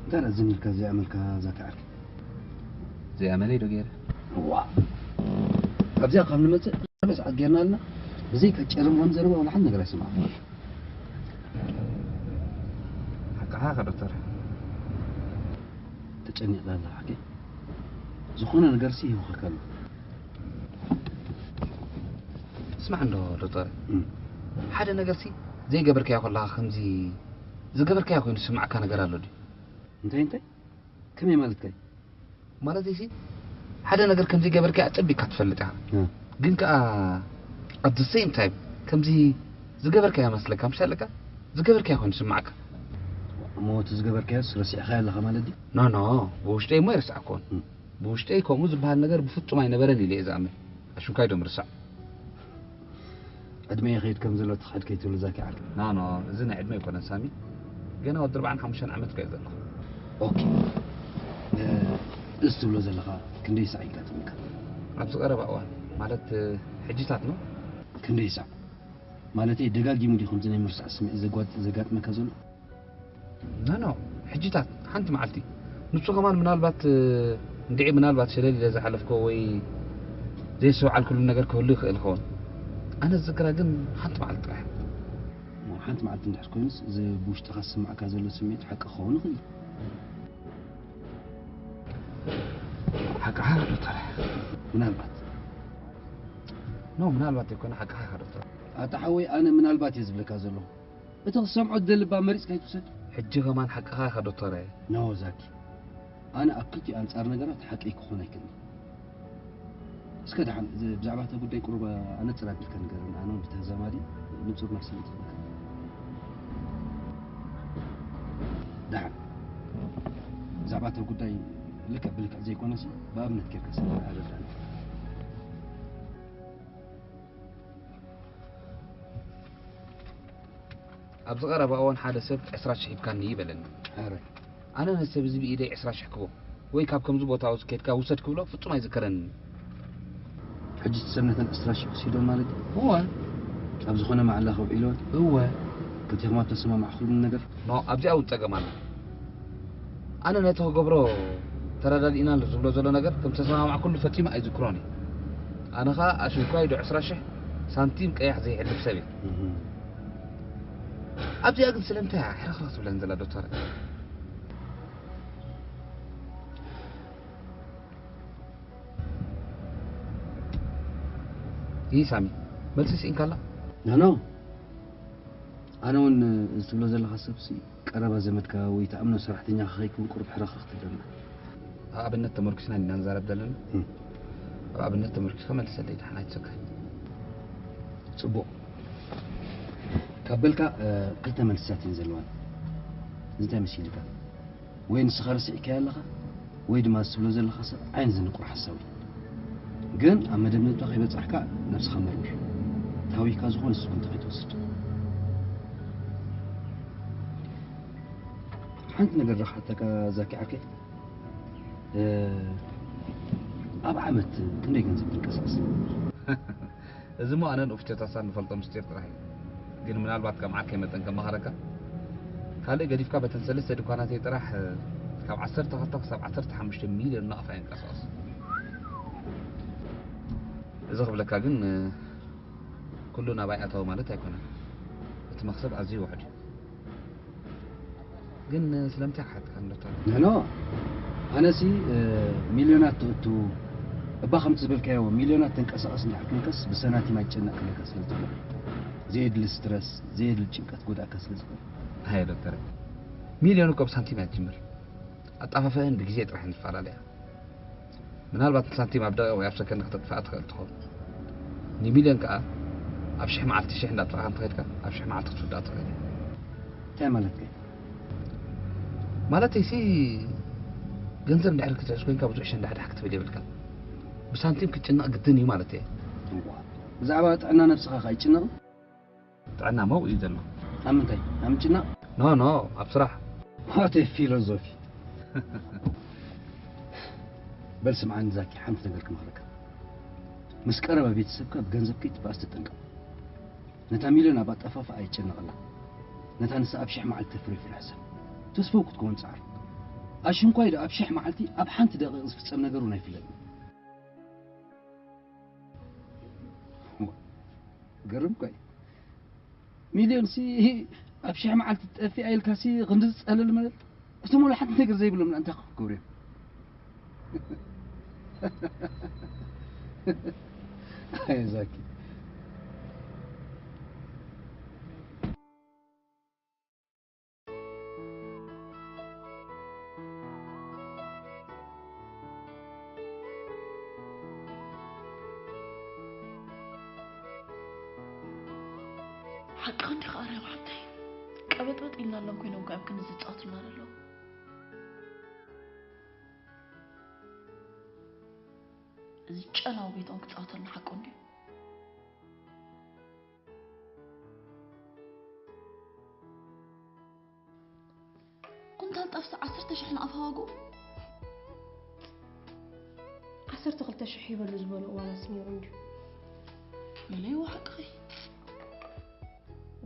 እንታይ ደኣ ዝን ኢልካ ዘይኣመልካ ዛኪ ዓርኪ? ዘይኣመለይ ዶ ገይረ? እዋ፣ ኣብዚኣ ካብ ንመጽእ ሰዓት ጌርና ኣለና። ብዘይካ ጭርምራም ዘረባ ወላ ሓንቲ ነገር ኣይሰማዕኩን። ሓቅኻ ኢኻ ዶክተር። ተጨኒቕካ ኣለኻ ሓቂ። ዝኾነ ነገርሲ ይህውኸካ ኣሎ። ስማዕ እንዶ ዶክተር፣ እም። ሓደ ነገርሲ ዘይገበርካዮ ከለኻ ከምዚ ዝገበርካዮ ኮይኑ ዝስምዓካ ነገር ኣሎ ድዩ? እንታይ እንታይ? ከመይ ማለትካ እዩ? ማለተይሲ፣ ሓደ ነገር ከምዚ ገበርካዮ ኣጸቢቕካ ትፈልጥ ኢኻ። እ። ግን ከኣ at the same time ከምዚ ዝገበርካዮ መስለካ፣ ምሽ ኣለካ? ዝገበርካዮ ኮይኑ ዝስምዓካ። እሞ እቲ ዝገበርካዮስ ረሲዕካዮ ኣለኻ ማለት ድዩ? ኖ፣ ኖ፣ ብውሽጠይ እሞ ኣይረሳዕኩዎን። እ። ብውሽጠይ ከምኡ ዝበሃል ነገር ብፍጹም ኣይነበረን ኢለ እየ ዝኣምን። ኣሽንኳይ ዶ ምርሳዕ? ዕድመ ይኸይድ ከም ዘሎ ትኽሕድ ከይትብሉ ዛኪ ዓርኪ። ኖ፣ ኖ፣ እዚ ናይ ዕድመ ኣይኮነን ሳሚ። ገና ወዲ ኣርባዓን ሓሙሽተን ዓመት እኮ እየ ዘለኹ። ኦኬ። እ፣ እዚ ትብሎ ዘለኻ ክንደይ ሳዕ ይጋጥመካ? ኣብዚ ቀረባ እዋን፣ ማለት፣ እ፣ ሕጂታት ነው። ክንደይ ሳዕ? ማለተይ ደጋጊሙ ድዩ ከምዚ ናይ ምርሳዕ ስምዒት ዘጓጥ-፣ ዘጋጥመካ ዘሎ? ኖ፣ ኖ፣ ሕጂታት፣ ሓንቲ መዓልቲ። ንሱ ከማን ምናልባት፣ እ፣ እንድዒ ምናልባት ሸለል ኢለ ዝሓለፍኮ ወይ ዘይስተውዓልኩሉ ነገር ክህሉ ይኽእል ይኸውን። ኣነ ዝዝክራ ግን ሓንቲ መዓልቲ ጥራሕ። እሞ ሓንቲ መዓልቲ እንድሕር ኮይኑስ፣ እዚ ብውሽጥኻ ዝስምዓካ ዘሎ ስምዒት ሓቂ ክኸውን ይኽእል እዩ። ሓቅኻ ዶ ተራ? ምናልባት። ኖ፣ ምናልባት ኣይኮነ፣ ሓቅኻ ኢኻ ዶ ተራ? ኣታ ሓወይ፣ ኣነ ምናልባት እየ ዝብለካ ዘለኹ። እቲ ክትሰምዖ ትደሊ እባ መሪጽካ ኣይትውሰድ። ሕጂ ከማን ሓቅኻ ኢኻ ዶክተረ። ኖ ዛኪ፣ ኣነ ኣብ ክልቲኡ ኣንጻር ነገራት ሓቀይ ክኾን ኣይክእልን። እስከ ደሓን፣ እዚ ብዛዕባ እታ ጉዳይ ቁሩብ ኣነጽር ኣቢልካ ንገረኒ፣ ኣነ እውን ብተዛማዲ ንጹር መልሲ ምጽእ። ደሓን፣ ብዛዕባ እታ ጉዳይ ልክዕ ብልክዕ ዘይኮነሲ፣ ብኣብነት ጌርካ ስለ ኣረዳእኒ። ኣብዚ ቀረባ እዋን ሓደ ሰብ ዕስራ ሽሕ ሂብካኒ ይበለኒ። ኣረ። ኣነ ነዚ ሰብ እዚ ብኢደይ ዕስራ ሽሕ ክቦ ወይ ካብ ከምዚ ቦታ ውስ-፣ ኬድካ ውሰድ ክብሎ ፍጹም ኣይዝከረንን። ሕጂ እቲ ሰብ ነተን ዕስራ ሽሕ ክሲዶ ማለት እዩ? እወ። ኣብ ዝኾነ መዓላ ከውዒሎን? እወ። ክልቴኹም ኣብ ተሰማማዕኹም ነገር? ኖ፣ ኣብዚኣ እውን ጸገም ኣሎ። ኣነ ነቲ ክገብሮ ተረዳዲእና ኣሎ ዝብሎ ዘሎ ነገር ከም ዝተሰማማዕኩሉ ፈጺመ ኣይዝክሮን እየ። ኣነ ኸኣ ኣሽንኳይ ዶ ዕስራ ሽሕ ሳንቲም ቀያሕ ዘይሕልፍ ሰብ እየ። እህ። ኣብዚኣ ግን ስለምንታይ እያ ሕርኽርኽ ትብለኒ ዘላ ዶክተር? ይህ ሳሚ፣ መልሲ ስኢንካላ? ኖ፣ ኖ። ኣነ እውን እዚ ትብሎ ዘለኻ ሰብሲ ቀረባ ዘመድካ ወይ ትኣምኖ ሰራሕተኛኻ ከይከውን ቁሩብ ሕርኽርኽ ትብለና። ኣብ ኣብነት ተመርኩስና ኢና ንዛረብ ዘለና። እም። ኣብ ኣብነት ተመርኩስካ መልሰለይ፣ ደሓን ኣይትሰካይ። ጽቡቕ። ካብ በልካ፣ እ፣ ክልተ መልስታት እየን ዘለዋን። እዚ እንታይ መሲልካ? ወይ ንስኻ ረሲዕካዮ ኣለኻ፣ ወይ ድማ እዚ ትብሎ ዘለኻ ሰብ ዓይኒ ዝንቁር ሓሳዊ። ግን ኣብ መደምደምታ ከይበጻሕካ ነብስኻ መርምር። ተሃዊኽካ ዝኾነ ስጉምቲ ከይትወስድ። ሓንቲ ነገር ዶ ክሓተካ ዛኪ ዓርከይ? እ፣ ኣብ ዓመት ክንደይ ገንዘብ ትንቀሳቐስ? እዚ እሞ ኣነን ኡፍቸታሳን ንፈልጦ ምስጢር ጥራሕ እዩ። ግን ምናልባት ከም ዓርከይ መጠን ከመሃረካ፣ ካልእ ገዲፍካ በተን ሰለስተ ድኳናተይ ጥራሕ፣ እ፣ ካብ ዓሰርተ ክልተ ክሳብ ዓሰርተ ሓሙሽተ ሚልዮን ናቕፋ ይንቀሳቐስ። እዚ ክብለካ ግን፣ እ፣ ኩሉ ናባይ ኣታዊ ማለት ኣይኮነን። እቲ መኽሰብ ኣዝዩ ውሑድ እዩ። ግን ስለምንታይ ሓትካ እንዶ ተራ? ኖ፣ ኖ። ኣነሲ፣ እ፣ ሚልዮናት ትእቱ፣ እባ ከምቲ ዝበልካዮ ሚልዮናት ተንቀሳቐስ እንድሕር ኮንከስ ብሰናቲም ኣይጨነቕ ክብለካ ስለ ዝኽእል። ዘየድሊ ስትረስ፣ ዘየድሊ ጭንቀት ጎድኣካ ስለ ዝኽእል። ሃየ ዶክተር። ሚልዮን እኮ ብሳንቲም እያ ትጅምር። ኣጣፋፍአን ብግዜ ጥራሕ እየን ዝፈላለያ። ምናልባት ንሳንቲም ኣብ ደቂቕ ወይ ኣብ ሰከንድ ከተጥፍኣ ትኽእል ትኸውን። ንሚልዮን ከኣ ኣብ ሽሕ መዓልቲ ሽሕ እንዳጥፋእካ እንተኸድካ ኣብ ሽሕ መዓልቲ ክትውዳእ ትኽእል እያ። እንታይ ማለትካ እዩ? ማለተይሲ ገንዘብ እንድሕር ክትሕዝ ኮይንካ ብዙሕ ሸንዳሕዳሕ ክትብል የብልካ። ብሳንቲም ክትጭነቕ ግድን እዩ ማለት እየ። እዋ፣ ብዛዕባ ጥዕና ነብስኻ ከ ኣይትጭነቕን? ጥዕና መው እዩ ዘሎ። ኣብ ምንታይ? ኣብ ምጭናቕ? ኖ ኖ፣ ኣብ ስራሕ። ዋት ፊሎዞፊ። በል ስምዓኒ ዛኪ፣ ሓንቲ ነገር ክመኽረካ። ምስ ቀረባ ቤተሰብካ ብገንዘብ ከይትበኣስ ተጠንቀቕ። ነታ ሚልዮን ኣብ ኣጠፋፍኣ ኣይጨነቐላ። ነታ ንሳ ኣብ ሽሕ መዓልቲ ተፍርዮ ፍረ ሕሰብ። ተስፈው ክትከውን ጸዓር። ኣሽንኳይ ዶ ኣብ ሽሕ መዓልቲ ኣብ ሓንቲ ደቂቕ ዝፍጸም ነገር እውን ኣይፍለጥን። ገርም እኮ እዩ። ሚልዮን ሲ ኣብ ሽሕ መዓልቲ ትጠፍእ ኢልካ ሲ ክንዲ ዝጸለል መለል። እቶም ወላ ሓንቲ ነገር ዘይብሎም እንታይ ክገብሩ እዮም? ኣይ ዛኪ። ሓቅኺ እንዲኺ ኣርያም ሓብተይ። ቀበጥበጥ ኢልና ኣለን ኮይኖም ከ ኣብ ክንዲ ዝጻወቱልና ዘለዉ። እዚ ጨናዊ ቤቶም ክጻወተልና ሓቁ እንድዩ። ኩንታል ጣፍ ዓሰርተ ሽሕ ንኣፋ ዋግኡ። ዓሰርተ ክልተ ሽሕ ይበሉ ዝበሎ እዋናስ ነይሩ እንድዩ። መለይዎ ሓቅኺ።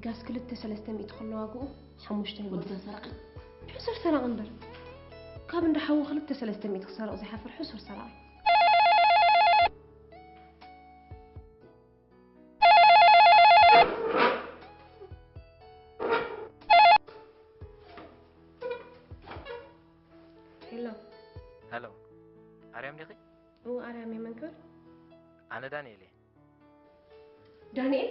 ጋስ ክልተ ሰለስተ ሚእቲ ከሎ ዋግኡ ሓሙሽተ ይበሉ። ወድዛ ሰራቒ። ሕሱር ሰራቒ እምበር። ካብ እንዳ ሓዉ ክልተ ሰለስተ ሚእቲ ክሰርቕ ዘይሓፍር ሕሱር ሰራቒ። ሄሎ። ሄሎ። ኣርያም ዲኺ? እው፣ ኣርያም እየ። መን ክብል? ኣነ ዳንኤል እየ። ዳንኤል?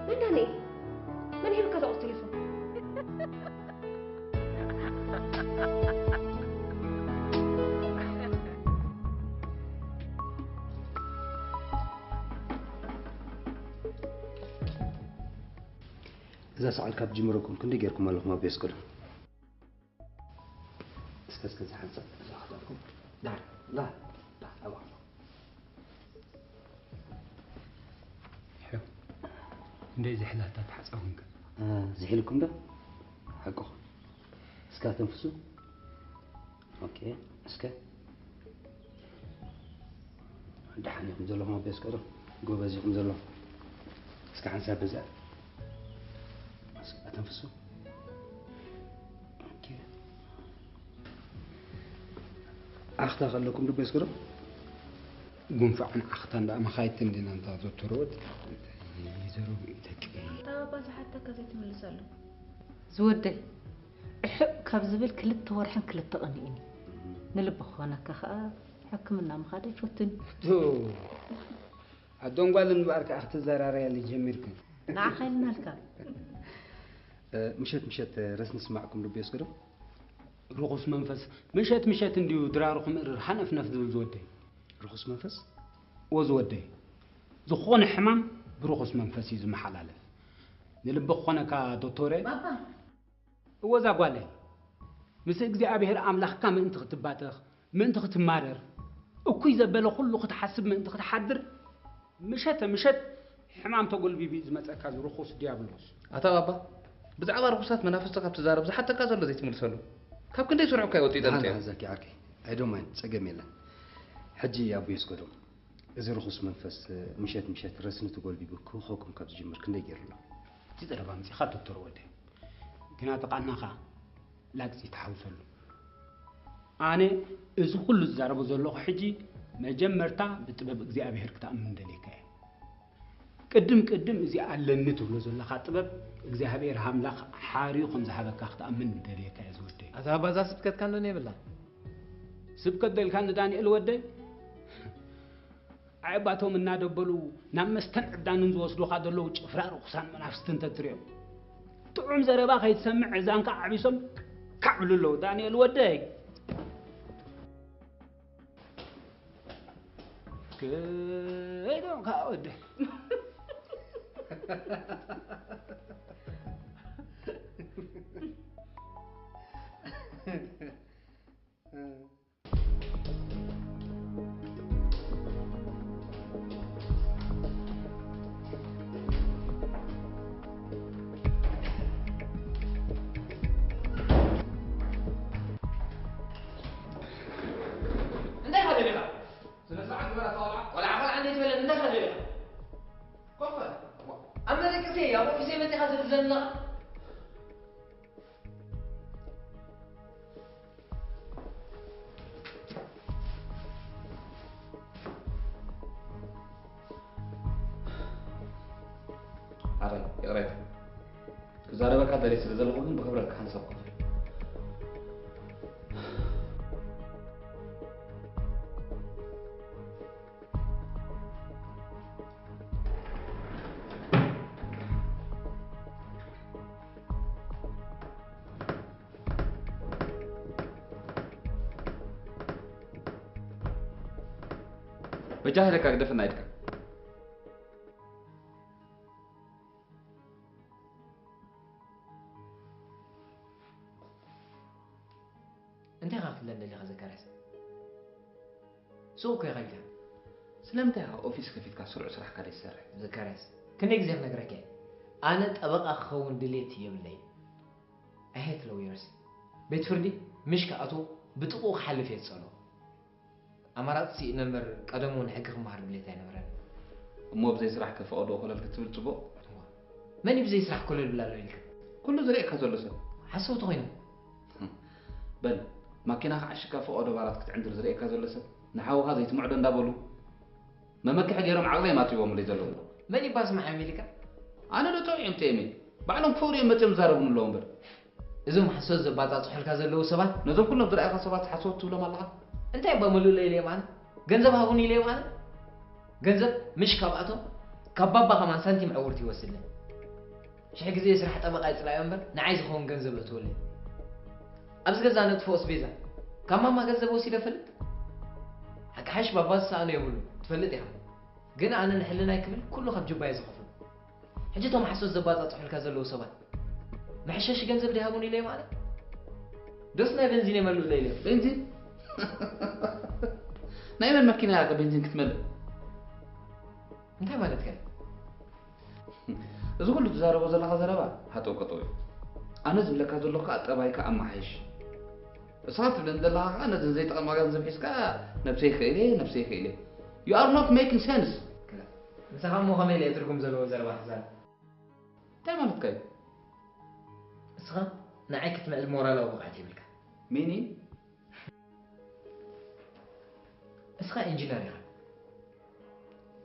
መን ዳንኤል? መን ሂብካ እዛ ቁጽሪ ቴሌፎን? እዛ ሰዓል ካብ ጅምረኩም ክንደይ ጌርኩም ኣለኹም ኣብ ቤት ስኮላ? እስከ፣ እስከ፣ እዚ ሓንሳብ እዛ ክዳንኩም። ዳ፣ ዳ፣ ዳ፣ ኣብኣ። ሕዮ፣ እንደይ ዝሕላታ ተሓጻውንከ? እ፣ ዝሒልኩም ዶ? ሓቅኹም። እስከ ኣተንፍሱ። ኦኬ፣ እስከ። ደሓን ኢኹም ዘለኹም ኣብ ቤት ስኮላ? ጎበዝ ኢኹም ዘለኹም። እስከ ሓንሳብ በዛ። እስከ ኣተንፍሱ። ኦኬ። ዓኽታ ከለኩም ዶ ቤት ስኮላ? ጉንፋዕን ዓኽታን ደኣ መኻይድቲ እንዲና እንታ ዘተረወት። ይዘረቡ እዩ ተቂ። ኣታ ባባ ዝሓተካ ዘይትምልሰሉ። ዝወደይ፣ እሕቕ ካብ ዝብል ክልተ ወርሕን ክልተ ቀን እዩ። ንልቢ ክኾነካ ኸኣ ሕክምና ምኻድ ኣይፈቱን። ቱ፣ ኣዶን ጓልን እምበኣር ከኣ ክትዘራረያሉ ጀሚርክን። ንዓኻ ኢልናልካ። እ፣ ምሸት ምሸት ረስኒ ስማዕኩም ልቢ የስግዶ? ርኹስ መንፈስ ምሸት ምሸት እንድዩ ድራሩ ክምእርር ሃነፍነፍ ዝብል ዝወደይ። ርኹስ መንፈስ? እወ ዝወደይ። ዝኾነ ሕማም ብርኹስ መንፈስ እዩ ዝመሓላለፍ። ንልቢ ክኾነካ ዶቶረ? ባባ። እወ እዛ ጓለይ። ምስ እግዚኣብሔር ኣምላኽካ ምእንቲ ክትባተኽ፣ ምእንቲ ክትማረር፣ እኩይ ዘበለ ኩሉ ክትሓስብ ምእንቲ ክትሓድር፣ ምሸተ ምሸት ሕማም ተጎልቢቡ እዩ ዝመጸካ እዚ ርኹስ ዲያብሎስ። ኣታ ባባ፣ ብዛዕባ ርኹሳት መናፍስቲ ካብ ትዛረብ ዝሓተካ ዘሎ ዘይትምልሰሉ። ካብ ክንደይ ስሩዕ እኳ ይወጡ ይጠምጥ ናና እዮም። ዛኪ ዓርከይ፣ I don't mind፣ ጸገም የለን። ሕጂ ኣቦይ እስከዶም፣ እዚ ርኹስ መንፈስ ምሸት ምሸት ረስኒ ተጎልቢቡ ክህኸኩም ካብ ዝጅምር ክንደይ ገይሩ ኣሎ? እቲ ዘረባ ኣምጺእኻ ዶክተር ወደይ። ግና እቲ ቃናኻ ላግጺ ተሓውሰሉ። ኣነ እዚ ኩሉ ዝዛረቦ ዘለኹ ሕጂ መጀመርታ ብጥበብ እግዚኣብሔር ክትኣምን ምደልየካ እየ። ቅድም ቅድም እዚ ኣለኒ ትብሎ ዘለኻ ጥበብ እግዚኣብሔር ኣምላኽ ሓርዩ ከም ዝሃበካ ክትኣምን ምደልየካ እየ ዝወደይ። ኣታ ኣባ እዛ ስብከትካ እንዶ የብላ። ስብከት ደልካ ንዳንኤል ወደይ? ኣዕባቶም እናደበሉ ናብ መስተን ዕብዳንን ዝወስዱኻ ዘለዉ ጭፍራ ርኹሳን መናፍስቲ እንተትሪኦም፣ ጥዑም ዘረባ ከይትሰምዕ እዛንካ ዓቢሶም ካዕብሉ ኣለዉ። ዳንኤል ወደይ፣ ከይዶም ከዓ ወደይ። እንታይ ኢኻ ደሊኻ? ስነ ስርዓት ግበር ኣታ ቆልዓ። ቆልዓ ቆልዓ እንዴት በለን? እንታይ ኢኻ ደሊኻ? ኮፍ በል። ኣብ መደቀሰይ ኣብ ኦፊሰይ መጺኻ ዘትዘን ኣለኻ? ኣረ ይቕሬታ፣ ክዛረበካ ደልየ ስለ ዘለኹ ግን ብኽብረት ሓንሳብ ኮፍ ኢል። በጃ ኢለካ ግደፈና ኢድካ። እንታይ ኢኻ ክትብለኒ ደሊኻ ዘካርያስ? ሱቕ እኮ ኢኻ ኢልካ። ስለምንታይ ኢኻ ኦፊስ ከፊትካ ስሩዕ ስራሕካ ዘይትሰርሕ? ዘካርያስ፣ ክንደይ ግዜ ክነግረካ እየ? ኣነ ጠበቓ ክኸውን ድሌት የብለይን። I hate lawyers። ቤት ፍርዲ ምሽ ክኣትዎ ብጥቕኡ ክሓልፍ እየ ዝጸልኦ። ኣማራጺ ስኢነ እምበር ቀደም እውን ሕጊ ክመሃር ድሌት ኣይነበረን። እሞ ብዘይ ስራሕ ከ ፈቐድኦ ኮለል ክትብል ጽቡቕ? እዋ። መን እዩ ብዘይ ስራሕ ኮለል ብላ ኣሎ ኢልካ? ኩሉ ዝርእየካ ዘሎ ሰብ። ሓሰውቲ ኮይኖም። በል፣ ማኪናኻ ዓሽካ ፈቐዶ ባራት ክትዕንድር ዝርእየካ ዘሎ ሰብ፣ ንሓውኻ ዘይትምዕዶ እንዳበሉ፣ መመክሒ ገይሮም ዓቕሊ እዮም ኣጥቢቦምለይ ዘለዉ። መን ይባ ስማዕ እዮም ኢልካ? ኣነ ዶ ጠቢዖም ጠየመይ? ባዕሎም ክፈሩ እዮም መፅዮም ዝዛረቡኒ ኣለዉ እምበር። እዞም ሓሶት ዘባጻጽሑልካ ዘለዉ ሰባት? ነዞም ኩሎም ዝረኣዩኻ ሰባት ሓሶት ትብሎም ኣለኻ? እንታይ እባ መሉእለይ ኢለዮም ኣነ? ገንዘብ ሃቡኒ ኢለዮም ኣነ? ገንዘብ ምሽ ካብኣቶም፣ ካብ ባባ ከማን ሳንቲም ዕውርቲ ይወስድለይ። ሽሕ ግዜ ስራሕ ጠበቓ ይጽላዮ እምበር፣ ንዓይ ዝኸውን ገንዘብ እትወለይ። ኣብዚ ገዛ ነጥፎ ኣስቤዛ፣ ካብ ማማ ገንዘብ ወሲደ እፈልጥ? ሓቂ ሓሽ ባባ ዝሰኣኖ የብሉን፣ ትፈልጥ ኢኻ። ግን ኣነ ንሕልናይ ክብል ኩሉ ካብ ጅባየ ዝኸፍሎ። ሕጂ እቶም ሓሶት ዘባጻጽሑልካ ዘለዉ ሰባት፣ መሐሸሺ ገንዘብ ድሃቡን ኢለዮም ኣነ? ዶስ ናይ ቤንዚን የመልኡለይ ኢለዮም? ቤንዚን? ናይ መን መኪና እያ ከ ቤንዚን ክትመልእ? እንታይ ማለትካ እዩ? እዚ ኩሉ ትዛረቦ ዘለኻ ዘረባ ሃጠው ቀጠው እዩ። ኣነ ዝብለካ ዘለኹ ከኣ ጠባይካ ኣመሓይሽ። እስኻ ትብለኒ ዘለኻ ከኣ ነዘን ዘይጠቕማ ገንዘብ ሒዝካ ነብሰይ ክእል እየ፣ ነብሰይ ክእል እየ። You are not making sense። ክላ፣ ንስኻ እሞ ከመይ ኢለ እየ ትርጉም ዘለዎ ዘረባ ክዛረብ? እንታይ ማለትካ እዩ? እስኻ ንዓይ ክትምዕድ ሞራላዊ ብቕዓት የብልካ። ሚኒ? እስኻ ኢንጂነር ኢኻ።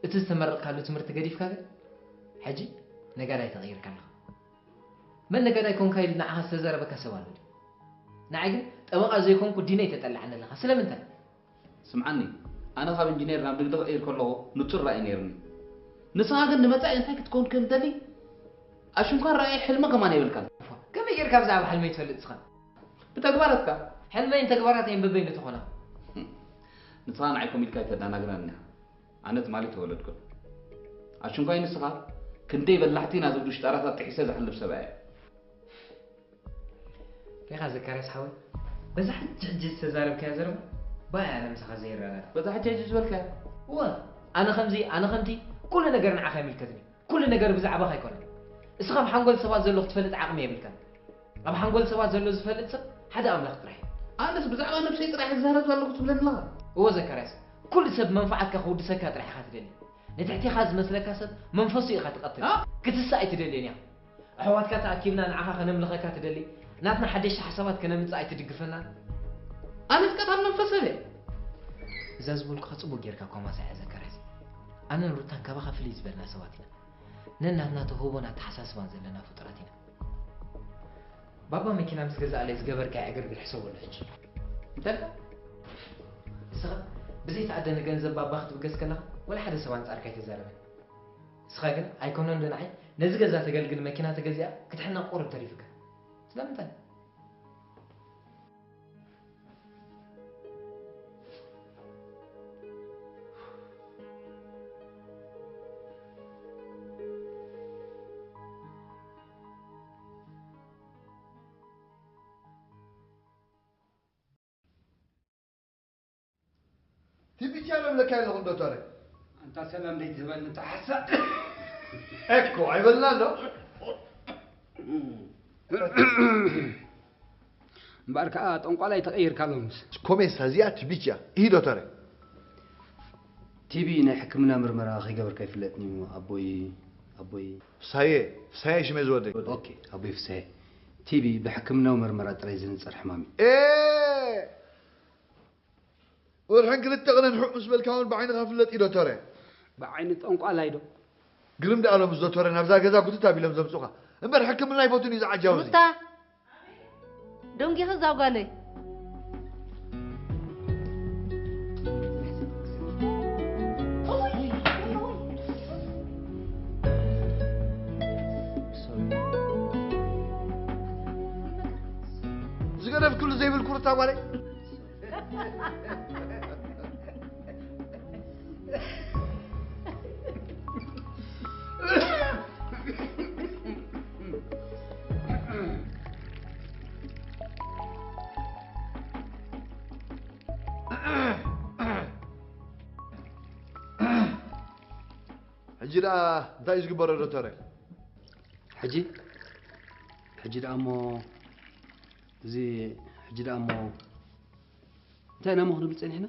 እቲ ዝተመረቕካሉ ትምህርቲ ገዲፍካ ግን፣ ሕጂ ነጋዳይ ተቐይርካ ኣለኻ። መን ነጋዳይ ኮንካ ኢሉ ንዓኻ ዝተዛረበካ ሰብ ኣሎ ድዩ? ንዓይ ግን ጠበቓ ዘይኮንኩ ዲነ ይተጠልዓኒ ኣለኻ። ስለምንታይ? ስምዓኒ፣ ኣነ ካብ ኢንጂነር ናብ ንግዲ ክቕይር ከለኹ ንጹር ራእይ ነይሩኒ። ንስኻ ግን ንመጻኢ እንታይ ክትከውን ከም ትደሊ ኣሽንኳር ራእይ ሕልሚ ከማን የብልካን። ከመይ ጌርካ ብዛዕባ ሕልመይ ትፈልጥ ንስኻ? ብተግባራትካ። ሕልመይን ተግባራተይን በበይኑ ተኾና። ንስኻ ንዓይ ኮም ኢልካ ኣይተደናግረኒ ኢኻ። ኣነ ትማሊ ተወለድኩ። ኣሽንኳይ ንስኻ ክንደይ በላሕቲ ኢና ዝብሉ ሽጣራታት ጥሒሰ ዝሓልፍ ሰብኣይ እየ። ሪኻ ዘካርያስ ሓወይ፣ በዛ ሕጂ ሕጂ ዝተዛረብካዮ ዘረባ ባይ ኣነ ምሳኻ ዘይረዳዳእ። በዛ ሕጂ ሕጂ ዝበልካዮ? እወ፣ ኣነ ከምዚ፣ ኣነ ከምቲ፣ ኩሉ ነገር ንዓኻ ኣይምልከትን እዩ። ኩሉ ነገር ብዛዕባኻ ኣይኮነን። እስኻ ኣብ ሓንጎል ሰባት ዘሎ ክትፈልጥ ዓቕሚ የብልካን። ኣብ ሓንጎል ሰባት ዘሎ ዝፈልጥ ሰብ ሓደ ኣምላኽ ጥራሕ እዩ። ኣነስ ብዛዕባ ነብሰይ ጥራሕ እየ ዝዛረብ ዘለኹ ትብለኒ ኣለኻ? እወ ዘካርያስ፣ ኩሉ ሰብ መንፍዓትካ ክውድሰካ ጥራሕ ኢኻ ትደሊ። ንትሕቴኻ ዝመስለካ ሰብ መንፈሱ ኢኻ ትቐትል። ኣ? ክትስእ ኣይትደልዮን ኢኻ። ኣሕዋትካ ተኣኪብና ንዓኻ ከነምልኸካ ትደሊ፣ ናትና ሓደሽቲ ሓሳባት ከነምጽእ ኣይትድግፈናን። ኣነስ ቀታል መንፈስ ሰብ እየ። እዛ ዝበልኩኻ ጽቡቕ ጌርካ እኳ ማሳያ ዘካርያስ። ኣነን ሩታን ካባኻ ፍልይ ዝበልና ሰባት ኢና። ነናትና ተውህቦን ኣተሓሳስባን ዘለና ፍጡራት ኢና። ባባ መኪና ምስ ገዛእለይ ዝገበርካዮ ዕግርግር ሕሰበሉ ሕጂ። እንታይ ኢልካ? ንስኻ ብዘይተኣደነ ገንዘብ ባባ ክትብገስ ከለኻ ወላ ሓደ ሰብ ኣንጻርካ ኣይተዛረበን። ንስኻ ግን ኣይኮነን ዶ ንዓይ ነዚ ገዛ ተገልግል መኪና ተገዚኣ ክትሕነቕ ቁሩብ ተሪፍካ። ስለምንታይ? ቲቢቻ ለብለካ የለኹም ዶክተር። ኣንታ ሰላም ደይትህበኒ ተሓሳ። እኮ ኣይበልና ኣሎ። እምበኣር ከኣ ጠንቋላይ ተቐይርካ ሎምስ። ኮሜሳ እዚኣ ቲቢቻ። ይህ ዶክተር። ቲቢ ናይ ሕክምና ምርመራ ከይገበርካ ይፍለጥኒ እዩ ኣቦይ፣ ኣቦይ። ፍሳየ፣ ፍሳየ ሽመይ ዝወደይ። ኦኬ፣ ኣቦይ ፍሳየ። ቲቢ ብሕክምናዊ ምርመራ ጥራይ ዝንጸር ሕማም እዩ። ኤ! ወርሕን ክልተ ቅነን ሑቕ ምስ በልካ እውን ብዓይንኻ ፍለጥ እዩ ዶክተረ። ብዓይኒ ጠንቋላይ ዶ? ግርም ደኣ ሎምስ ዶክተረ ናብዛ ገዛ ጉትት ኣቢሎም ዘምጹኻ። እምበር ሕክምና ኣይፈቱን እዩ ዝዓጃው እዚ። ሩታ! ደንጊኺ እዛ ጓለይ። ዝገደፍክሉ ዘይብልኩ ሩታ ጓለይ። ሕጂ ደኣ እንታይ እዩ ዝግበሮ ዶክተረ? ሕጂ፣ ሕጂ ደኣ እሞ፣ እዚ፣ ሕጂ ደኣ እሞ እንታይ ኢና እሞ ክንብል ጸኒሕና?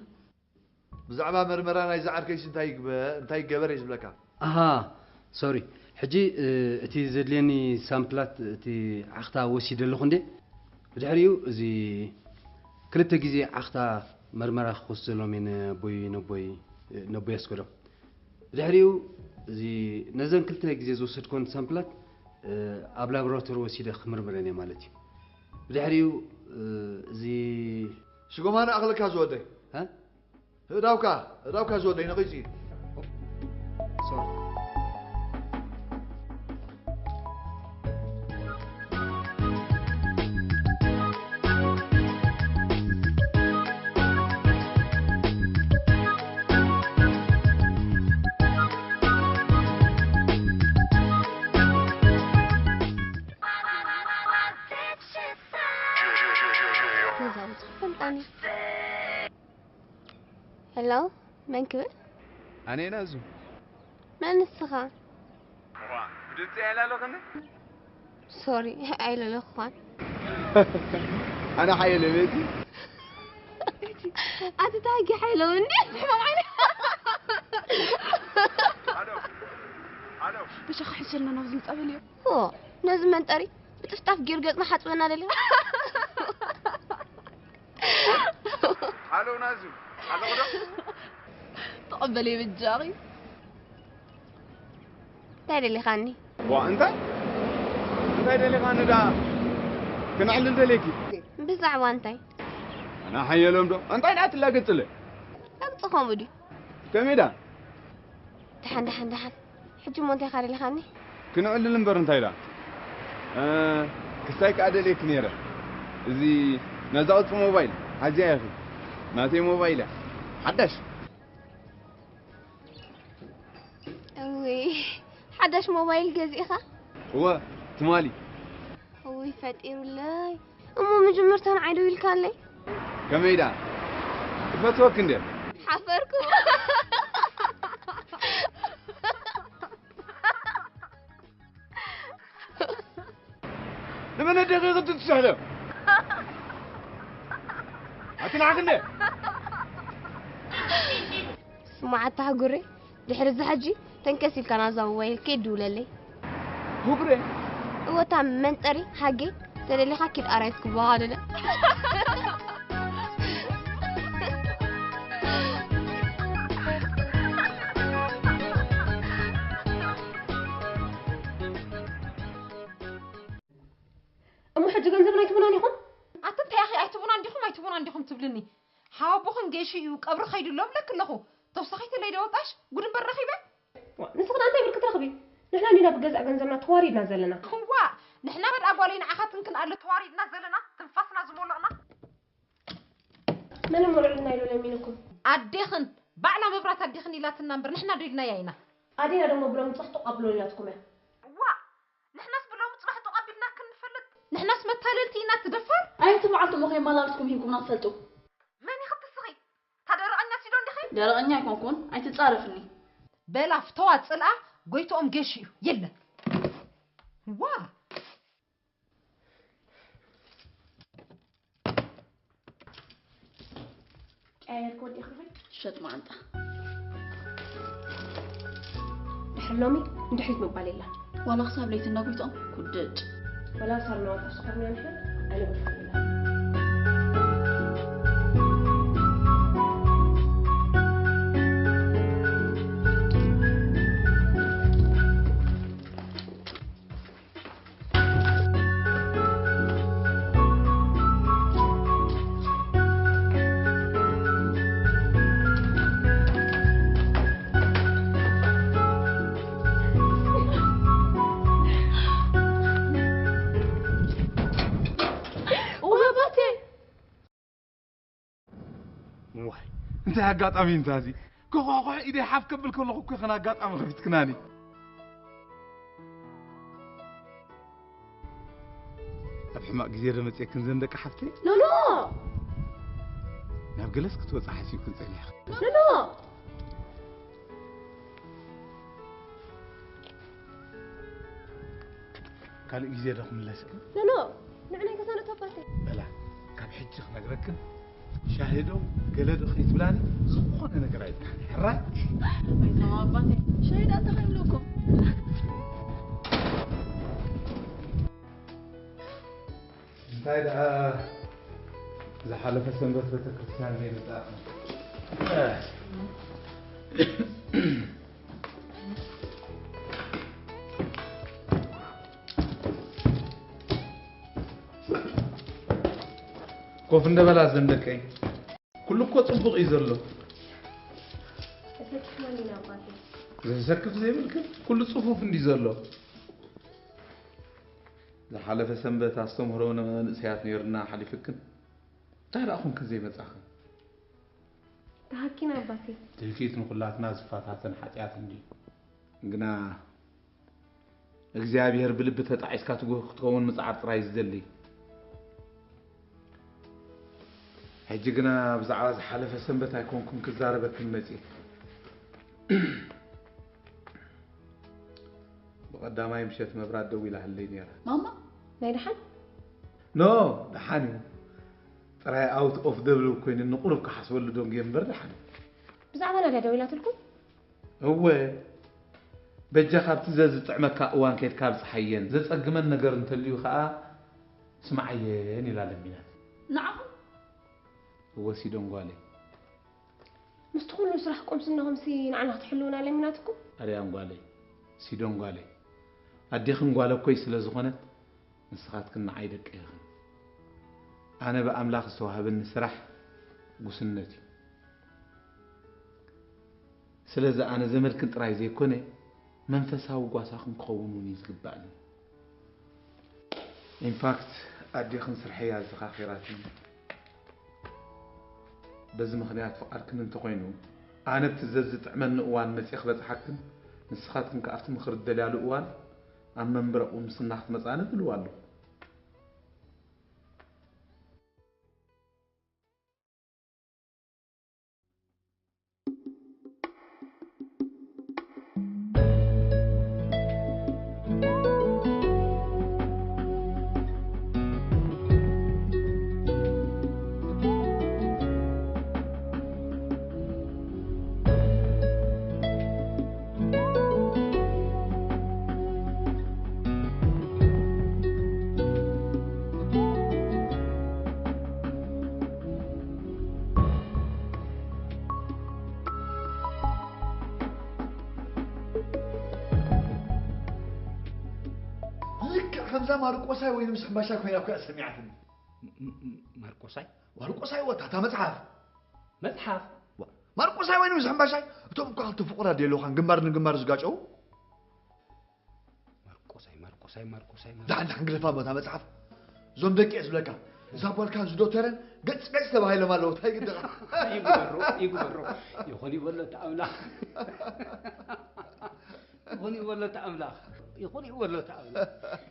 ብዛዕባ መርመራ ናይዛ ዓርከይሲ እንታይ ይግበ-፣ እንታይ ይገበር እየ ዝብለካ? ኣሃ፣ ሶሪ። ሕጂ፣ እ፣ እቲ ዘድልየኒ ሳምፕላት፣ እቲ ዓኽታ ወሲደ ኣለኹ እንዴ? ብድሕሪኡ፣ እዚ ክልተ ግዜ ዓኽታ መርመራ ክወስደሎም እየ ነቦይ፣ ነቦይ፣ እ፣ ነቦይ ኣስገዶም። ብድሕሪኡ፣ እዚ ነዘን ክልተ ግዜ ዝወሰድኮን ሳምፕላት፣ እ፣ ኣብ ላቦራቶሪ ወሲደ ክምርምረን እየ ማለት እዩ። ብድሕሪኡ፣ እ፣ እዚ ሽጎማ ንኣኽለካ ዝወደይ። እ? እዳውካ፣ እዳውካ ዝወደይ ነቒጹ እዩ። ሶሪ። ገዛ ውጽእ ፈልጣኒ። ሄሎ፣ መን ክብል? ኣነ ናዙ። መን ንስኻ? እዋ፣ ብድምፂ ኣይላለኽን? ሶሪ፣ ኣይለለኽኳን። ኣነ ሓየለ ቤቲ። ኣቲ ታጊ ሓይለውን እንዴ? ሕማም ዓይነ። ኣሎ፣ ኣሎ። በሻ ክሕሸልና ናብዚ ጸበል እዩ። ኦ፣ ነዚ መንጠሪ ብጥፍጣፍ ጌር ገጽና ሓጽበና ደሊ። ኣሎ ናዙ፣ ኣለኹ ዶ? ተቐበለይ በጃኺ። እንታይ ደሊኻኒ? ዋ፣ እንታይ? እንታይ ደሊኻኒ ደኣ? ክነዕልል ደልየኪ። ብዛዕባ እንታይ? ኣና ሓየሎም ዶ? እንታይ ደኣ ትላገጽለ? ከምጽ ከምኡ ድዩ? ከመይ ደኣ? ደሓን፣ ደሓን፣ ደሓን። ሕጂ እሞ እንታይ ኢኻ ደሊኻኒ? ክንዕልል እምበር እንታይ ደኣ? እ፣ ክስታይ ከኣ ደልየኪ ነይረ። እዚ ነዛ ቅርጺ ሞባይል ሓዚያ ኢኺ። ናተይ ሞባይል እያ። ሓዳሽ። እውይ፣ ሓዳሽ ሞባይል ገዚእኻ? እወ፣ ትማሊ። እውይ፣ ፈጢሩለይ። እሞ መጀመርታ ንዓይ ደዊልካለይ? ከመይ ደኣ? እፈትወኪ እንድየ። ሓፈርኩ። ንመን ደቂቕ ትስሕለ? ኣትናዕክነ። ስማዕ ኣታ ህጉሬ፣ ድሕሪ እዚ ሕጂ ተንከስ ኢልካ ናብዛ ሞባይል ከይትድውለለይ። ህጉሬ? እወ፣ እታ መንጠሪ ሃጌ፣ ተደሊኻ ኪድ ኣራይስ ክበሃሉለ። እሞ ሕጂ ገንዘብና ኣይትቡናን ኢኹም? ኣቲ እንታይ ኢኺ ኣይትቡናን ዲኹም ኣይትቡናን ዲኹም ትብልኒ? ሓወቦኽን ጌሹ እዩ ቀብሪ ከይዱ ኣሎ እብለኪ ኣለኹ። ተወሳኺት ለይ ዶ ወጣሽ? ጉድ እምበር ረኺበ። ዋ፣ ንስኺ ደኣ እንታይ ኢልኪ ትረኽቢ? ንሕና እንዲና ብገዛእ ገንዘብና ተዋሪድና ዘለና። ዋ፣ ንሕና በዳ ጓለይ ንዓኻ ትንክን ኣሎ ተዋሪድና ዘለና፣ ትንፋስና ዝሞለቕና። መን እሞ ልዕልና ኢሉ ለሚንኩም? ኣዴኽን፣ ባዕላ መብራት ኣዴኽን ኢላትና እምበር ንሕና ዶ ኢልናያ ኢና? ኣዴና ደሞ ብሎም ጽሕጥቕ ኣብሎን ኢላትኩም እያ። ዋ፣ ንሕናስ ብሎም ጽባሕ ጥቕ ኣቢልና ክንፈልጥ? ንሕናስ መታለልቲ ኢና ትደፋር? ኣየንቲ መዓልቲ እሞ ከየመላልስኩም ሂንኩምና ትፈልጡ? መን ኢኺ ትስኺ? እታ ደረቐኛ ሲዶ እንዲኺ? ደረቐኛ ኣይኮንኩን፣ ኣይትጻረፍኒ። በላ ፍተዋ ጽልኣ፣ ጎይትኦም ገሽ እዩ፣ የለን። ዋ! ቀያየር ክወዲእ ክብል ሸጥ መዓንጣ። ድሕሪ ሎሚ ንድሕሪት ምባል የለን። ዋላ ክሳብ ለይቲ እናጎይትኦም ኩድጭ። ወላ ክሳብ ናወጣ ስቆርና ንሕን ኣይነብርካን የለን። ዋይ፣ እንታይ ኣጋጣሚ እንታ እዚ? ከኳኹሕ ኢደይ ሓፍ ከብል ከለኹ እኮ ኸን ኣጋጣሚ ከፊትክናኒ። ኣብ ሕማቕ ግዜ ዶ መጽኤክን ዘን ደቂ ሓፍተይ? ኖኖ! ናብ ገለስ ክትወጻ ሓሲብክን ጸኒሕክን? ኖኖ! ካልእ ግዜ ዶ ክምለስክን? ኖኖ! ንዕናይ ገዛና ተባተ። በላ፣ ካብ ሕጂ ክነግረክን፣ ሻሂ ዶ ገለ ዶ ከይትብላኒ ዝኾነ ነገር ኣይብላኒ። ሕራይ? ኣይዞም ኣባተይ፣ ሻሂ ደኣ እንታይ ከይብለኩም? እንታይ ደኣ ዝሓለፈ ሰንበት ቤተክርስትያን ዘይመጻእኩም? ኮፍ እንደ በላ ዘንደቀኝ። ኩሉ እኮ ጽቡቕ እዩ ዘሎ። ተሰኪፍና እንዲና ኣባቴ። ዘሰክፍ ዘይብልክን ኩሉ ጽፉፍ እንዲ ዘሎ። ዝሓለፈ ሰንበት ኣስተምህሮ ንመንእሰያት ነይርና ሓሊፍክን። እንታይ ደኣ ኮንክን ዘይመጻኽን? ተሃኪና ኣባቴ። ትህኪት ንኹላትና ዝፈታተን ሓጢኣት እንድዩ። ግና እግዚኣብሔር ብልቢ ተጣዒስካ ትጉህ ክትኸውን ምጽዓር ጥራይ እዩ ዝደሊ። ሕጂ ግና ብዛዕባ ዝሓለፈ ሰንበት ኣይኮንኩን ክዛረበክን መጺእ። ብቐዳማይ ምሸት መብራት ደዊላትለይ ነይራ። ማማ፣ ናይ ደሓን? ኖ፣ ደሓን እዩ። ጥራይ ኣውት ኦፍ ደብልብ ኮይኑ ንቁሩብ ክሓስበሉ ደንጉየ እምበር ደሓን እዩ። ብዛዕባ ናድያ ደዊላትልኩም? እወ፣ በጃ ካብቲ ዘዝጥዕመካ እዋን ኬድካ ኣብጽሓየን፣ ዘጸግመን ነገር እንተልዩ ኸኣ ስምዓየን ኢላ ለሚናት። ንዓኹም? እወ ሲዶን ጓለይ። ምስቲ ኩሉ ስራሕ ቁምስናኹምሲ ንዓና ክትሕልውና ለሚናትኩም? ኣርያም ጓለይ፣ ሲዶን ጓለይ፣ ኣዴኽን ጓለኮይ ስለ ዝኾነት ንስኻትክን ንዓይ ደቂ ኢኽን። ኣነ ብኣምላኽ ዝተዋህበኒ ስራሕ ጉስነት እዩ። ስለዚ ኣነ ዘመድክን ጥራይ ዘይኮነ መንፈሳዊ ጓሳኹም ክኸውን እውን እዩ ዝግባእኒ። ኢንፋክት ኣዴኽን ስርሐይ ኣዘኻኺራትኒ። በዚ ምኽንያት ፍቓድክን እንተኾይኑ ኣነ ብቲ ዘዝጥዕመኒ እዋን መጺኤ ክበጽሓክን ንስኻትክን ከኣ ኣብቲ ምኽሪ እትደልያሉ እዋን ኣብ መንበረ ቁምስና ክትመጻኒ እድልዋ ኣለኹ። ልክዕ ከምዛ ማርቆሳይ ወይ ምስ ሕምባሻ ኮይና እኮ እያ ሰሚዓትኒ። ም-፣ ም-፣ ም-፣ ማርቆሳይ? ማርቆሳይ ወታ እታ መጽሓፍ። መጽሓፍ? ዋ፣ ማርቆሳይ ወይኒ ምስ ሕምባሻይ፣ እቶም እኳ ክልተ ፍቑራት ደለውኻን ግንባር ንግንባር ዝጋጨው። ማርቆሳይ ማርቆሳይ ማርቆሳይ ማርቆሳይ ዳሓን ዳሓን ግደፋ በታ መጽሓፍ። እዞም ደቂ እየ ዝብለካ፣ እዛ ጓልካን ዝዶተረን ገጽ ገጽ ተባሂሎም ኣለዉ። እንታይ ግድኻ? ይግበሮ ይግበሮ። ይኹን ይበሎ እቲ ኣምላኽ። ይኹን ይበሎ እቲ ኣምላኽ። ይኹን ይበሎ እቲ ኣምላኽ።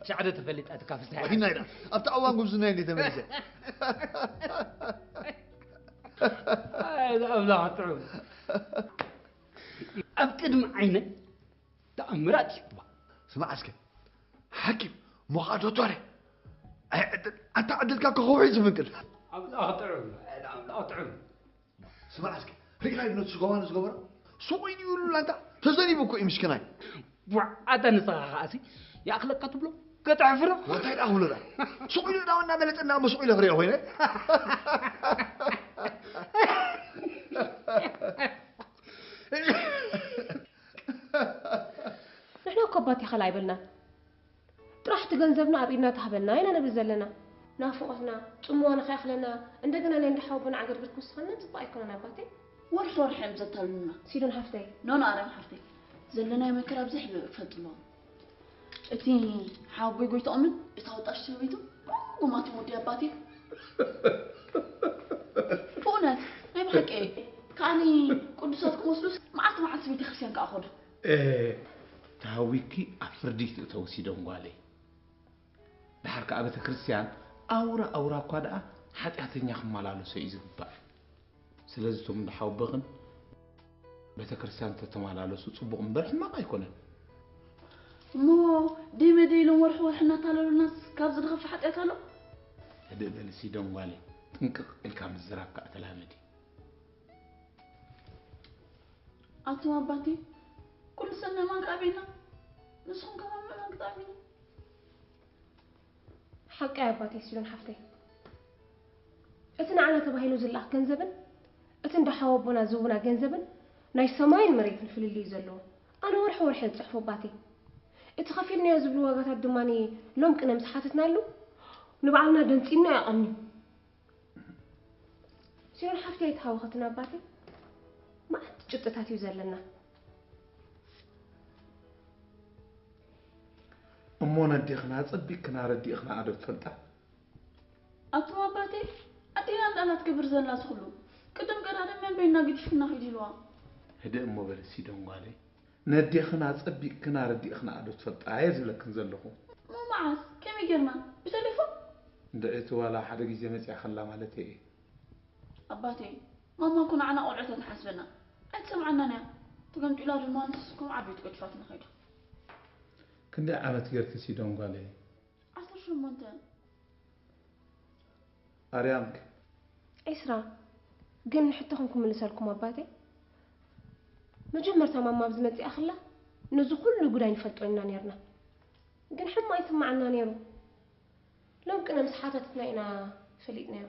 ሻዕደ ተፈሊጣ እቲ ካፍሳ። ወይና ኢዳ። ኣብቲ ኣዋን ጉብዝና እንዴ ተመልሰ። ኣይ፣ እዚ ኣምላኽ ጥዑም። ኣብ ቅድሚ ዓይነ ተኣምራት ይግባ። ስማዕ እስከ፣ ሓኪም ሞኻ ዶቶረ፣ ኣይ ዕድል፣ ኣንታ ዕድልካ ከኸውሒ ዝፍንቅል። ኣምላኽ ጥዑም፣ ኣምላኽ ጥዑም። ስማዕ እስከ፣ ርኢኻዮ ነቲ ስጎማኖ ዝገበሮ? ሱቕ ኢሉ ይብሉ ላንታ፣ ተዘኒቡ እኮ እዩ ምስኪናይ። ቡዕ፣ ኣታ ንስኻ ከኣሲ፣ ይኣኽለካ ትብሎ፣ ከተሕፍሮ። እንታይ ደኣ ክብሎ ደኣ? ሱቕ ኢሉ ደኣ እናመለጠ እና እሞ ሱቕ ኢለ ክሪኦ ኮይነ። ንሕና እኮ ኣባቴ ካልእ ኣይበልናን። ጥራሕ እቲ ገንዘብና ኣብ ኢድና ተሃበና ኢና ንብል ዘለና። ናፍቖትና፣ ጽምዋ ንኸይኣኽለና፣ እንደገና ናይ እንዳ ሓወቦና ዓገርግር ክውስኸልና ጽቡቕ ኣይኮነን ኣባቴ። ወርሒ ወርሒ እዮም ዘታልሉና። ሲዶን ሓፍተይ። ኖኖ ኣርያም ሓፍተይ። ዘለናዮ መከራ ብዙሕ ይፈልጡ ኣለዎም። እቲ ሓወቦይ ጎይትኦምን እታ ወጣሽ ሰበይቱ ርጉማት እዮም ወዲ ኣባቴ። ብእውነት ናይ ብሓቂ እየ። ከዓኒ ቅዱሳት ክመስሉስ መዓልቲ መዓልቲ ቤተ ክርስቲያን ከኣ ኸዱ። እ፣ ተሃዊኪ ኣብ ፍርዲ ትእተዊ ሲዶን ጓለይ። ደሓር ከኣ ቤተ ክርስቲያን ኣውራ ኣውራ እኳ ደኣ ሓጢኣተኛ ክመላለሶ እዩ ዝግባእ። ስለዚ እቶም እንዳ ሓወቦኽን ቤተ ክርስቲያን ተተመላለሱ ጽቡቕ እምበር ሕማቕ ኣይኮነን። እሞ ደይ መደይ ኢሎም ወርሒ ወርሒ እናታለሉናስ ካብዚ ዝኸፍእ ሓጢኣት ኣሎ? ህድእ በሊ ሲዶን ጓለይ፣ ጥንቅቕ ኢልካ ምዝራብ ከኣ ተላመዲ። ኣቱም ኣባቴ፣ ኩሉ ሰብ ምእማን ከኣ ኣበይና፣ ንስኹም ከማን ምእማን ክትኣምኑ። ሓቀይ ኣባቴ ሲዶን ሓፍተይ፣ እቲ ንዓና ተባሂሉ ዝለኣኽ ገንዘብን እቲ እንዳ ሓወቦና ዝህቡና ገንዘብን ናይ ሰማይን መሬትን ፍልልይ እዩ ዘለዎ። ኣነ ወርሒ ወርሒ እየ ዝጽሕፎ ኣባቴ። እቲ ከፊልናዮ ዝብሉ ዋጋታት ድማ ሎም ቅነ ምስ ሓተትናሉ ንባዕልና ደንጺና እዩ ኣቐንዩ። ሲዶን ሓፍተይ ኣይተሃወኸትን ኣባቴ፣ መዓት ጭብጥታት እዩ ዘለና። እሞ ነዴኽና ጸቢቕክን ኣረዲእኽናኣ ዶ ትፈልጣ? ኣቱም ኣባቴ፣ ኣዴና እንዳላ ትገብር ዘላ ዝኹሉ ቅድም ቀዳድም መን በይና ገዲፍክና ኺድ ኢልዋ። ህድእ እሞ በሊ ሲዶን ጓለይ፣ ነዴኽን ኣጸቢቕክን ኣረዲእኽናኣ ዶ ትፈልጣ እየ ዝብለክን ዘለኹ። እሞ መዓስ? ከመይ ጌርና? ብተሌፎን? እንድዒ እቲ ዋላ ሓደ ግዜ መጺኣ ኸላ ማለተይ እየ። ኣባቴ፣ ማማ እኮ ንዓና ቆልዑት እያ ትሓስበና። ኣይትሰምዓናን እያ። ተገምጢላ ድማ ንስስ ከም ዓበይቲ ገዲፋትና ኸይዳ። ክንደይ ዓመት ጌርኪ ሲዶን ጓለይ? ዓሰርተ ሸሞንተ። ኣርያምክ? ዒስራ። ግን ንሕቶኹም ክምልሰልኩም ኣባቴ፣ መጀመርታ ማማ ኣብዚ መጺኣ ኸላ ነዚ ኩሉ ጉዳይ ንፈልጦ ኢና ኔርና። ግን ሕማ ኣይስምዓና ኔሩ። ሎም ቅነ ምስ ሓተትትና ኢና ፈሊጥናዮ።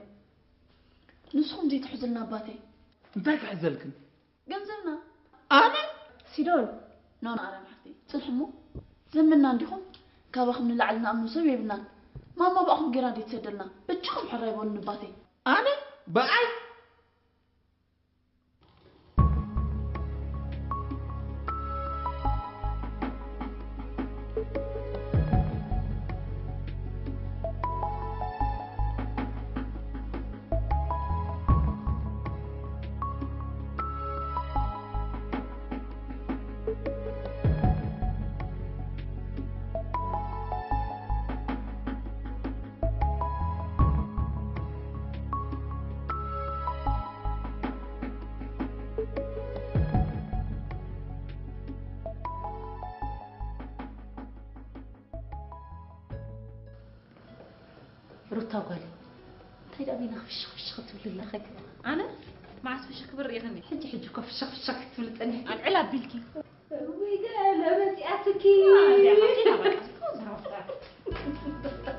ንስኹም ዘይትሕዙልና ኣባቴ። እንታይ ክሕዘልክን? ገንዘብና። ኣነ? ሲዶን። ኖን ኣረም ሓፍተይ። ጽንሑ እሞ ዘመና እንዲኹም ካባኹም ንላዕሊ ንኣምኑ ሰብ የብልናን። ማማ ብኣኹም ጌራ እንዴት ትሰደልና? በጃኹም ሕራይ በሉኒ ኣባቴ። ኣነ? ብኣይ? ሩታ ጓለይ፣ እንታይ ደኣ በይና ፍሽኽ ፍሽኽ ትብሊ ኣለኺ? ኣነ? መዓስ ፍሽኽ ክብል ርኢኽኒ? ሕጂ ሕጂ እኮ ፍሽኽ ፍሽኽ ክትብሊ ጸኒሕኪ። ኣልዕል ኣቢልኪ። እውይ ገለ መጺኣትኪ። ኣደ ሓቂና በቃ፣ እስካሁን ዘረባ ፍጠራ።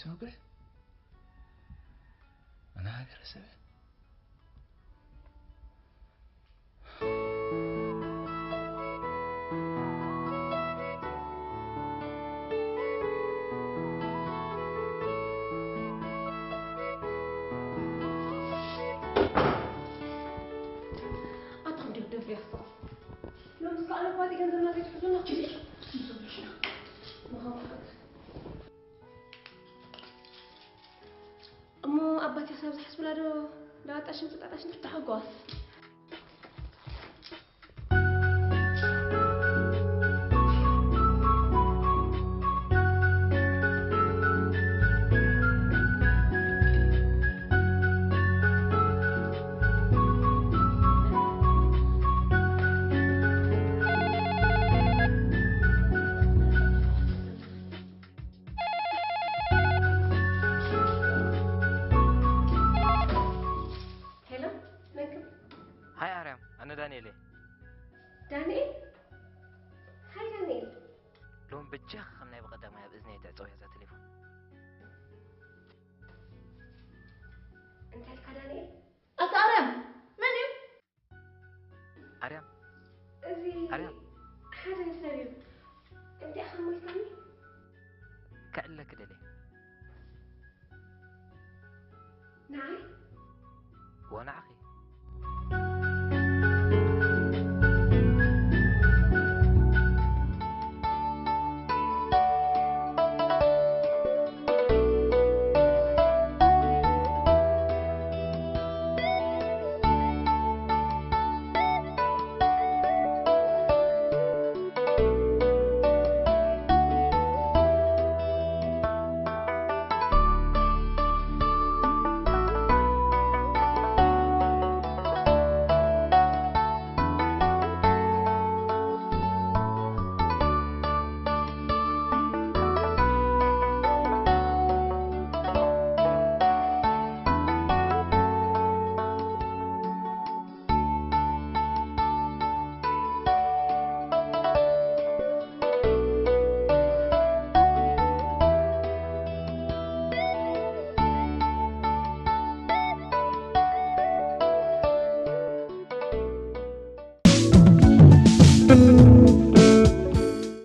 ስምግረ ኣነ ሃገረሰብ ኣቶም ደብደብ ሪያስታ ሎምስ ከኣ ነባቲ ገንዘብና ዘይትሕዙና ኪዲ ምኻፍት እሞ ኣባቴ ክሳብ ዝሓስብላ ዶ ዳጣሽን ጽጣጣሽን ትተሓጓስ ሄሎ መንክብ ሃይ ኣርያም ኣነ ዳንኤል እየ ዳንኤል ሃይ ዳንኤል ሎም ብጃኻ ከም ናይ ብቐዳማይ ኣብ እዝነይ ትዕጸው እያ እዛ ቴሌፎን እንታይ ኢልካ ዳንኤል ኣታ ኣርያም መን እዩ ኣርያም እዚ ኣርያም ሓደ ሰብ እዩ እንታይ ኢኻ ሞልካኒ ከዕለክ ደልየ ንዓይ ወናዓ